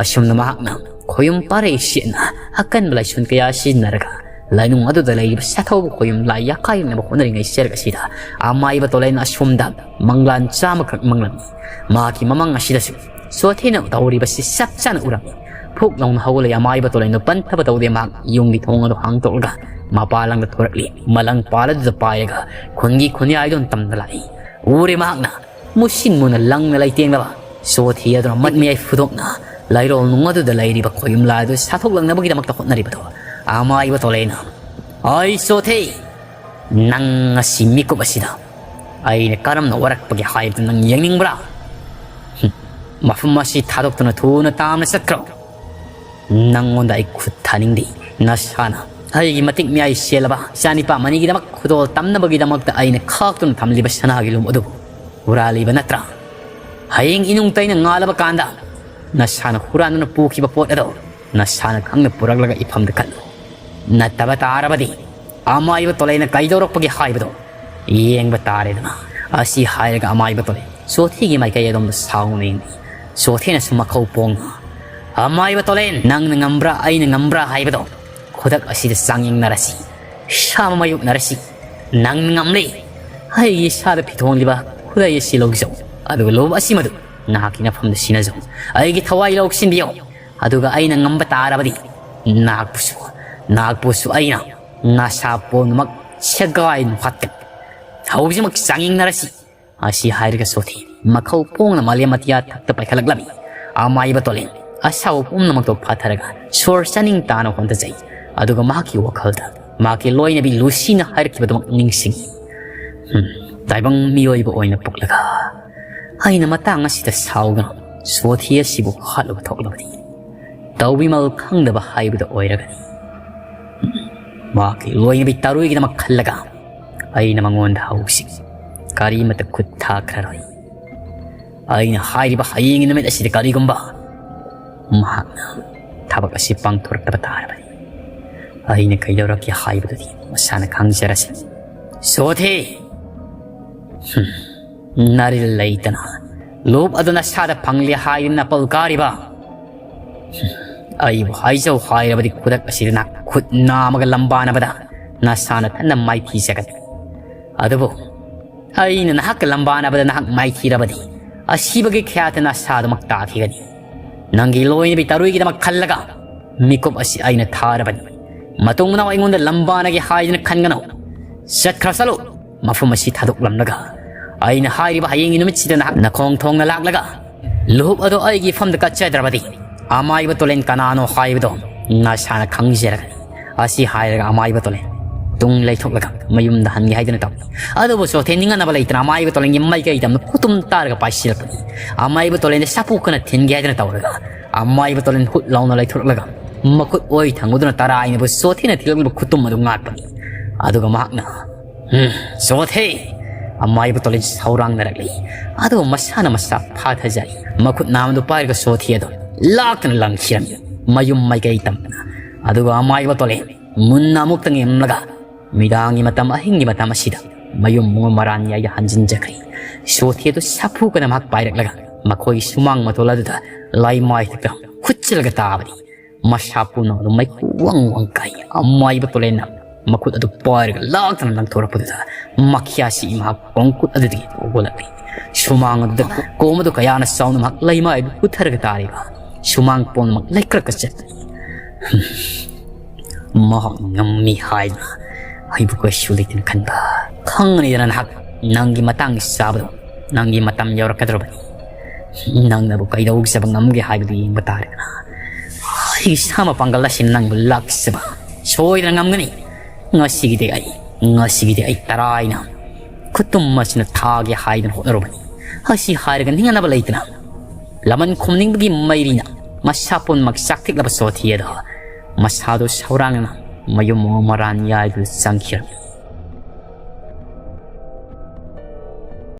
ꯑꯁꯨꯝꯅ ꯃꯍꯥꯛꯅ ꯈꯣꯌꯨꯝ ꯄꯥꯔꯩ ꯁꯦꯠꯅ ꯑꯀꯟꯕ ꯂꯥꯏꯁꯣꯟ ꯀꯌꯥ ꯁꯤꯖꯤꯟꯅꯔꯒ ꯂꯥꯏꯅꯨꯡ ꯑꯗꯨꯗ ꯂꯩꯔꯤꯕ ꯁꯥꯊꯧꯕ ꯈꯣꯌꯨꯝ ꯂꯥꯏ ꯌꯥꯀꯥꯏꯅꯕ ꯍꯣꯠꯅꯔꯤꯉꯩ ꯆꯔꯛ ꯑꯁꯤꯗ ꯑꯃꯥꯏꯕ ꯇꯣꯂꯦꯟ ꯑꯁꯣꯝꯗ ꯃꯪꯂꯥꯟ ꯆꯥꯝꯃꯈꯛ ꯃꯪꯂꯝꯃꯤ꯫ ꯃꯍꯥꯛꯀꯤ ꯃꯃꯪ ꯑꯁꯤꯗꯁꯨ ꯁꯣꯊꯦꯅ ꯇꯧꯔꯤꯕꯁꯤ ꯆꯞ ꯆꯥꯅ ꯎꯔꯝꯃꯤ꯫ ꯐꯨꯛ ꯂꯥꯎꯅ ꯍꯧꯒꯠꯂꯒ ꯑꯃꯥꯏꯕ ꯇꯣꯂꯦꯟꯗꯨ ꯄꯟꯊꯕ ꯇꯧꯗꯦ꯫ ꯃꯍꯥꯛ ꯌꯨꯝꯒꯤ ꯊꯣꯡ ꯑꯗꯨ ꯍꯥꯡꯗꯣꯛꯂꯒ ꯃꯄꯥꯂꯪꯗ ꯊꯣꯔꯛꯂꯤ꯫ ꯃꯂꯪ ꯄꯥꯜ ꯑꯗꯨꯗ ꯄꯥꯏꯔꯒ ꯈꯨꯟꯒꯤ ꯈꯨꯟꯌꯥꯏꯗꯨꯅ ꯇꯝꯅ ꯂꯥꯛꯏ꯫ ꯎꯔꯦ ꯃꯍꯥꯛꯅ ꯃꯨꯁꯤꯟ ꯃꯨꯅ ꯂꯪꯅ ꯂꯩꯇꯦꯡꯂꯕ ꯁꯣꯊꯤ ꯑꯗꯨꯅ ꯃꯠ ꯃꯌꯥꯏ ꯐꯨꯗꯣꯛꯅ ꯂꯩꯔꯣꯜ ꯅꯨꯡ ꯑꯗꯨꯗ ꯂꯩꯔꯤꯕ ꯈꯣꯌꯨꯝ ꯂꯥꯏ ꯑꯗꯨ ꯁꯥꯊꯣꯛꯂꯛꯅꯕꯒꯤꯗꯃꯛꯇ ꯍꯣꯠꯅꯔꯤꯕꯗꯣ꯫ ꯑꯃꯥꯏꯕ ꯇꯣꯂꯦꯟꯅ, "ꯑꯩ ꯁꯣꯊꯤ, ꯅꯪ ꯉꯁꯤ ꯃꯤꯀꯨꯞ ꯑꯁꯤꯗ ꯑꯩꯅ ꯀꯔꯝꯅ ꯋꯥꯔꯛꯄꯒꯦ ꯍꯥꯏꯕꯗꯨ ꯅꯪ ꯌꯦꯡꯅꯤꯡꯕ꯭ꯔꯥ? ꯍꯨꯝ, ꯃꯐꯝ ꯑꯁꯤ ꯊꯥꯗꯣꯛꯇꯨꯅ ꯊꯨꯅ ꯇꯥꯝꯅ ꯆꯠꯈ꯭ꯔꯣ꯫ ꯅꯪꯉꯣꯟꯗ ꯑꯩ ꯈꯨꯠ ꯊꯥꯅꯤꯡꯗꯦ꯫ ꯅꯁꯥꯅ ꯑꯩꯒꯤ ꯃꯇꯤꯛ ꯃꯌꯥꯏ ꯁꯦꯜꯂꯕ ꯏꯆꯥꯅꯤꯄꯥ ꯑꯃꯅꯤꯒꯤꯗꯃꯛ ꯈꯨꯗꯣꯜ ꯇꯝꯅꯕꯒꯤꯗꯃꯛꯇ ꯑꯩꯅ ꯈꯥꯛꯇꯨꯅ ꯊꯝꯂꯤꯕ ꯁꯅꯥꯒꯤ ꯂꯨꯝ ꯑꯗꯨꯕꯨ ꯍꯨꯔꯥꯜꯂꯤꯕ ꯅꯠꯇ꯭ꯔꯥ? ꯍꯌꯦꯡ ꯏꯅꯨꯡ ꯇꯩꯅ ꯉꯥꯜꯂꯕ ꯀꯥꯟꯗ ꯅꯁꯥꯅ ꯍꯨꯔꯥꯟꯗꯨꯅ ꯄꯨꯈꯤꯕ ꯄꯣꯠ ꯑꯗꯣ ꯅꯁꯥꯅ ꯈꯪꯅ ꯄꯨꯔꯛꯂꯒ ꯏꯐꯝꯗ ꯀꯠꯂꯨ꯫ ꯅꯠꯇꯕ ꯇꯥꯔꯕꯗꯤ ꯑꯃꯥꯏꯕ ꯇꯣꯂꯩꯅ ꯀꯩꯗꯧꯔꯛꯄꯒꯦ ꯍꯥꯏꯕꯗꯣ ꯌꯦꯡꯕ ꯇꯥꯔꯦꯗꯅ꯫" ꯑꯁꯤ ꯍꯥꯏꯔꯒ ꯑꯃꯥꯏꯕ ꯇꯣꯂꯩ ꯁꯣꯊꯤꯒꯤ ꯃꯥꯏꯀꯩ ꯑꯗꯣꯝꯗ ꯁꯥꯎꯅ ꯌꯦꯡꯂꯤ꯫ ꯁꯣꯊꯤꯅꯁꯨ ꯃꯈꯧ ꯄꯣꯡꯅ, "ꯑꯃꯥꯏꯕ ꯇꯣꯂꯦꯟ, ꯅꯪꯅ ꯉꯝꯕ꯭ꯔꯥ ꯑꯩꯅ ꯉꯝꯕ꯭ꯔꯥ ꯍꯥꯏꯕꯗꯣ ꯈꯨꯗꯛ ꯑꯁꯤꯗ ꯆꯥꯡꯌꯦꯡꯅꯔꯁꯤ, ꯁꯥ ꯃꯥꯌꯣꯛꯅꯔꯁꯤ꯫ ꯅꯪꯅ ꯉꯝꯂꯦ꯫ ꯑꯩꯒꯤ ꯏꯁꯥꯗ ꯐꯤꯊꯣꯡꯂꯤꯕ ꯈꯨꯗꯩ ꯑꯁꯤ ꯂꯧꯖꯧ, ꯑꯗꯨꯒ ꯂꯨꯝ ꯑꯁꯤꯃꯗꯨ ꯅꯍꯥꯛꯀꯤ ꯅꯐꯝꯗ ꯁꯤꯟꯅꯖꯧ꯫ ꯑꯩꯒꯤ ꯊꯋꯥꯏ ꯂꯧꯁꯤꯟꯕꯤꯌꯨ, ꯑꯗꯨꯒ ꯑꯩꯅ ꯉꯝꯕ ꯇꯥꯔꯕꯗꯤ ꯅꯍꯥꯛꯄꯨꯁꯨ, ꯅꯍꯥꯛꯄꯨꯁꯨ ꯑꯩꯅ ꯅꯁꯥ ꯄꯨꯝꯅꯃꯛ ꯁꯦꯒꯥꯏ ꯅꯨꯡꯈꯠꯀꯅꯤ꯫ ꯍꯧꯖꯤꯛꯃꯛ ꯆꯥꯡꯌꯦꯡꯅꯔꯁꯤ꯫" ꯑꯁꯤ ꯍꯥꯏꯔꯒ ꯁꯣꯊꯤ ꯃꯈꯧ ꯄꯣꯡꯅ ꯃꯥꯂꯦꯝ ꯑꯇꯤꯌꯥ ꯊꯛꯇ ꯄꯥꯏꯈꯠꯂꯛꯂꯝꯃꯤ꯫ ꯑꯃꯥꯏꯕ ꯇꯣꯂꯦꯟ ꯑꯁꯥꯎꯕ ꯄꯨꯝꯅꯃꯛꯇꯣ ꯐꯥꯊꯔꯒ ꯁꯣꯔ ꯆꯥꯅꯤꯡ ꯇꯥꯅ ꯍꯣꯟꯊꯖꯩ꯫ ꯑꯗꯨꯒ ꯃꯍꯥꯛꯀꯤ ꯋꯥꯈꯜꯗ ꯃꯍꯥꯛꯀꯤ ꯂꯣꯏꯅꯕꯤ ꯂꯨꯁꯤꯅ ꯍꯥꯏꯔꯛꯈꯤꯕꯗꯨꯃꯛ ꯅꯤꯡꯁꯤꯡꯉꯤ꯫ "ꯍꯨꯝ, ꯇꯥꯏꯕꯪ ꯃꯤꯑꯣꯏꯕ ꯑꯣꯏꯅ ꯄꯣꯛꯂꯒ ꯑꯩꯅ ꯃꯇꯥꯡ ꯑꯁꯤꯗ ꯁꯥꯎꯗꯨꯅ ꯁꯣꯊꯤ ꯑꯁꯤꯕꯨ ꯍꯥꯠꯂꯨꯕ ꯊꯣꯛꯂꯕꯗꯤ ꯇꯧꯕꯤꯃꯜ ꯈꯪꯗꯕ ꯍꯥꯏꯕꯗꯨ ꯑꯣꯏꯔꯒꯅꯤ꯫ ꯃꯍꯥꯛꯀꯤ ꯂꯣꯏꯅꯕꯤ ꯇꯔꯨꯏꯒꯤꯗꯃꯛ ꯈꯜꯂꯒ ꯑꯩꯅ ꯃꯉꯣꯟꯗ ꯍꯧꯖꯤꯛ ꯀꯔꯤꯃꯠꯇ ꯈꯨꯠ ꯊꯥꯈ꯭ꯔꯔꯣꯏ꯫ ꯑꯩꯅ ꯍꯥꯏꯔꯤꯕ ꯍꯌꯦꯡꯒꯤ ꯅꯨꯃꯤꯠ ꯑꯁꯤꯗ ꯀꯔꯤꯒꯨꯝꯕ ꯃꯍꯥꯛꯅ ꯊꯕꯛ ꯑꯁꯤ ꯄꯥꯡꯊꯣꯔꯛꯇꯕ ꯇꯥꯔꯕꯅꯤ꯫ ꯑꯩꯅ ꯀꯩꯗꯧꯔꯛꯀꯦ ꯍꯥꯏꯕꯗꯨꯗꯤ ꯃꯁꯥꯅ ꯈꯪꯖꯔꯁꯅꯤ꯫ ꯁꯣꯊꯤ! ꯍꯨꯝ, ꯅꯔꯤꯜ ꯂꯩꯇꯅ ꯂꯨꯞ ꯑꯗꯨ ꯅꯁꯥꯗ ꯐꯪꯂꯦ ꯍꯥꯏꯗꯨꯅ ꯅꯄꯜ ꯀꯥꯔꯤꯕ? ꯍꯨꯝ, ꯑꯩꯕꯨ ꯍꯥꯏꯖꯧ ꯍꯥꯏꯔꯕꯗꯤ ꯈꯨꯗꯛ ꯑꯁꯤꯗ ꯅꯈꯨꯠ ꯅꯥꯝꯃꯒ ꯂꯝꯕꯥꯅꯕꯗ ꯅꯁꯥꯅ ꯊꯟꯅ ꯃꯥꯏꯊꯤꯖꯒꯅꯤ꯫ ꯑꯗꯨꯕꯨ ꯑꯩꯅ ꯅꯍꯥꯛꯀ ꯂꯝꯕꯥꯅꯕꯗ ꯅꯍꯥꯛ ꯃꯥꯏꯊꯤꯔꯕꯗꯤ ꯑꯁꯤꯕꯒꯤ ꯈ꯭ꯌꯥꯠꯇ ꯅꯁꯥꯗꯨꯃꯛ ꯇꯥꯈꯤꯒꯅꯤ꯫ ꯅꯪꯒꯤ ꯂꯣꯏꯅꯕꯤ ꯇꯔꯨꯏꯒꯤꯗꯃꯛ ꯈꯜꯂꯒ ꯃꯤꯀꯨꯞ ꯑꯁꯤ ꯑꯩꯅ ꯊꯥꯔꯕꯅꯤ꯫ ꯃꯇꯨꯡ ꯃꯅꯥꯎ ꯑꯩꯉꯣꯟꯗ ꯂꯝꯕꯥꯅꯒꯦ ꯍꯥꯏꯗꯨꯅ ꯈꯟꯒꯅꯨ꯫ ꯆꯠꯈ꯭ꯔ ꯆꯠꯂꯨ꯫ ꯃꯐꯝ ꯑꯁꯤ ꯊꯥꯗꯣꯛꯂꯝꯂꯒ ꯑꯩꯅ ꯍꯥꯏꯔꯤꯕ ꯍꯌꯦꯡꯒꯤ ꯅꯨꯃꯤꯠꯁꯤꯗ ꯅꯍꯥꯛ ꯅꯈꯣꯡ ꯊꯣꯡꯅ ꯂꯥꯛꯂꯒ ꯂꯨꯍꯨꯞ ꯑꯗꯣ ꯑꯩꯒꯤ ꯏꯐꯝꯗ ꯀꯠꯆꯗ꯭ꯔꯕꯗꯤ ꯑꯃꯥꯏꯕ ꯇꯣꯂꯦꯟ ꯀꯅꯥꯅꯣ ꯍꯥꯏꯕꯗꯣ ꯅꯁꯥꯅ ꯈꯪꯖꯔꯒꯅꯤ꯫ ꯑꯁꯤ ꯍꯥꯏꯔꯒ ꯑꯃꯥꯏꯕ ꯇꯣꯂꯦꯟ ꯇꯨꯡ ꯂꯩꯊꯣꯛꯂꯒ ꯃꯌꯨꯝꯗ ꯍꯟꯒꯦ ꯍꯥꯏꯗꯨꯅ ꯇꯧꯏ꯫ ꯑꯗꯨꯕꯨ ꯆꯣꯊꯦ ꯅꯤꯡꯍꯟꯅꯕ ꯂꯩꯇꯅ ꯑꯃꯥꯏꯕ ꯇꯣꯂꯦꯟꯒꯤ ꯃꯥꯏꯀꯩ ꯇꯝꯅ ꯈꯨꯇꯨꯝ ꯇꯥꯔꯒ ꯄꯥꯏꯁꯤꯜꯂꯛꯄꯅꯤ꯫ ꯑꯃꯥꯏꯕ ꯇꯣꯂꯦꯟꯗ ꯁꯥꯄꯨ ꯀꯟꯅ ꯊꯤꯟꯒꯦ ꯍꯥꯏꯗꯨꯅ ꯇꯧꯔꯒ ꯑꯃꯥꯏꯕ ꯇꯣꯂꯦꯟ ꯍꯨꯠ ꯂꯥꯎꯅ ꯂꯩꯊꯣꯛꯂꯒ ꯃꯈꯨꯠ ꯑꯣꯏ ꯊꯪꯉꯨꯗꯨꯅ ꯇꯔꯥꯏꯅꯕꯨ ꯆꯣꯊꯦꯅ ꯊꯤꯜꯂꯛꯂꯤꯕ ꯈꯨꯇꯨꯝ ꯑꯗꯨ ꯉꯥꯛꯄꯅꯤ꯫ ꯑꯗꯨꯒ ꯃꯍꯥꯛꯅ, "ꯎꯝ, ꯆꯣꯊꯦ!" ꯑꯃꯥꯏꯕ ꯇꯣꯂꯦꯟ ꯁꯧꯔꯥꯡꯅꯔꯛꯂꯤ꯫ ꯑꯗꯨꯒ ꯃꯁꯥꯅ ꯃꯁꯥ ꯐꯥꯊꯖꯔꯤ꯫ ꯃꯈꯨꯠ ꯅꯥꯝꯃꯗꯨ ꯄꯥꯏꯔꯒ ꯆꯣꯊꯦ ꯑꯗꯨ ꯂꯥꯛꯇꯅ ꯂꯪꯈꯤꯔꯝꯃꯤ꯫ ꯃꯌꯨꯝ ꯃꯥꯏꯀꯩ ꯇꯝꯗꯅ꯫ ꯑꯗꯨꯒ ꯑꯃꯥꯏꯕ ꯇꯣꯂꯦꯟ ꯃꯨꯟꯅ ꯑꯃꯨꯛꯇꯪ ꯌꯦꯡꯂꯒ, ꯅꯨꯃꯤꯗꯥꯡꯒꯤ ꯃꯇꯝ, ꯑꯍꯤꯡꯒꯤ ꯃꯇꯝ ꯑꯁꯤꯗ ꯃꯌꯨꯝ ꯃꯔꯥꯟ ꯌꯥꯏꯗ ꯍꯟꯖꯤꯟꯖꯈ꯭ꯔꯦ꯫ ꯆꯣꯊꯦ ꯑꯗꯨ ꯁꯥꯐꯨ ꯀꯟꯅ ꯃꯍꯥꯛ ꯄꯥꯏꯔꯛꯂꯒ ꯃꯈꯣꯏꯒꯤ ꯁꯨꯃꯥꯡ ꯃꯇꯣꯜ ꯑꯗꯨꯗ ꯂꯩꯃꯥꯏꯊꯛꯇ ꯈꯨꯠꯆꯤꯜꯂꯒ ꯇꯥꯕꯅꯤ꯫ ꯃꯁꯥ ꯄꯨꯝꯅꯃꯛ ꯑꯗꯨ ꯃꯩꯈꯨ ꯋꯪ ꯋꯪ ꯀꯥꯏ꯫ ꯑꯃꯥꯏꯕ ꯇꯣꯂꯦꯟꯅ ꯃꯈꯨꯠ ꯑꯗꯨ ꯄꯥꯏꯔꯒ ꯂꯥꯛꯇꯅ ꯂꯪꯊꯣꯔꯛꯄꯗꯨꯗ ꯃꯈ꯭ꯌꯥꯠꯁꯤ ꯃꯍꯥꯛ ꯈꯣꯡꯈꯨꯠ ꯑꯗꯨꯗꯒꯤ ꯍꯧꯒꯠꯂꯛꯂꯤ꯫ ꯁꯨꯃꯥꯡ ꯑꯗꯨꯗ ꯀꯣꯝ ꯑꯗꯨ ꯀꯌꯥꯅ ꯆꯥꯎꯅ ꯃꯍꯥꯛ ꯂꯩꯃꯥꯏ ꯑꯗꯨ ꯄꯨꯊꯔꯒ ꯇꯥꯔꯤꯕ ꯁꯨꯃꯥꯡ ꯄꯨꯝꯅꯃꯛ ꯂꯩꯀ꯭ꯔꯛꯀ ꯆꯠꯄꯅꯤ꯫ ꯃꯍꯥꯛ ꯉꯝꯃꯤ ꯍꯥꯏꯗꯨꯅ ꯑꯩꯕꯨ ꯀꯩꯁꯨ ꯂꯩꯇꯅ ꯈꯟꯕ? ꯈꯪꯒꯅꯤꯗꯅ ꯅꯍꯥꯛ ꯅꯪꯒꯤ ꯃꯇꯥꯡ ꯆꯥꯕꯗꯣ꯫ ꯅꯪꯒꯤ ꯃꯇꯝ ꯌꯧꯔꯛꯀꯗꯧꯔꯕꯅꯤ꯫ ꯅꯪꯅꯕꯨ ꯀꯩꯗꯧꯖꯕ ꯉꯝꯒꯦ ꯍꯥꯏꯕꯗꯨ ꯌꯦꯡꯕ ꯇꯥꯔꯦꯗꯅ꯫ ꯑꯩꯒꯤ ꯁꯥ ꯃꯄꯥꯡꯒꯜ ꯑꯁꯤꯅ ꯅꯪꯕꯨ ꯂꯥꯛꯆꯕ ꯁꯣꯏꯗꯅ ꯉꯝꯒꯅꯤ꯫ ꯉꯁꯤꯒꯤꯗꯤ ꯑꯩ, ꯉꯁꯤꯒꯤꯗꯤ ꯑꯩ ꯇꯔꯥꯏꯅ ꯈꯨꯇꯨꯝ ꯑꯁꯤꯅ ꯊꯥꯒꯦ ꯍꯥꯏꯗꯨꯅ ꯍꯣꯠꯅꯔꯨꯕꯅꯤ꯫ ꯑꯁꯤ ꯍꯥꯏꯔꯒ ꯅꯤꯡꯍꯟꯅꯕ ꯂꯩꯇꯅ ꯂꯃꯟ ꯈꯨꯝꯅꯤꯡꯕꯒꯤ ꯃꯩꯔꯤꯅ ꯃꯁꯥ ꯄꯨꯝꯅꯃꯛ ꯆꯥꯛꯊꯤꯛꯂꯕ ꯆꯣꯊꯦ ꯑꯗꯣ ꯃꯁꯥꯗꯨ ꯁꯧꯔꯥꯡꯅꯅ ꯃꯌꯨꯝ ꯃꯔꯥꯟ ꯌꯥꯏꯗꯨꯗ ꯆꯪꯈꯤꯔꯝꯃꯤ꯫